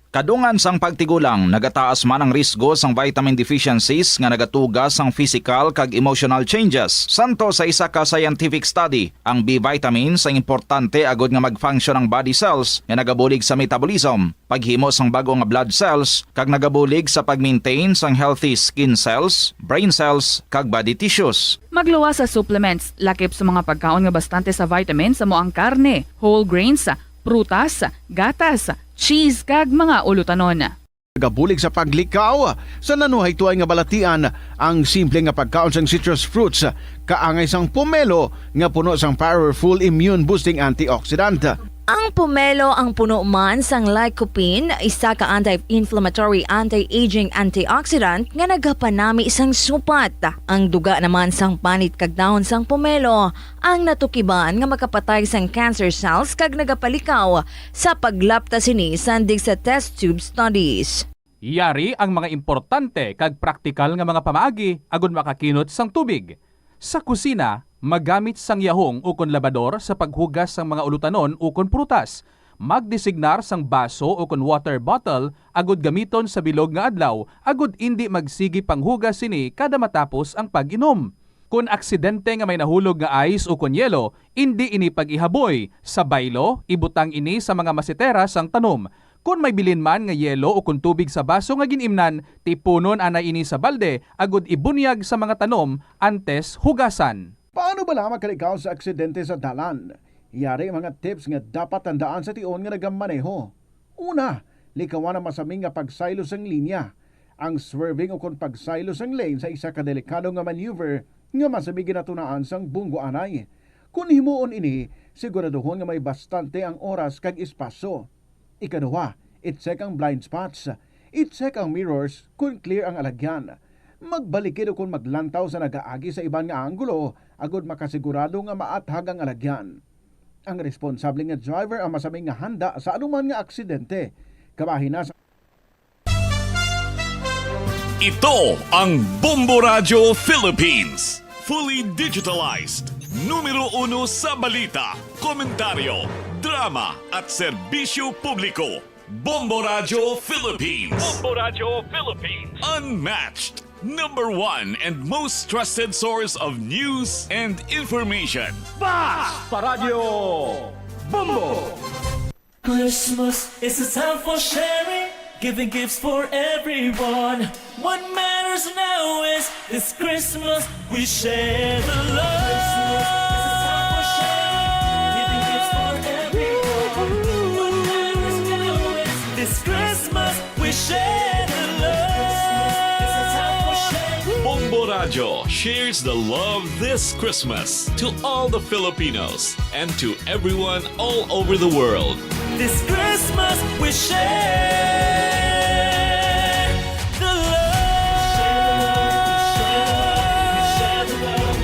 Kadungan sang pagtigulang, nagataas man ang risgo sang vitamin deficiencies nga nagatuga sang physical kag emotional changes. Santo sa isa ka scientific study, ang B vitamins ang importante agud nga mag-function ang body cells nga nagabulig sa metabolism, paghimo sang bag-o nga blood cells, kag nagabulig sa pag-maintain sang healthy skin cells, brain cells, kag body tissues. Magluwas sa supplements, lakip sa mga pagkaon nga bastante sa vitamins, amo ang karne, whole grains, prutas, gatas, cheese, kag mga ulutanon. Nagabulig sa paglikaw sa nanuhaytoay nga balatian ang simple nga pagkaon sang citrus fruits, kaangay sang pomelo nga puno sang powerful immune-boosting antioxidant. Ang pomelo ang puno man sang lycopene, isa ka anti-inflammatory, anti-aging antioxidant nga nagapanami sang supat. Ang duga naman sang panit kag dahon sang pomelo ang natukiban nga makapatay sang cancer cells kag nagapalikaw sa paglapta sini sandig sa test tube studies. Yari ang mga importante kag praktikal nga mga pamaagi agud makakinot sang tubig. Sa kusina, magamit sang yahong ukon labador sa paghugas sang mga ulutanon ukon prutas. Magdesignar sang baso ukon water bottle agud gamiton sa bilog nga adlaw agud indi magsigi panghugas sini kada matapos ang pag-inom. Kon aksidente nga may nahulog nga ice ukon yelo, indi ini pag-ihaboy. Sa baylo, ibutang ini sa mga masetera sang tanom. Kon may bilin man nga yelo ukon tubig sa baso nga gin-imnan, tipunon anay ini sa balde agud ibunyag sa mga tanom antes hugasan. Paano bala makalikaw sa aksidente sa dalan? Yari ang mga tips nga dapat tandaan sa tion nga nagamaneho. Una, likawan ang masami nga pagsaylo sang linya. Ang swerving ukon pagsaylo sang lane sa isa ka delikado nga maneuver nga masami ginatunaan sang bunggo anay. Kon himuon ini, siguraduhon nga may bastante ang oras kag espasyo. Ikaduha, i-check ang blind spots. I-check ang mirrors kon clear ang alagyan. Magbalikid ukon maglantaw sa nagaagi sa iban nga anggulo agod makasigurado nga maathag ang alagyan. Ang responsable nga driver ang masami nga handa sa anuman nga aksidente. Kabahin na sa Ito ang Bombo Radyo Philippines. Fully digitalized. Numero uno sa balita, komentaryo, drama, at serbisyo publiko. Bombo Radyo Philippines. Bombo Radyo Philippines. Unmatched. Number one and most trusted source of news and information. Basta Radyo Bombo! Christmas is a time for sharing, giving gifts for everyone. What matters now is this Christmas we share the love. Christmas is a time for sharing, giving gifts for everyone. What matters now is this Christmas we share the love. Bombo Radyo shares the love this Christmas to all the Filipinos and to everyone all over the world. This Christmas we share the love.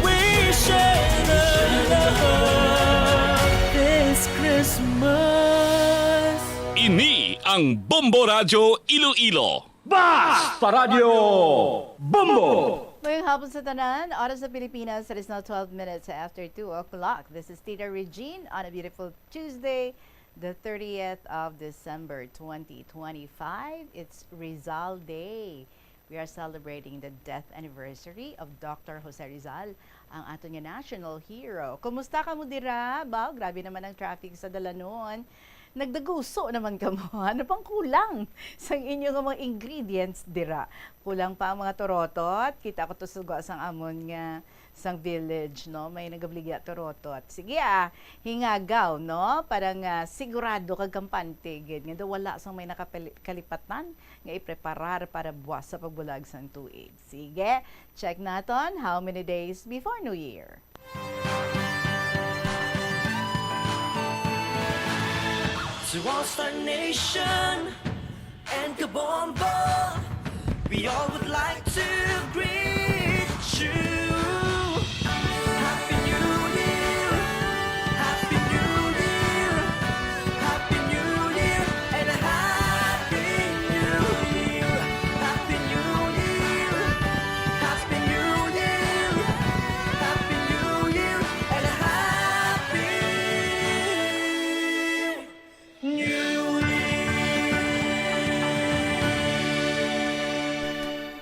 We share the love this Christmas. Ini ang Bombo Radyo Iloilo. Basta Radyo Bombo! Mayong hapon sa tanan. Oras sa Pilipinas, it is now twelve minutes after two o'clock. This is Tita Regine on a beautiful Tuesday, the thirtieth of December, twenty twenty-five. It's Rizal Day. We are celebrating the death anniversary of Doctor Jose Rizal, ang aton nga national hero. Kumusta kamo dira? Baw, grabe naman ang traffic sa dalanon. Nagdaguso naman kamo. Ano pang kulang sang inyo nga mga ingredients dira? Kulang pa ang mga torotot. Kita ko to sa gwa sang amon nga sang village, no? May nagabaligya torotot. Sige, ah, hingagaw, no? Para nga sigurado kag kampante gid nga daw wala sang may nakapali-, kalipatan nga ipreparar para buwas sa pagbulag sang tuig. Sige, check naton how many days before New Year. To all Star Nation and Kabombo, we all would like to greet you. Happy New Year! Happy New Year! Happy New Year and a Happy New Year. Happy New Year. Happy New Year. Happy New Year and a Happy New Year.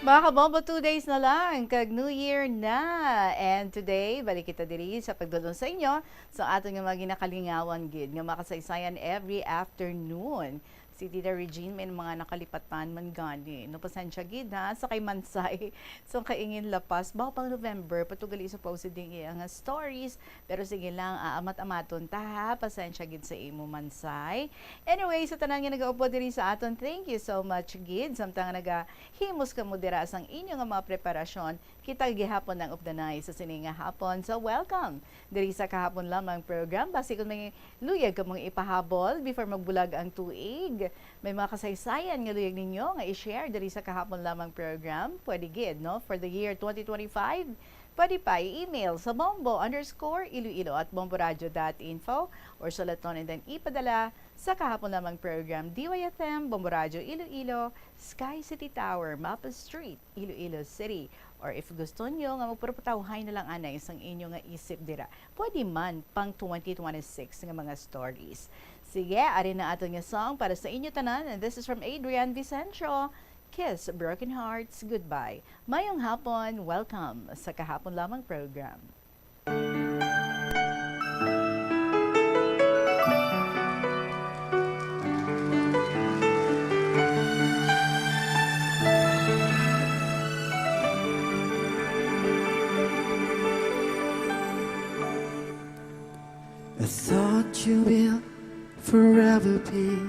Mga kabombo, two days na lang kag New Year na. And today, balik kita diri sa pagdulong sa inyo sa aton nga mga ginakalingawan gid nga makasaysayan every afternoon. Si Tita Regine may mga nakalipatan man gani. No, pasensya gid ha, sa kay Mansay, sa kaingin lapas. Baw pang November, patugali supposed ding iya nga stories. Pero sige lang, aamat-amaton ta ha. Pasensya gid sa imo, Mansay. Anyway, sa tanan nga nagaupod diri sa aton, thank you so much gid. Samtang nagahimos kamo dira sang inyo nga mga preparasyon, kita gihapon ang updanay sa sini nga hapon. So, welcome diri sa kahapon lamang program. Basi kung may luyag kamong ipahabol before magbulag ang tuig, may mga kasaysayan nga luyag ninyo nga i-share diri sa kahapon lamang program, pwede gid, no? For the year twenty twenty-five, pwede pa i-email sa bombo underscore iloilo at bomboradio dot info or sulaton and then ipadala sa kahapon lamang program, D Y F M, Bombo Radyo Iloilo, Sky City Tower, Maple Street, Iloilo City. Or if gusto nyo nga magpuruputawhay na lang anay sang inyo nga isip dira, pwede man pang twenty twenty-six nga mga stories. Sige, ari na aton nga song para sa inyo tanan. And this is from Adrian Vicencio, Kiss Broken Hearts Goodbye. Mayong hapon, welcome sa kahapon lamang program. I thought you will forever be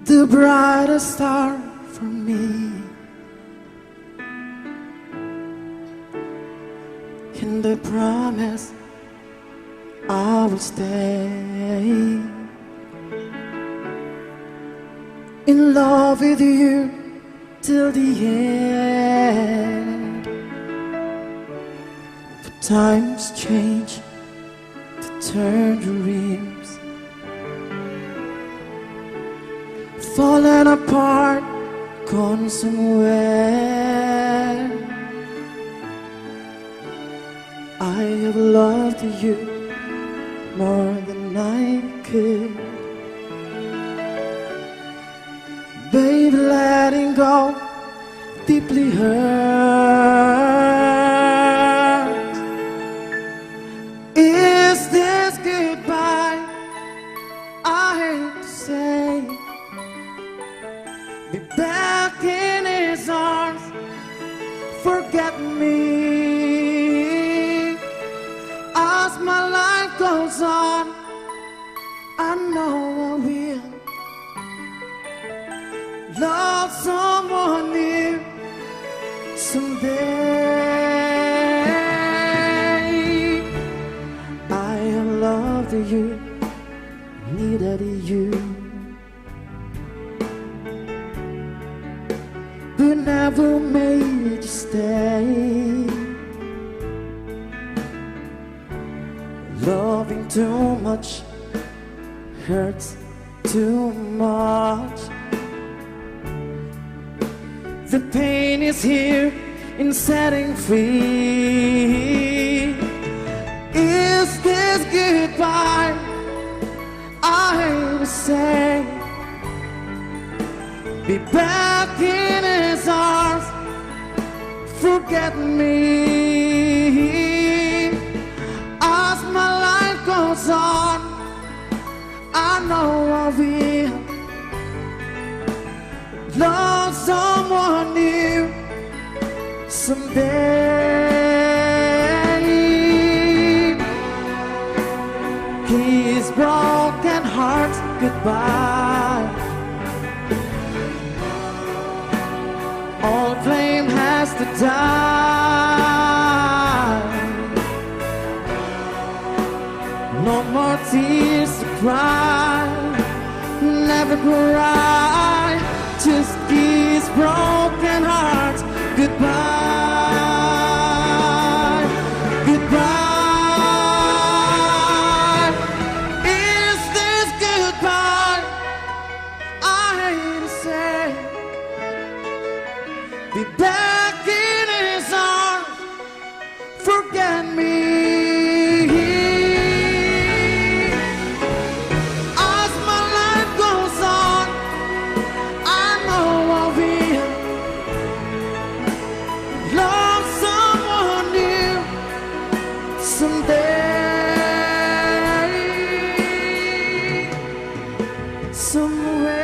the brightest star for me and the promise I will stay. In love with you till the end. The times change to turn dreams, falling apart, gone somewhere. I have loved you more than I could. Babe, letting go deeply hurts. Is this goodbye? I hate to say, be back in his arms. Forget me as my life goes on. I know I will love someone new someday. I have loved you, needed you, but never made you stay. Loving too much hurts too much. The pain is here in setting free. Is this goodbye? I say, be back in his arms. Forget me as my life goes on. I know I will love someone new someday. Kiss broken hearts goodbye. All blame has to die. No more tears to cry. Never cry. Just kiss broken hearts goodbye. Goodbye. Is this goodbye? I hate to say, be back in his arms. Forget me. As my life goes on, I know I will love someone new someday. Somewhere.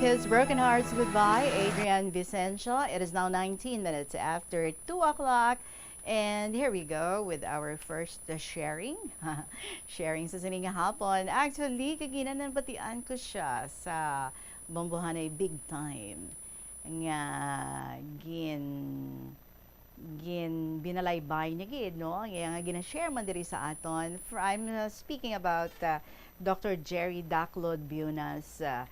Kiss Broken Hearts Goodbye, Adrian Vicencio. It is now nineteen minutes after two o'clock. And here we go with our first, uh, sharing. Sharing sa sining nga hapon. Actually, kagina nabatian ko siya sa Bambuhanay Big Time nga gin-, gin-, binalaybay niya gid, no? Ang iya nga gina-share man diri sa aton. Fr-, I'm, uh, speaking about, uh, Doctor Jerry Daclod Biuna's, uh,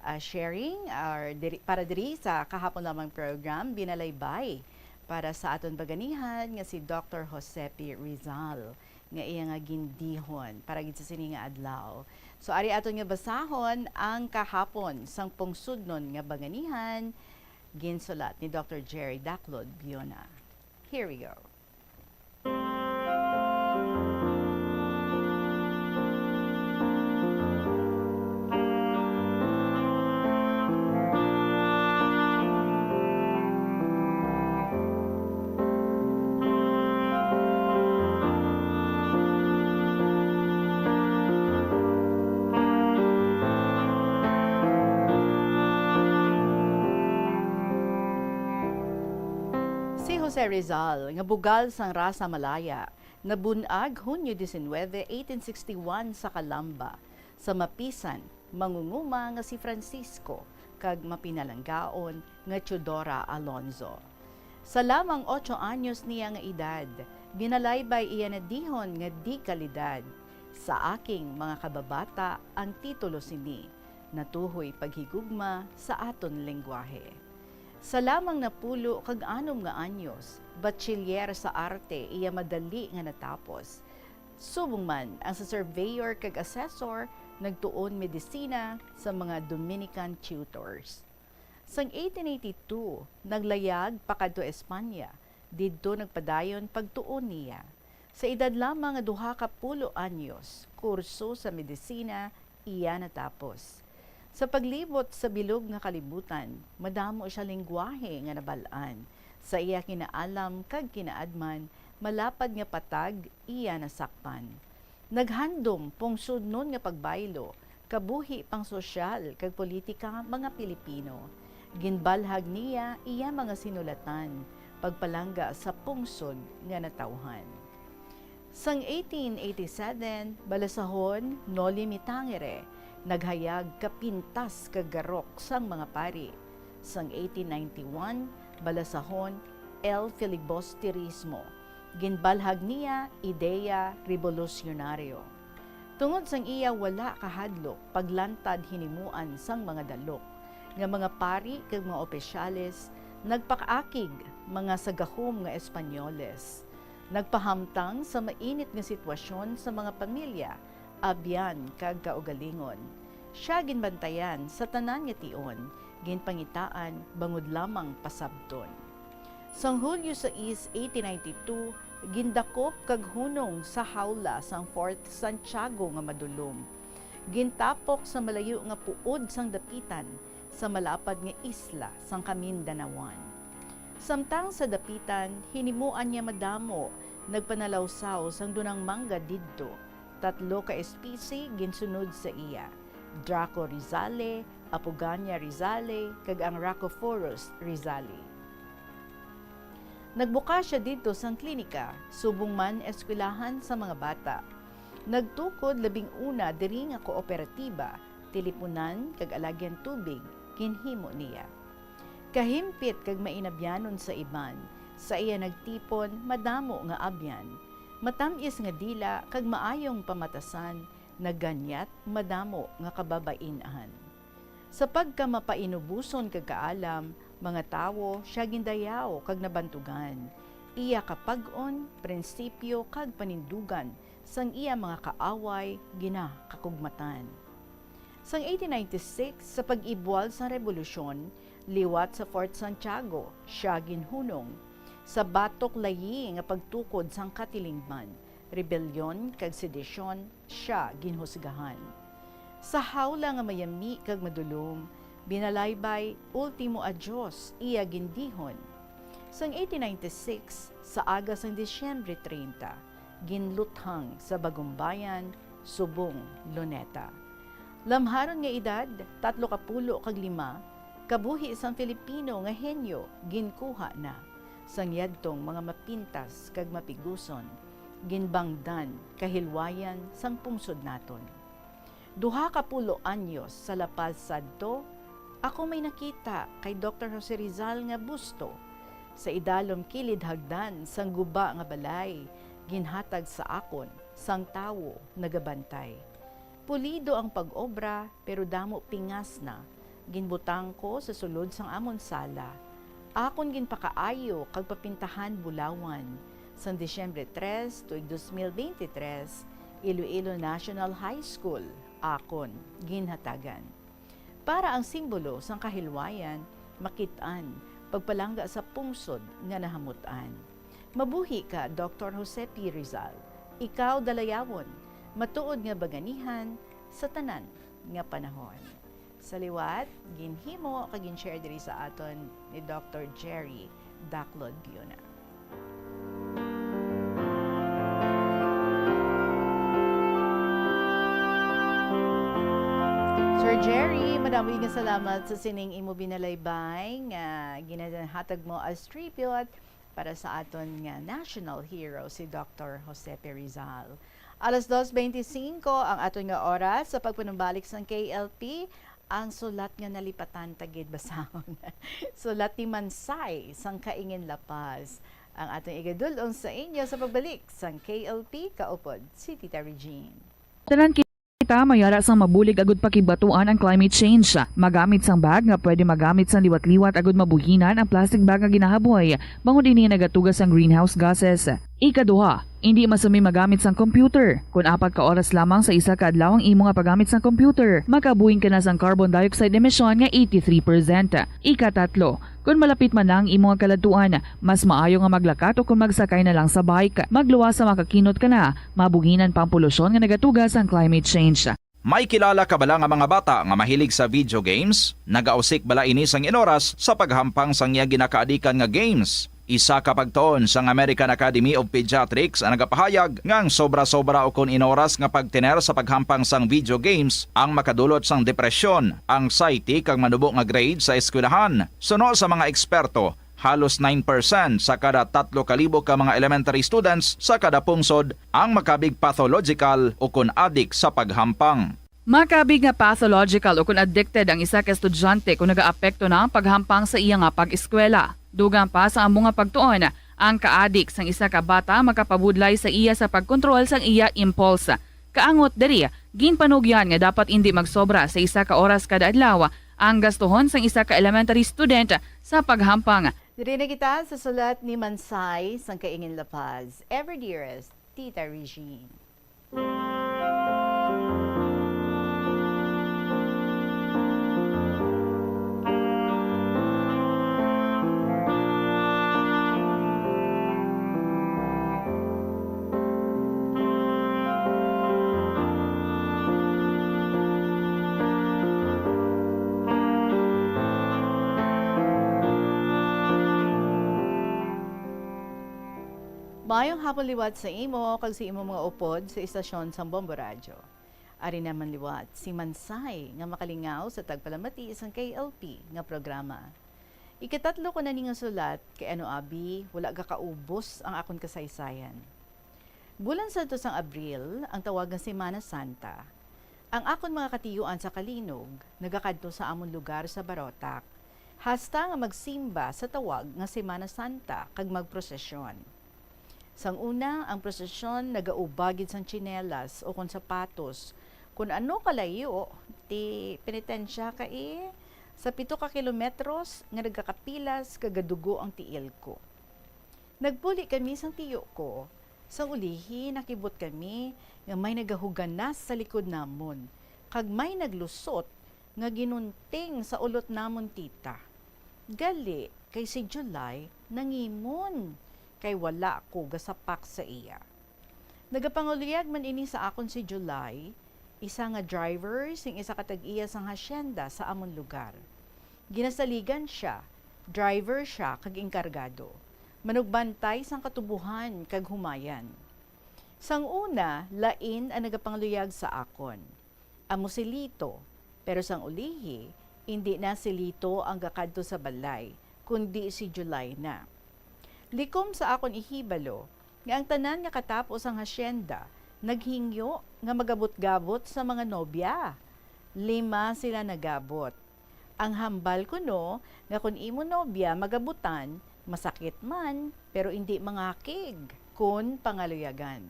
uh, sharing, or diri, para diri sa kahapon lamang program, binalaybay para sa aton baganihan nga si Doctor Josepi Rizal, nga iya nga gindihon para gid sa sini nga adlaw. So, ari aton nga basahon ang kahapon sang pungsudnon nga baganihan, ginsulat ni Doctor Jerry Daclod Biuna. Here we go. Si Jose Rizal, nga bugal sang rasa Malaya, nabun-ag Hunyo diecinuebe, eighteen sixty-one sa Calamba, sa mapisan mangunguma nga si Francisco kag mapinalanggaon nga Teodora Alonzo. Sa lamang otso anyos niya nga edad, Binalaybay iya nadihon nga de-kalidad. Sa aking mga kababata ang titulo sini, natuhoy paghigugma sa aton lengguwahe. Sa lamang napulo kag anom nga anyos, bachiller sa arte iya madali nga natapos. Subong man ang sa surveyor kag assessor, nagtuon medisina sa mga Dominican tutors. Sang eighteen eighty-two, naglayag pakadto Espanya. Didto nagpadayon pagtuon niya. Sa edad lamang nga duha ka pulo anyos, kurso sa medisina iya natapos. Sa paglibot sa bilog nga kalibutan, madamo siya lengguwahe nga nabal-an. Sa iya kinaalam kag kinaadman, malapad nga patag iya nasakpan. Naghandom pungsodnon nga pagbaylo, kabuhi pangsosyal kag politika mga Pilipino. Ginbalhag niya iya mga sinulatan, pagpalangga sa pungsod nga natawhan. Sang eighteen eighty-seven, balasahon Noli Me Tangere, naghayag ka pintas kag garok sang mga pari. Sang eighteen ninety-one, balasahon El Filibusterismo, ginbalhag niya ideya rebolusyonaryo. Tungod sang iya wala kahadlok paglantad hinimuan sang mga dalok, nga mga pari kag mga opisyales nagpakaakig mga sa gahom nga Espanyoles. Nagpahamtang sa mainit nga sitwasyon sa mga pamilya, abyan, kag kaugalingon. Sia ginbantayan sa tanan nga tion, ginpangitaan bangod lamang pasabton. Sang Hulyo sais, eighteen ninety-two, gindakop kag hunong sa hawla sang Fort Santiago nga madulom. Gintapok sa malayo nga puod sang dapitan, sa malapad nga isla sang Kamindanawan. Samtang sa dapitan, hinimuan niya madamo nagpanalawsaw sang dunang mangga didto. Tatlo ka espisi ginsunod sa iya, Draco rizale, Apogania rizale, kag ang Rhacophorus rizale. Nagbuka sia didto sang klinika, subong man eskwelahan sa mga bata. Nagtukod labing una diri nga kooperatiba, tilipunan kag alagyan tubig, ginhimo niya. Kahimpit kag mainabyanon sa iban, sa iya nagtipon madamo nga abyan, matam-is nga dila kag maayong pamatasan, naganyat madamo nga kababain-an. Sa pagkamapainuboson kag kaalam, mga tawo sia gindayaw kag nabantugan. Iya kapag-on, prinsipyo, kag panindugan sang iya mga kaaway ginakakugmatan. Sang eighteen ninety-six, sa pag-ibwal sang rebolusyon, liwat sa Fort Santiago, sia ginhunong. Sa batok layi nga pagtukod sang katilingban, rebelyon, kag sedisyon, sia ginhusgahan. Sa hawla nga mayami kag madulom, binalaybay, ultimo adyos iya gindihon. Sang eighteen ninety-six, sa aga sang Disyembre treinta, ginluthang sa Bagumbayan, subong Luneta. Lamharon nga edad, tatlo ka pulo kag lima, kabuhi sang Filipino nga henyo ginkuha na sang yadtong mga mapintas kag mapiguson, ginbangdan kahilwayan sang pungsod naton. Duha ka pulo anyos sa La Paz sadto, ako may nakita kay Doktor Jose Rizal nga busto sa idalom kilid hagdan sang guba nga balay, ginhatag sa akon sang tawo nagabantay. Pulido ang pag-obra, pero damo pingas na. Ginbutang ko sa sulod sang amon sala. Akon ginpakaayo kag papintahan bulawan. Sang Disyembre tres, tuig dos mil beintitres, Iloilo National High School, akon ginhatagan. Para ang simbolo sang kahilwayan, makit-an, pagpalangga sa pungsod nga nahamut-an. Mabuhi ka, Doktor Jose P. Rizal. Ikaw dalayawon, matuod nga baganihan sa tanan nga panahon. Sa liwat, ginhimo kag gin-share diri sa aton ni Doktor Jerry Daclod Biuna. Sir Jerry, madamo nga salamat sa sining imo binalaybay nga ginahatag mo as tribute para sa aton nga national hero, si Doktor Jose P. Rizal. Alas dos beintisinko ang aton nga oras sa pagpanumbalik sang K L P. Ang sulat nga nalipatan ta gid basahon. Sulat ni Mansay sang Kaingin, La Paz. Ang atong igadul-ong sa inyo sa pagbalik sang K L P kaupod si Tita Regine. Tanan kita may ara sang mabulig agud pakibatuan ang climate change. Magamit sang bag nga pwede magamit sang liwat-liwat agud mabuhinan ang plastic bag nga ginahaboy, bangod ini nagatuga sang greenhouse gases. Ikaduha, indi masami magamit sang computer. Kon apat ka oras lamang sa isa ka adlaw ang imo nga paggamit sang computer, makabuhin ka na sang carbon dioxide emission nga eighty-three percent. Ikatatlo, kon malapit man na ang imo nga kaladtuan, mas maayo nga maglakat o kon magsakay na lang sa bike. Magluwas sa makakinot ka na, mabuhinan pa ang polusyon nga nagatuga sang climate change. May kilala ka bala nga mga bata nga mahilig sa video games? Nagausik bala ini sang inoras sa paghampang sang iya ginakaadikan nga games? Isa ka pagtuon sang American Academy of Pediatrics ang nagapahayag nga ang sobra-sobra ukon inoras nga pagtener sa paghampang sang video games ang makadulot sang depresyon, anxiety, kag manubo nga grade sa eskwelahan. Suno sa mga eksperto, halos nine percent sa kada tatlo ka libo ka mga elementary students sa kada pungsod ang makabig pathological ukon adik sa paghampang. Makabig nga pathological ukon addicted ang isa ka estudyante kon nagaapekto na ang paghampang sa iya nga pag-eskwela. Dugang pa sa amo nga pagtuon, ang kaadik sang isa ka bata makapabudlay sa iya sa pagkontrol sang iya impulse. Kaangot diri, ginpanugyan nga dapat indi magsobra sa isa ka oras kada adlaw ang gastuhon sang isa ka elementary student sa paghampang. Diri na kita sa sulat ni Mansay sang Kaingin La Paz. Ever dearest, Tita Regine. Maayong hapon liwat sa imo kag sa imong mga upod sa istasyon sang Bombo Radyo. Ari naman liwat si Mansay nga makalingaw sa tagpalamati sang K L P nga programa. Ikatatlo ko na ni nga sulat, kay ano abi, wala gakaubos ang akon kasaysayan. Bulan Santo sang Abril ang tawag nga Semana Santa. Ang akon mga katiyuan sa Kalinog nagakadto sa amon lugar sa Barotac, hasta nga magsimba sa tawag nga Semana Santa kag magprosesyon. Sang una, ang prosesyon nagaubagid sang tsinelas ukon sapatos. Kon ano kalayo, ti penitensya ka, eh. Sa pito ka kilometros nga nagakapilas kag gadugo ang tiil ko. Nagpuli kami sang tiyo ko. Sang ulihi, nakibot kami nga may nagahuganas sa likod namon, kag may naglusot nga ginunting sa ulot namon, tita. Gali kay si July nangimon, kay wala ko gasapak sa iya. Nagapanguluyag man ini sa akon si July, isa nga driver sing isa ka tag-iya sang hacienda sa amon lugar. Ginasaligan sia, driver sia kag engkargado, manugbantay sang katubohan kag humayan. Sang una, lain ang nagapanguluyag sa akon. Amo si Lito, pero sang ulihi, indi na si Lito ang gakadto sa balay, kundi si July na. Likom sa akon ihibalo nga ang tanan nga katapo sang hacienda naghingyo nga magabot-gabot sa mga nobya. Lima sila nagabot. Ang hambal kuno nga kon imo nobya magabutan, masakit man, pero indi mangakig kon pangaluyagan.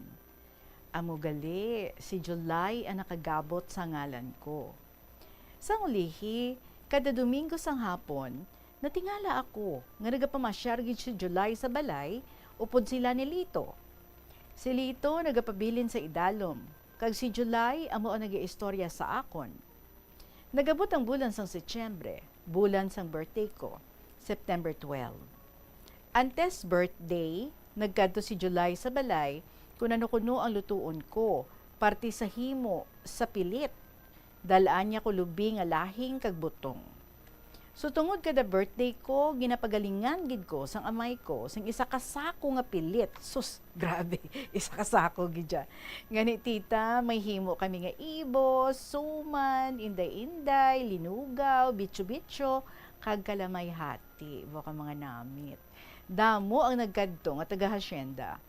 Amo gali, si July ang nakagabot sa ngalan ko. Sang ulihi, kada Domingo sang hapon, natingala ako nga nagapamasyar gid si July sa balay upod sila ni Lito. Si Lito nagapabilin sa idalom, kag si July amo ang nagaistorya sa akon. Nagabot ang bulan sang Setyembre, bulan sang birthday ko, September twelve. Antes birthday, nagkadto si July sa balay kon ano kuno ang lutuon ko, parte sa himo sa pilit. Dal-an niya ko lubi nga lahing kag butong. So, tungod kada birthday ko, ginapagalingan gid ko sang amay ko sing isa ka sako nga pilit. Sus, grabe, isa ka sako gid ya. Ngani, tita, may himo kami nga ibos, suman, inday-inday, linugaw, bitso-bitso, kag kalamay hati, buka mga namit. Damo ang nagkadto nga taga-hacienda.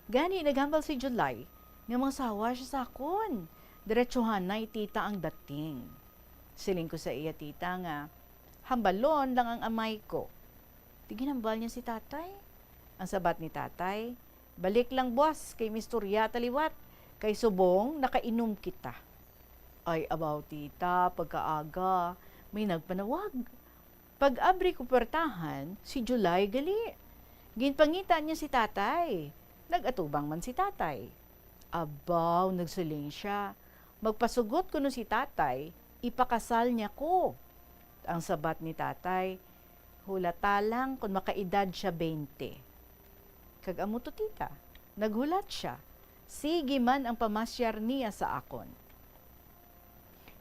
Gani, naghambal si July nga mangsawa sia sa akon. Diretsuhanay, tita, ang dating. Siling ko sa iya, tita, nga hambalon lang ang amay ko. Ti ginhambal niya si tatay. Ang sabat ni tatay, "Balik lang, boss, kay mistorya ta liwat, kay subong nakainom kita." "Ay, abaw, tita, pagkaaga, may nagpanawag." Pag-abri ko puwertahan, si July gali. Ginpangita niya si tatay. Nag-atubang man si tatay. Abaw, nagsiling siya, "Magpasugot kuno si tatay, ipakasal niya ko." Ang sabat ni tatay, "Hulata lang kon makaedad siya twenty." Kag amo to, tita, naghulat siya. Sige man ang pamasyar niya sa akon.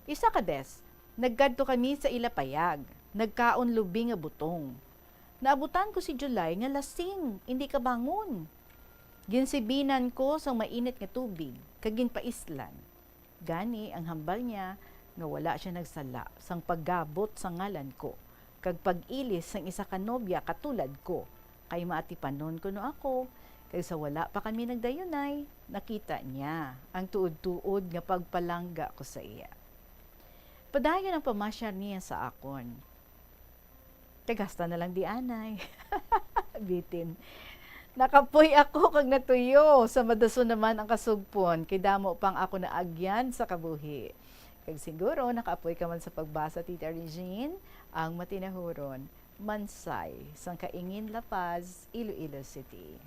Isa ka bes, nagkadto kami sa ila payag, nagkaon lubi nga butong. Naabutan ko si July nga lasing, indi kabangon. Ginsibinan ko sang mainit nga tubig, kag ginpaislan. Gani, ang hambal niya nga wala siya nagsala sang paggabot sa ngalan ko, kag pag-ilis sang isa ka nobya katulad ko, kay maatipanon kuno ako, kag sa wala pa kami nagdayunay, nakita niya ang tuod-tuod nga pagpalangga ko sa iya. Padayon ang pamasyar niya sa akon. Kag hasta na lang di anay. Bitin. Nakapoy ako kag natuyo. Sa madason naman ang kasugpon, kay damo pang ako naagyan sa kabuhi. Kag siguro nakaapoy ka man sa pagbasa, Tita Regine, ang matinahuron, Mansay, sang Kaingin, La Paz, Iloilo City.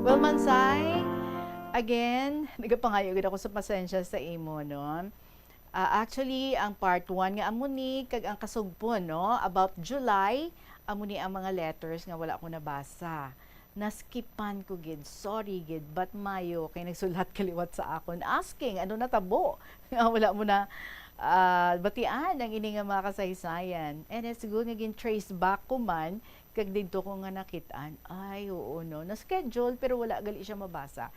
Well, Mansay, again, nagapangayo gid ako sa pasensya sa imo, no? Ah, actually, ang part one nga amo ni, kag ang kasugpon, no, about July, amo ni ang mga letters nga wala ko nabasa. Naskipan ko gid, sorry gid, but mayo kay nagsulat ka liwat sa akon asking ano natabo nga wala mo na, ah, batian ang ini nga mga kasaysayan. And it's good nga gin-trace back ko man, kag didto ko nga nakit-an, ay, oo, no, na-schedule pero wala gali siya mabasa.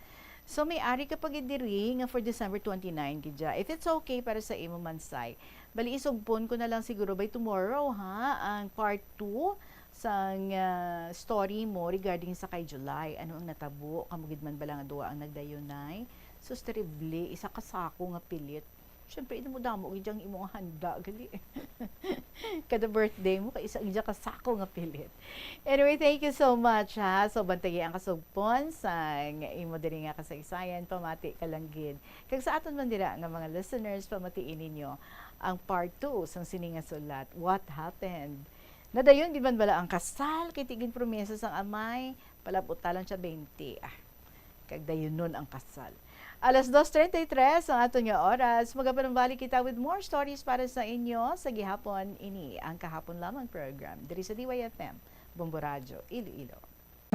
So, may ari ka pa gid diri nga for December twenty-nine gid siya. If it's okay para sa imo, Mansay, bali isugpon ko na lang siguro by tomorrow, ha, ang part two sang, ah, story mo regarding sa kay July. Ano ang natabo? Kamo gid man bala nga duha ang nagdayunay? Sus, terrible. Isa ka sako nga pilit. Siyempre, imo damo gid ang imong handa, gali. Kada birthday mo, kay isa gid ka sako nga pilit. Anyway, thank you so much, ha. So, bantayi ang kasugpon sang imo diri nga kasaysayan, pamati ka lang gid. Kag sa aton man dira nga mga listeners, pamatii ninyo ang part two sang sini nga sulat, What Happened? Nadayon gid man bala ang kasal kay ti ginpromesa sang amay, palab-ot ta lang siya twenty. Ah, kag dayunon ang kasal. Alas dos treinta y tres ang aton nga oras. Magapanumbalik kita with more stories para sa inyo sa gihapon. Ini ang Kahapon Lamang program diri sa D Y F M, Bombo Radyo, Iloilo.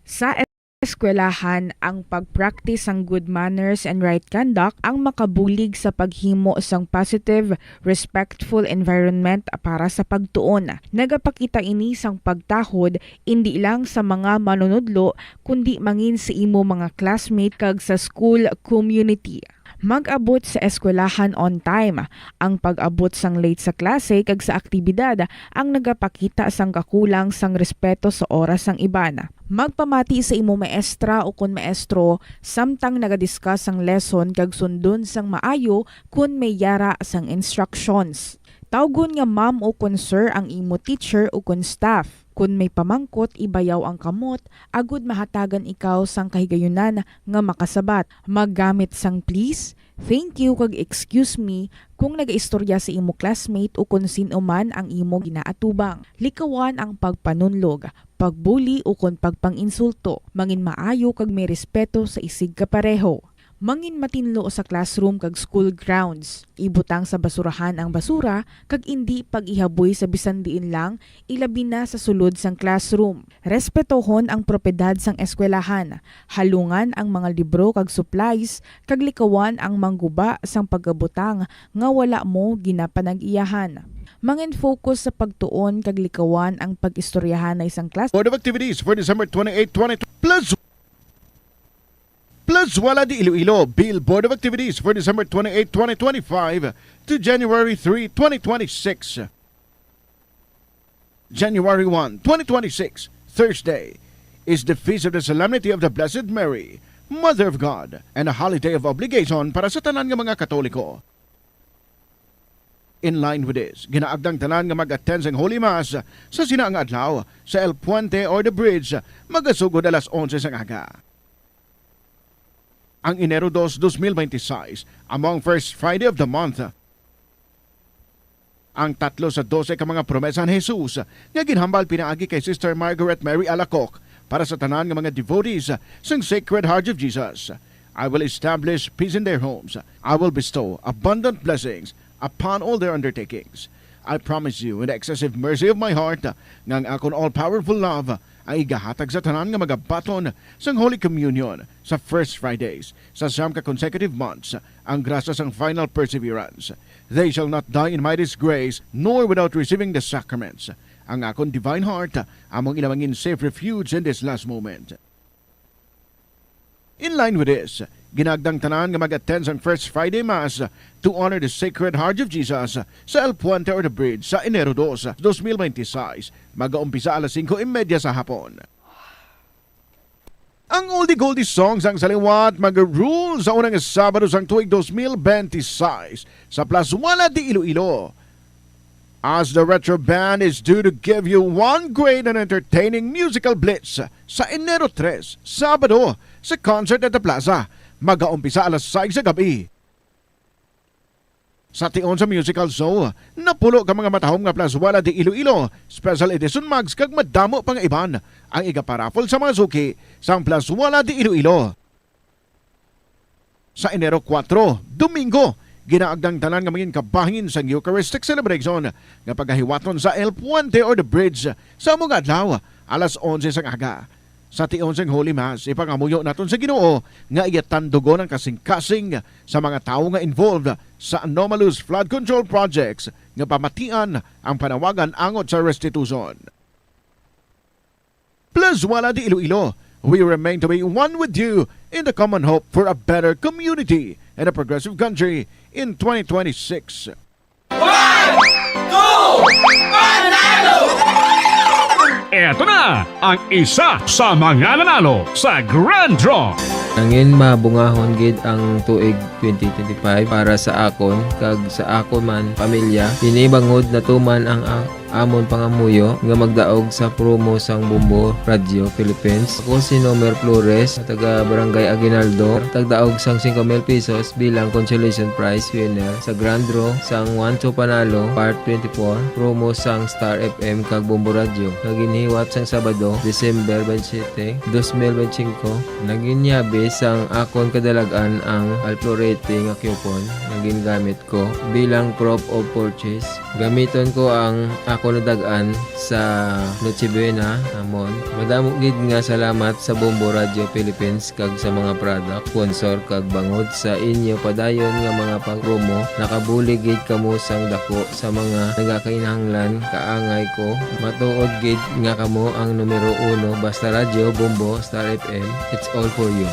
Sa eskwelahan, ang pag-practice sang good manners and right conduct ang makabulig sa paghimo sang positive, respectful environment para sa pagtuon. Nagapakita ini sang pagtahod indi lang sa mga manunudlo, kundi mangin sa imo mga classmate kag sa school community. Mag-abot sa eskwelahan on time. Ang pag-abot sang late sa klase kag sa aktibidad ang nagapakita sang kakulang sang respeto sa oras sang iban. Magpamati sa imo maestra ukon maestro samtang naga-discuss sang lesson kag sundon sang maayo kon may yara sang instructions. Tawgon nga ma'am ukon sir ang imo teacher ukon staff. Kon may pamangkot, ibayaw ang kamot agud mahatagan ikaw sang kahigayunan nga makasabat. Maggamit sang please, thank you, kag excuse me kung nagaistorya sa imo classmate ukon sin-o man ang imo ginaatubang. Likawan ang pagpanunlog, pagbuli ukon pagpang-insulto. Mangin maayo kag may respeto sa isigkapareho. Mangin matinlo sa classroom kag school grounds. Ibutang sa basurahan ang basura kag indi pag-ihaboy sa bisan diin lang, ilabi na sa sulod sang classroom. Respetohon ang propiedad sang eskwelahan. Halungan ang mga libro kag supplies kag likawan ang mangguba sang pagabutang nga wala mo ginapanag-iyahan. Mangin-focus sa pagtuon kag likawan ang pag-istoryahanay sang class. Board of Activities for December twenty-eight, twenty plus Plus Wala di Iloilo, Bill Board of Activities for December twenty-eight, twenty twenty-five to January three, twenty twenty-six. January one, twenty twenty-six, Thursday, is the Feast of the Solemnity of the Blessed Mary, Mother of God, and a holiday of obligation para sa tanan nga mga Katoliko. In line with this, ginaagdang tanan nga mag-attend sang Holy Mass sa sina nga adlaw sa El Puente or the Bridge, magasugod alas onse sang aga. Ang Enero dos, dos mil bente y seis, amo ang first Friday of the month. Ang tatlo sa dose ka mga promesa ni Jesus nga ginhambal pinaagi kay Sister Margaret Mary Alacoque para sa tanan nga mga devotees sang Sacred Heart of Jesus. "I will establish peace in their homes. I will bestow abundant blessings upon all their undertakings. I promise you in the excessive mercy of my heart nga ang akon all-powerful love ang igahatag sa tanan nga magabaton sang Holy Communion sa first Fridays sa siyam ka consecutive months, ang grasya sang final perseverance. They shall not die in my disgrace, nor without receiving the sacraments. Ang akon divine heart amo ang ila mangin safe refuge in this last moment." In line with this, ginaagdang tanan nga mag-attend sang First Friday Mass to honor the Sacred Heart of Jesus sa El Puente or the Bridge sa Enero dos, dos mil bente y seis. Magaumpisa alas singko y media sa hapon. Ang oldie goldie songs ang sa liwat mag-rule sa unang Sabado sang tuig dos mil bente y seis sa Plazuela de Iloilo. As the Retro Band is due to give you one great and entertaining musical blitz sa Enero tres, Sabado, sa concert at the plaza. Magaumpisa alas sais sa gabi. Sa tion sa musical show, napulo ka mga matahom nga Plazuela de Iloilo Special Edition mugs kag madamo pa nga iban ang igaparaffle sa mga suki sang Plazuela de Iloilo. Sa Enero kuwatro, Domingo, ginaagdang tanan nga mangin kabahin sang Eucharistic celebration nga pagahiwaton sa El Puente or the Bridge sa amo nga adlaw, alas onse sang aga. Sa tion sang Holy Mass, ipangamuyo naton sa Ginoo nga iya tandugon ang kasing-kasing sa mga tawo nga involved sa anomalous flood control projects nga pamatian ang panawagan angot sa restitution. Plazuela de Iloilo, we remain to be one with you in the common hope for a better community and a progressive country in twenty twenty-six. One, two, panalo! Eto na ang isa sa mga nanalo sa Grand Draw. Nangin mabungahon gid ang tuig twenty twenty-five para sa akon kag sa akon man pamilya. Ini bangod natuman ang a-, amon pangamuyo nga magdaog sa promo sang Bombo Radio Philippines. Ako si Nomer Flores, taga Barangay Aguinaldo, tagdaog sang singko mil pesos bilang consolation prize winner sa Grand Draw sang One to Panalo Part twenty-four, promo sang Star F M kag Bombo Radio, nga ginhiwat sang Sabado, December twenty-seven, dos mil bente singko. Naginyabi sang akon kadalag-an ang Alplo Rating nga coupon nga gingamit ko bilang proof of purchase. Gamiton ko ang akon nadag-an sa Noche Buena, amon. Madamo gid nga salamat sa Bombo Radio Philippines kag sa mga product sponsor, kag bangod sa inyo padayon nga mga pag-promo, nakabulig gid kamo sang dako sa mga nagakainahanglan. Kaangay ko, matuod gid nga kamo ang numero uno, basta radyo, Bombo, Star F M, it's all for you.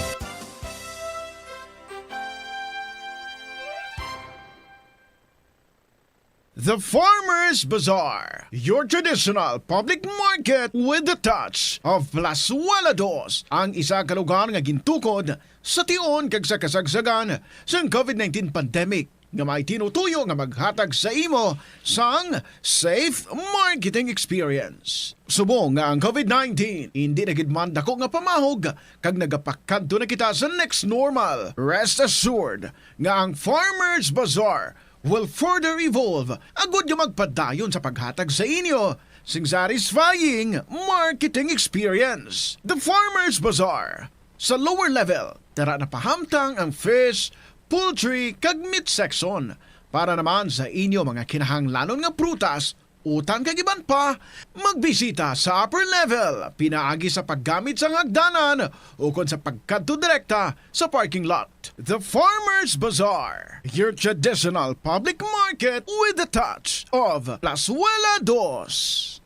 The Farmers Bazaar, your traditional public market with the touch of Plazuela Dos, ang isa ka lugar nga gintukod sa tion kag sa kasagsagan sang covid nineteen pandemic, nga may tinutuyo nga maghatag sa imo sang safe marketing experience. Subong nga ang covid nineteen indi na gid man dako nga pamahog kag nagapakadto na kita sa next normal, rest assured nga ang Farmers Bazaar will further evolve agud nga magpadayon sa paghatag sa inyo sing satisfying marketing experience. The Farmers Bazaar. Sa lower level, tara na pahamtang ang fish, poultry, kag meat section. Para naman sa inyo mga kinahanglanon nga prutas, utan kag iban pa, magbisita sa upper level pinaagi sa paggamit sang hagdanan ukon sa pagkadto direkta sa parking lot. The Farmers Bazaar, your traditional public market with the touch of Plazuela Dos.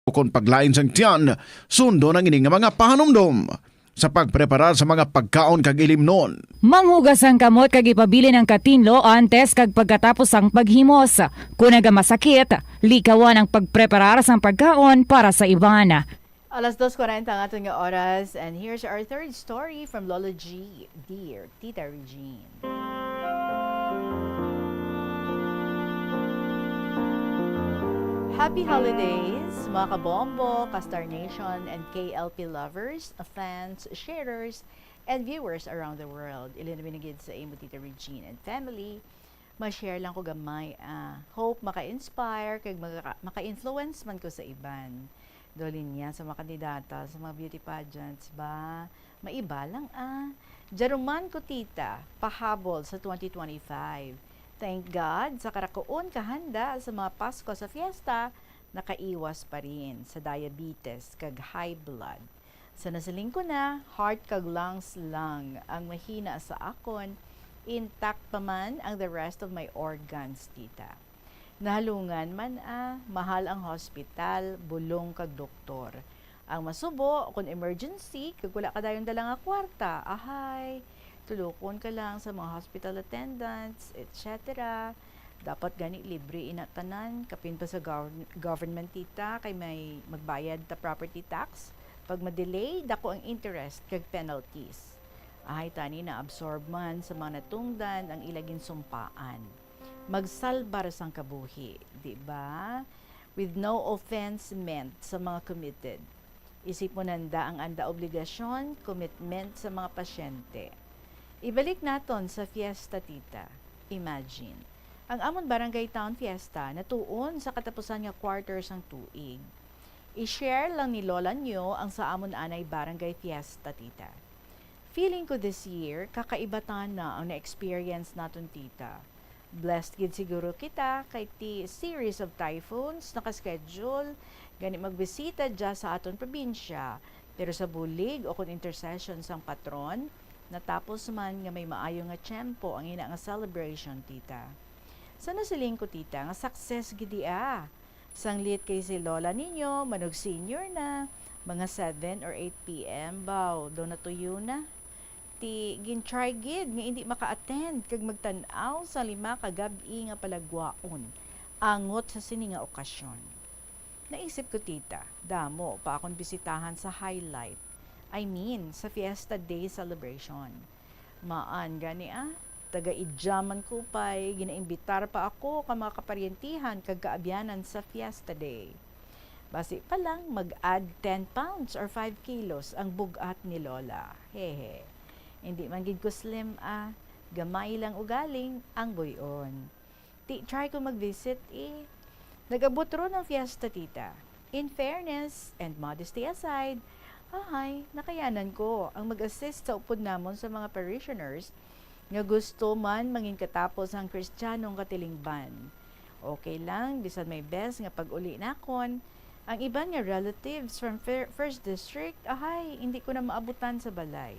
Ukon paglain sang tiyan, sundon ang ini nga mga pahanumdom sa pagpreparar sa mga pagkaon kag ilimnon. Manghugas ang kamot kag ipabilin ang katinlo antes kag pagkatapos sang paghimos. Kon nagamasakit, likawan ang pagpreparar sang pagkaon para sa iban. Alas dos kwarenta ang aton nga oras, and here's our third story from Lola G. Dear Tita Regine. Happy holidays, mga kabombo, ka-Star Nation, and K L P lovers, fans, sharers, and viewers around the world. Ilabi na gid sa imo, Tita Regine, and family. Ma-share lang ko gamay, ah. Hope maka-inspire kag maka-, maka-influence man ko sa iban. Daw linya sa mga kandidata sa mga beauty pageants ba? Maiba lang, ah. Jaruman ko, tita, pahabol sa twenty twenty-five. Thank God sa karakuon kahanda sa mga Pasko sa fiesta, nakaiwas pa rin sa diabetes kag high blood. Sa nasiling ko na, heart kag lungs lang ang mahina sa akon, intact pa man ang the rest of my organs, tita. Nahalungan man, ah, mahal ang hospital, bulong kag doktor. Ang masubo, kung emergency, kag wala ka dayon dala nga kwarta, ahay, tulokon ka lang sa mga hospital attendants, et cetera. Dapat gani libre ina tanan, kapin pa sa gov-, government, tita, kay may magbayad ta property tax. Pag ma-delay, dako ang interest kag penalties. Ahay tani na-absorb man sa mga natungdan ang ila ginsumpaan. Magsalbar sang kabuhi, di ba? With no offense meant sa mga committed. Isipon nanda ang anda obligasyon, commitment sa mga pasyente. Ibalik naton sa fiesta, tita. Imagine, ang amon barangay town fiesta natuon sa katapusan nga quarter sang tuig. I-share lang ni Lola nyo ang sa amon anay barangay fiesta, tita. Feeling ko this year, kakaiba tana ang na-experience naton, tita. Blessed gid siguro kita kay ti series of typhoons naka-schedule gani magbisita dya sa aton probinsya, pero sa bulig o kon intercession sang patron, natapos man nga may maayo nga tiyempo ang ina nga celebration, tita. Sa nasiling ko, tita, nga success gid dia. Sanglit kay si lola ninyo, manug senior na, mga seven or eight P M, baw, daw natuyo na. Ti, gin-try gid nga indi maka-attend kag magtan-aw sa lima ka gab-i nga palagwaon, angot sa sini nga okasyon. Naisip ko, tita, damo pa akon bisitahan sa highlight. I mean, sa Fiesta Day celebration. Maan gani, ah, taga-idya man ko pay ginaimbitar pa ako ka mga kaparyentihan kag kaabyanan sa Fiesta Day. Basi pa lang mag-add ten pounds or five kilos ang bug-at ni Lola. Hehe. Hindi man gid ko slim, ah. Gamay lang ugaling ang buy-on. Ti, try ko mag-visit, eh. Nag-abot ron ang fiesta, tita. In fairness and modesty aside, ahay, nakayanan ko ang mag-assist sa upod namon sa mga parishioners nga gusto man mangin katapos ang Kristiyanong katilingban. Okay lang, bisan may best nga pag-uli nakon, ang iban nga relatives from fir-, First District, ahay, hindi ko na maabutan sa balay.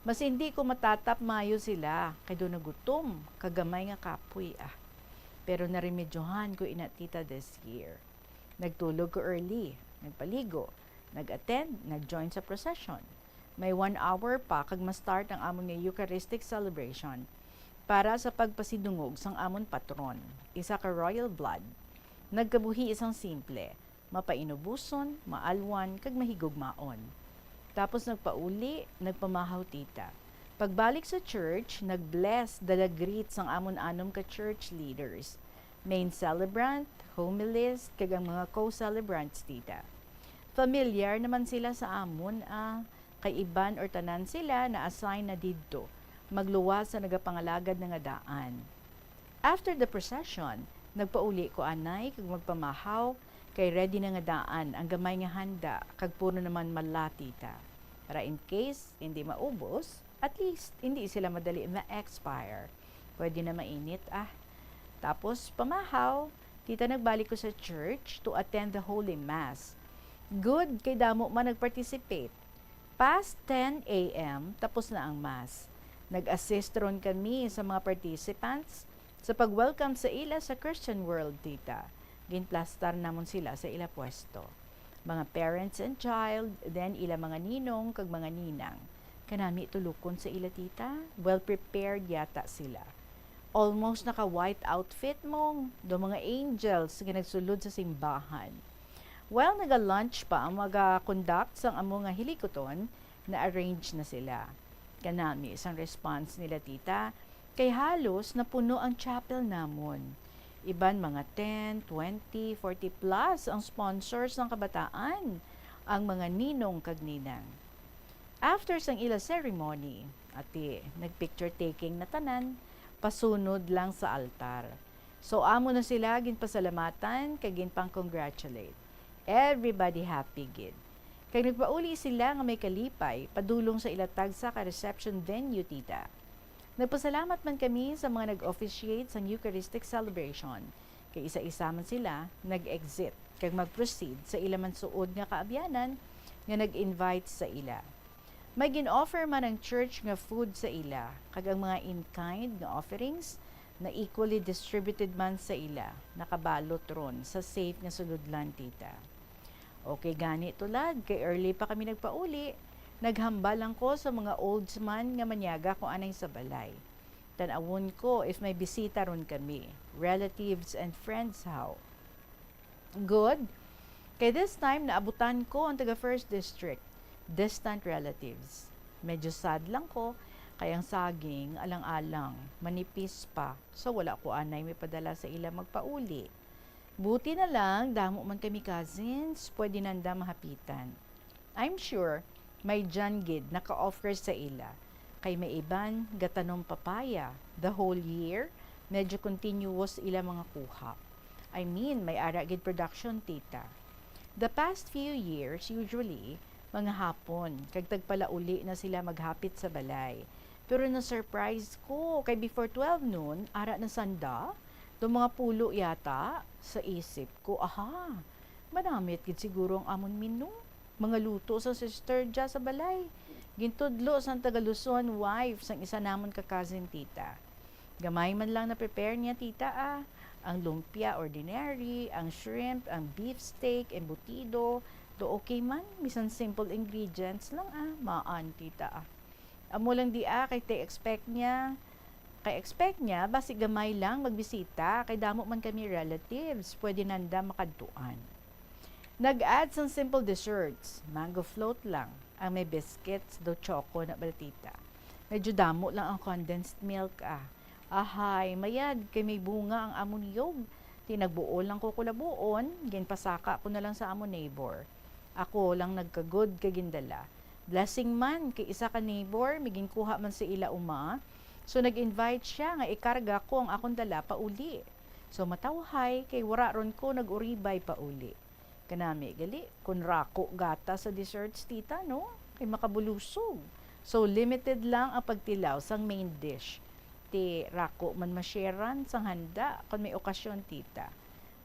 Mas hindi ko matatap maayo sila, kay do nagutom, kagamay nga kapoy, ah. Pero naremedyohan ko ina, tita, this year. Nagtulog ko early, nagpaligo, nag-attend, nag-join sa procession. May one hour pa kag ma-start ang amon nga Eucharistic celebration para sa pagpasidungog sang amon patron, isa ka royal blood. Nagkabuhi sang simple, mapainuboson, maalwan, kag mahigugmaon. Tapos nagpauli, nagpamahaw, tita. Pagbalik sa church, nag-bless, dala greet sang amon anom ka church leaders, main celebrant, homilist, kag ang mga co-celebrants, tita. Familiar naman sila sa amon, ah, kay iban or tanan sila na-assign na didto, magluwas sa nagapangalagad na nga daan. After the procession, nagpauli ko anay kag magpamahaw, kay ready na nga daan ang gamay nga handa, kag puno naman mala, tita. Para in case hindi maubos, at least hindi sila madali ma-expire. Pwede na mainit, ah. Tapos, pamahaw, tita, nagbalik ko sa church to attend the Holy Mass. Good, kay damo man nag-participate. Past ten A M, tapos na ang Mass. Nag-assist ron kami sa mga participants sa pag-welcome sa ila sa Christian World, tita. Ginplastar namon sila sa ila pwesto. Mga parents and child, then ila mga ninong kag mga ninang. Kanami tulukon sa ila, tita. Well prepared yata sila. Almost naka-white outfit mo, do mga angels nga nagsulod sa simbahan. While naga-lunch pa ang mga conduct sang amo nga hilikuton, na-arrange na sila. Kanami sang response nila, tita, kay halos napuno ang chapel namon. Iban mga ten, twenty, forty plus ang sponsors sang kabataan, ang mga ninong kag ninang. After sang ila ceremony, ati, nag-picture taking na tanan, pasunod lang sa altar. So, amo na sila ginpasalamatan kag ginpang-congratulate. Everybody happy gid. Kag nagpauli sila nga may kalipay padulong sa ila tagsa ka reception venue, tita. Nagpasalamat man kami sa mga nag-officiate sang Eucharistic celebration, kay isa-isa man sila nag-exit kag mag-proceed sa ila man suod nga kaabyanan nga nag-invite sa ila. May gin-offer man ang church nga food sa ila, kag ang mga in-kind nga offerings na equally distributed man sa ila, nakabalot ron sa safe nga sulodlan, tita. Okay gani, tulad, kay early pa kami nagpauli, naghambal lang ko sa mga oldsman nga manyaga ko anay sa balay. Tan-awon ko if may bisita ron kami, relatives and friends haw. Good. Kay this time, naabutan ko ang taga First District, distant relatives. Medyo sad lang ko, kay ang saging, alang-alang, manipis pa, so wala ko anay may padala sa ila magpauli. Buti na lang, damo man kami cousins, pwede nanda mahapitan. I'm sure, may dyan gid naka-offer sa ila, kay may iban gatanom papaya the whole year, medyo continuous ila mga kuha. I mean, may ara gid production, tita. The past few years, usually, mga hapon, kag tagpalauli na sila maghapit sa balay. Pero na-surprise ko, kay before twelve noon, ara na sanda, do mga pulo yata, sa isip ko, aha, manamit gid siguro ang amon menu. Mga luto sa sister dya sa balay. Gintudlo sang taga Luzon wife sang isa namon ka cousin, tita. Gamay man lang na-prepare niya, tita, ah. Ang lumpia, ordinary, ang shrimp, ang beef steak, embutido, do okay man, bisan simple ingredients lang, ah, maan, tita, ah. Amo lang di, ah, kay te expect niya, kay expect niya, basi gamay lang magbisita, kay damo man kami relatives, pwede nanda makadtuan. Nag-add sang simple desserts, mango float lang, ang may biscuits, do choco na bala, tita. Medyo damo lang ang condensed milk, ah. Ahay, mayad, kay may bunga ang amon niyog. Ti nagbuol lang ko kulabuon, ginpasaka ko na lang sa amon neighbor. Ako lang nagkagod kay gindala. Blessing man, kay isa ka neighbor, may ginkuha man sa ila uma. So, nag-invite siya nga ikarga ko ang akon dala pauli. So, matawhay, kay wara ron ko nag-uribay pauli. Kanami gali, kun rako gata sa desserts, tita, no? Kay makabulusog. So, limited lang ang pagtilaw sang main dish. Ti rako man masharean sang handa kon may okasyon, tita.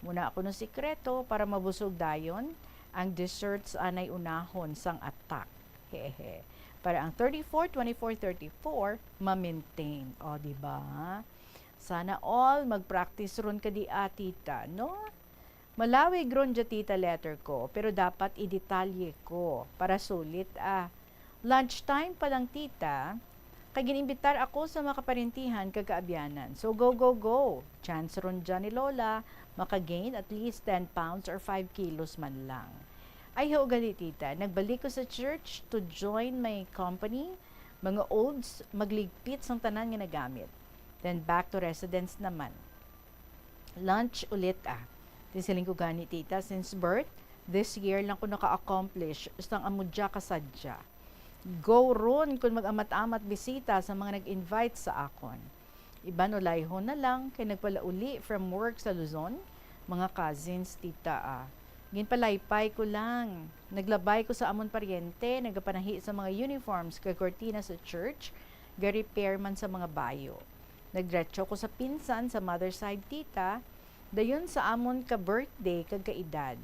Muna kuno sikreto para mabusog dayon ang desserts anay unahon sang atak. Hehe. Para ang thirty-four, twenty-four, thirty-four, ma-maintain. O, di ba? Sana all mag-practice ron ka di, ah, tita, no? Malawig ron dya, tita, letter ko, pero dapat idetalye ko para sulit, ah. Lunch time pa lang, tita, kay gin-imbitar ako sa mga kaparintihan kag kaabyanan. So, go, go, go. Chance ron dyan ni Lola, maka-gain at least ten pounds or five kilos man lang. Ay, ho, gali, tita. Nagbalik ko sa church to join my company. Mga olds, magligpit sang tanan nga nagamit. Then back to residence naman. Lunch ulit, ah. Ti siling ko gani, tita, since birth, this year lang ko naka-accomplish sang amo dya ka sadya. Go ron kun mag-amat-amat bisita sa mga nag-invite sa akon. Iban ulayhon na lang kay nagpalauli from work sa Luzon, mga cousins, tita, ah. Ginpalaypay ko lang. Naglabay ko sa amon paryente, nagapanahi sa mga uniforms kag kurtina sa church, ga-repair man sa mga bayo. Nagdiretso ko sa pinsan sa mother side, tita, dayon sa amon ka birthday kag kaedad.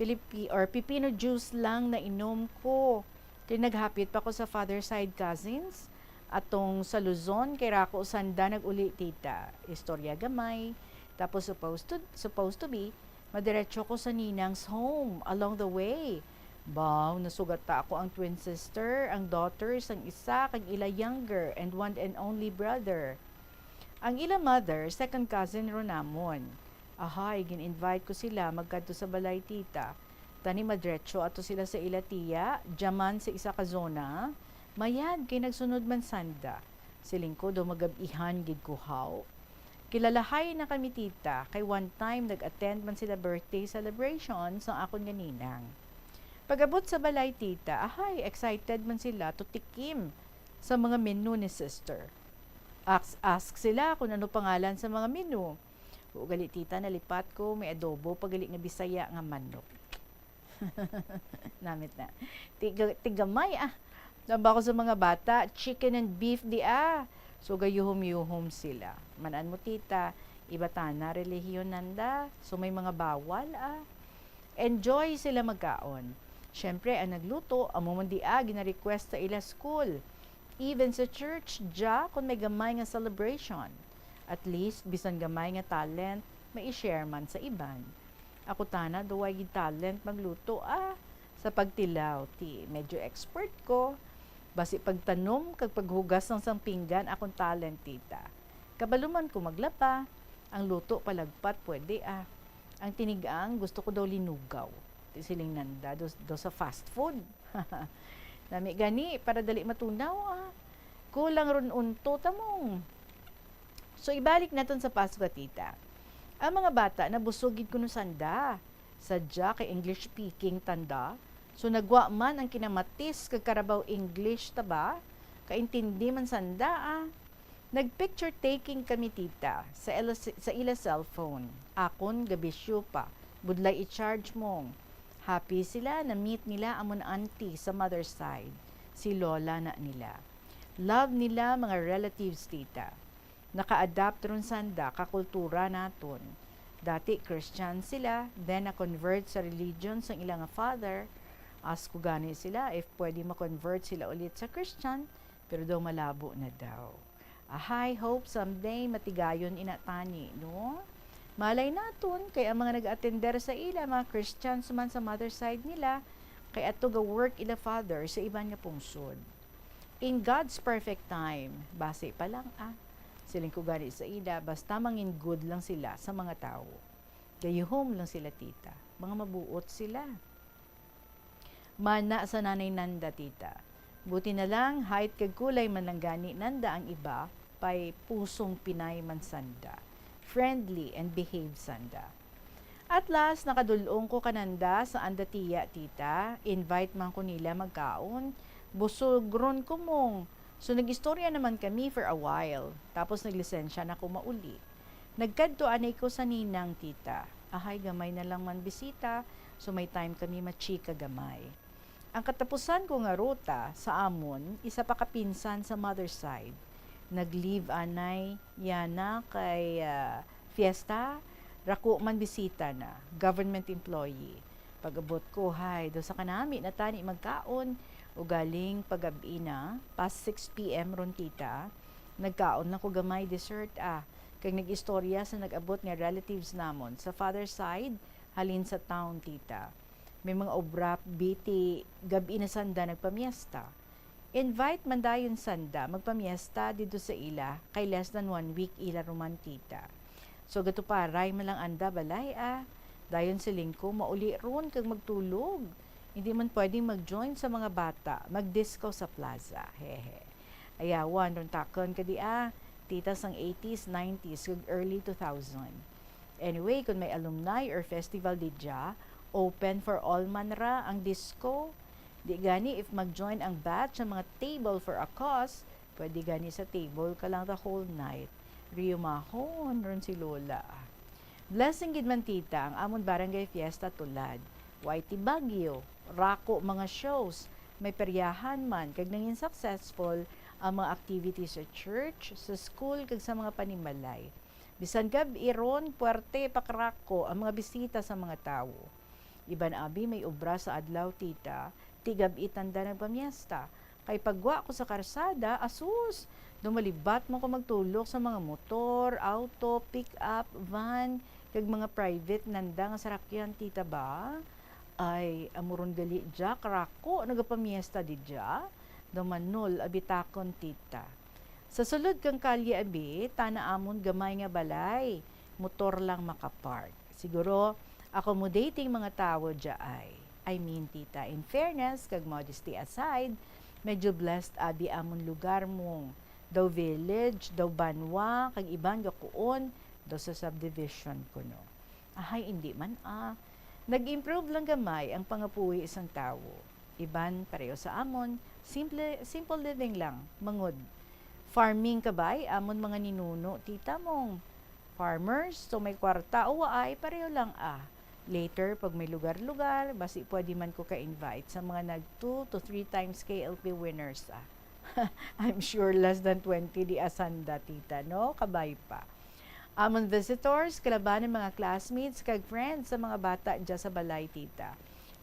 Pilipi-, or pipino juice lang nainom ko. Kay naghapit pa ko sa father side cousins. Atong sa Luzon, kay rako sanda nag-uli, tita. Istorya gamay. Tapos supposed to, supposed to be, madiretso ko sa ninang's home along the way. Baw, nasugata ako ang twin sister, ang daughter sang isa, kag ila younger and one and only brother. Ang ila mother, second cousin ron namon. Ahay, gin-invite ko sila magkadto sa balay, tita. Tani madretso ato sila sa ila tiya, dya man sa isa ka zona. Mayad kay nagsunod man sanda. Siling ko daw magab-ihan gid ko haw. Kilalahay na kami, tita, kay one time nag-attend man sila birthday celebration sang akon nga ninang. Pag-abot sa balay, tita, ahay, excited man sila to tikim sa mga menu ni sister. Ask, ask sila kung ano pangalan sa mga menu. O gali, tita, nalipat ko, may adobo pa gali nga Bisaya nga manok. Namit na. Tiga, tigamay, ah. Tamba ko sa mga bata, chicken and beef di, ah. So, gayuhom-yuhom sila. Manan mo, tita, iba tana relihiyon nanda. So, may mga bawal, ah. Enjoy sila magkaon. Siyempre, ang nagluto, amo man di, ah, gina-request sa ila school. Even sa church, dya, kung may gamay nga celebration. At least, bisan gamay nga talent, mai-share man sa iban. Ako tana, daw way gid talent magluto, ah. Sa pagtilaw, ti, medyo expert ko. Basi pagtanom kag paghugas sang, sang pinggan, akon talent, tita. Kabalo man ko maglaba, ang luto palagpat pwede, ah. Ang tinigang, gusto ko daw linugaw. Ti siling nanda, daw, daw sa fast food. Nami gani, para dali matunaw, ah. Kulang ron unto, tamong. So, ibalik naton sa Pasko, tita. Ang mga bata, nabusog gid kuno sanda. Sadya kay English speaking tanda. So, nagwa man ang kinamatis kag karabaw English ta ba? Kaintindi man sanda, ah. Nag-picture taking kami, tita, sa ila, sa ila cellphone. Akon, gabisyo pa. Budlay i-charge mong. Happy sila na meet nila amon auntie sa mother side. Si lola na nila. Love nila mga relatives, tita. Naka-adapt ron sanda ka kultura naton. Dati Christian sila, then na-convert sa religion sang ila nga father. Ask ko gani sila if pwede ma-convert sila ulit sa Christian, pero daw malabo na daw. Ahay, hope someday matigayon ina tani, no? Malay naton, kay ang mga nag-atender sa ila, mga Christians man sa mother side nila, kay ato ga-work ila father sa iban nga pungsod. In God's perfect time, basi pa lang, ah. Siling ko gani sa ila, basta mangin good lang sila sa mga tawo. Gayuhom lang sila, tita. Mga mabuot sila. Mana sa Nanay Nanda, tita. Buti na lang, height kag kulay man lang gani nanda ang iba, pay pusong Pinay man sanda. Friendly and behave sanda. At last, nakadul-ong ko kananda sa anda tiya, tita. Invite man ko nila magkaon. Busog ron ko mong. So, nag-istorya naman kami for a while. Tapos, naglisensya na ko mauli. Nagkadto anay ko sa ninang, tita. Ahay, gamay na lang man bisita. So, may time kami machika gamay. Ang katapusan ko nga ruta sa amon, isa pa ka pinsan sa mother side. Nag-leave anay yana kay, ah, fiesta, rako man bisita na, government employee. Pag-abot ko, hay, daw sa kanami na tani magkaon, ugaling pag-ab-i na, past six P M ron, tita. Nagkaon lang ko gamay dessert, ah, kag nag-istorya sa nag-abot nga relatives namon sa father side, halin sa town, tita. May mga obra, bi ti gab-i na sanda nagpamiesta. Invite man dayon sanda magpamiesta didto sa ila, kay less than one week ila ruman, tita. So, gatuparay man lang anda balay, ah. Dayon siling ko, mauli ron kag magtulog. Hindi man pwedeng mag-join sa mga bata, mag-disco sa plaza. Hehe. Ayawan ron takon ka di, ah. Tita sang eighties, nineties, kag early two thousand. Anyway, kung may alumni or festival didya, open for all man ra ang disco. Di gani, if mag-join ang batch sa mga table for a cause, pwede gani sa table ka lang the whole night. Riyumahon ron si Lola. Blessing gid man, tita, ang amon barangay fiesta tulad. Way ti bagyo, rako mga shows, may peryahan man, kag nangin successful ang mga activities sa church, sa school, kag sa mga panimalay. Bisan gab-i ron, puwerte pa karako ang mga bisita sa mga tawo. Iban abi may obra sa adlaw, tita, ti gab-i tanda nagpamiesta. Kay pagwa ko sa karsada, asus! Dumalibat man ko magtulok sa mga motor, auto, pick-up, van, kag mga private nanda nga sarakyan, tita ba? Ay, amo ron gali dya, karako, nagapamiesta didya? Daw manol, abitakon, tita. Sa sulod kang kalye, abi, tana amon gamay nga balay, motor lang makapark. Siguro, accommodating mga tawo dya ay. I mean, tita, in fairness, kag modesty aside, medyo blessed abi amon lugar mo. Daw village, daw banwa, kag iban gakuon, daw sa subdivision kuno. Ahay, indi man, ah. Nag-improve lang gamay ang pangabuhi sang tawo. Iban pareho sa amon, simple, simple living lang, mangod. Farming kabay, amon mga ninuno, tita mong farmers, so may kwarta o waay, pareho lang, ah. Later, pag may lugar-lugar, basi pwede man ko ka-invite sa mga nag two to three times K L P winners, ah. I'm sure less than twenty di asanda, tita, no? Kabay pa. Amon visitors, kalabanan mga classmates kag friends sa mga bata dya sa balay, tita.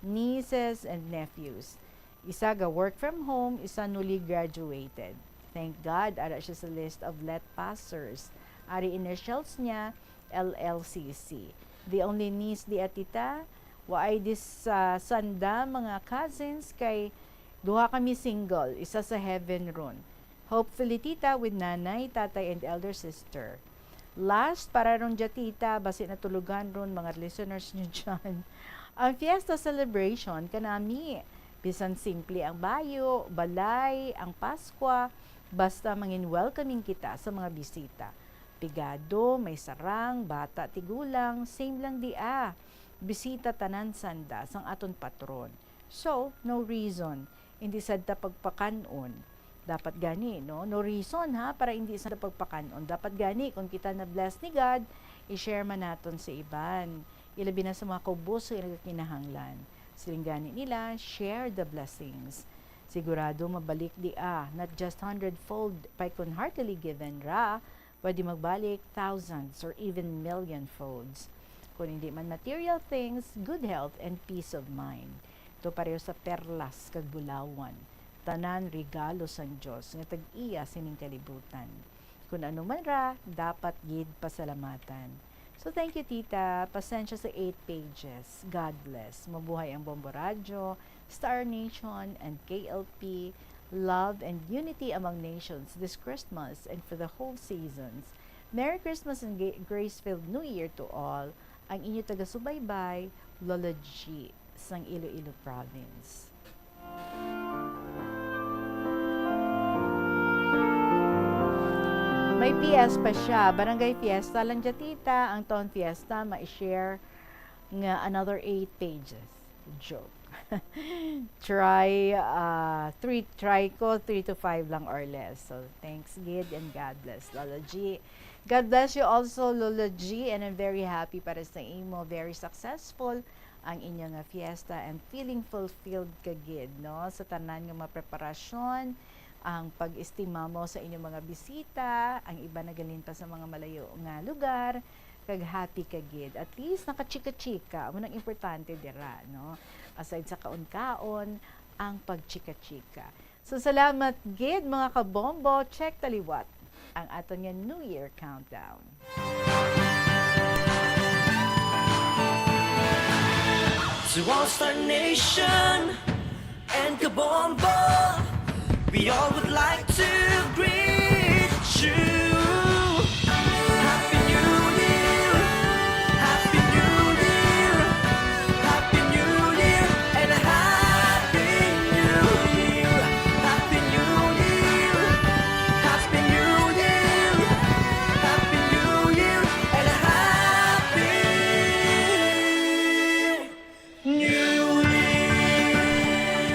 Nieces and nephews. Isa ga work from home, isa newly graduated. Thank God, ara siya sa list of let passers. Ari initials niya, L L C C. The only niece di, ah, tita, waay dis sa sanda mga cousins kay duha kami single, isa sa heaven ron. Hopefully, tita, with nanay, tatay, and elder sister. Last, para ron dya, tita, basi natulugan ron mga listeners nyo dyan. Ang fiesta celebration kanami, bisan simple ang bayo, balay, ang Paskwa, basta mangin welcoming kita sa mga bisita. Pigado, may sarang, bata, tigulang, same lang di, ah. Bisita tanan sanda sang aton patron. So, no reason indi sad ta pagpakan-on. Dapat gani, no? No reason, ha, para indi sad ta pagpakan-on. Dapat gani, kung kita na-bless ni God, i-share man naton sa iban. Ilabi na sa mga kaubos nga nagakinahanglan. Siling gani nila, share the blessings. Sigurado mabalik di, ah, not just hundredfold, pay kun heartily given ra, pwede magbalik thousands or even million folds. Kung hindi man material things, good health and peace of mind. Ito pareho sa perlas kag bulawan. Tanan regalo sang Dios nga tag-iya sining kalibutan. Kun ano man ra, dapat gid pasalamatan. So, thank you, tita. Pasensya sa eight pages. God bless. Mabuhay ang Bombo Radyo, Star Nation, and K L P. Love and unity among nations this Christmas and for the whole seasons. Merry Christmas and ga-, grace-filled New Year to all. Ang inyo taga-subaybay, Lola G, sang Iloilo Province. May P S pa siya. Barangay Fiesta lang dya, tita. Ang Town Fiesta, ma-share nga another eight pages. Joke. Try, ah, three, try ko three to five lang or less. So, thanks gid and God bless, Lola G. God bless you also, Lola G, and I'm very happy para sa imo. Very successful ang inyo nga fiesta and feeling fulfilled ka gid, no? Sa tanan nga mga preparasyon, ang pag-estimamo sa inyong mga bisita, ang iba nagalin pa sa mga malayo nga lugar, kag happy ka gid. At least, nakachika-chika. Amo nang importante dira, no? Aside sa kaon-kaon, ang pagchika-chika. So, salamat gid, mga kabombo. Check taliwat ang aton nga New Year countdown. To all Star Nation and Kabombo, we all would like to greet you. Happy New Year! Happy New Year! Happy New Year! And a Happy New Year! Happy New Year! Happy New Year! Happy New Year! And a Happy New Year!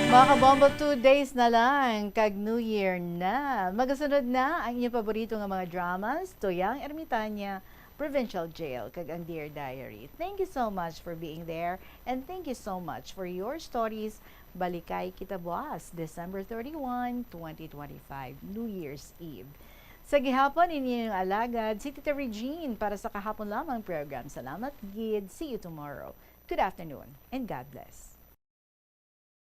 Mga kabombo, two days na lang, kag New Year na. Magasunod na ang inyong paborito nga mga dramas, Tuyang Ermitanya, Provincial Jail, kag ang Dear Diary. Thank you so much for being there, and thank you so much for your stories. Balikay kita buas, December thirty-one, twenty twenty-five, New Year's Eve. Sa gihapon, inyo alagad, si Tita Regine para sa kahapon lamang program. Salamat gid. See you tomorrow. Good afternoon and God bless.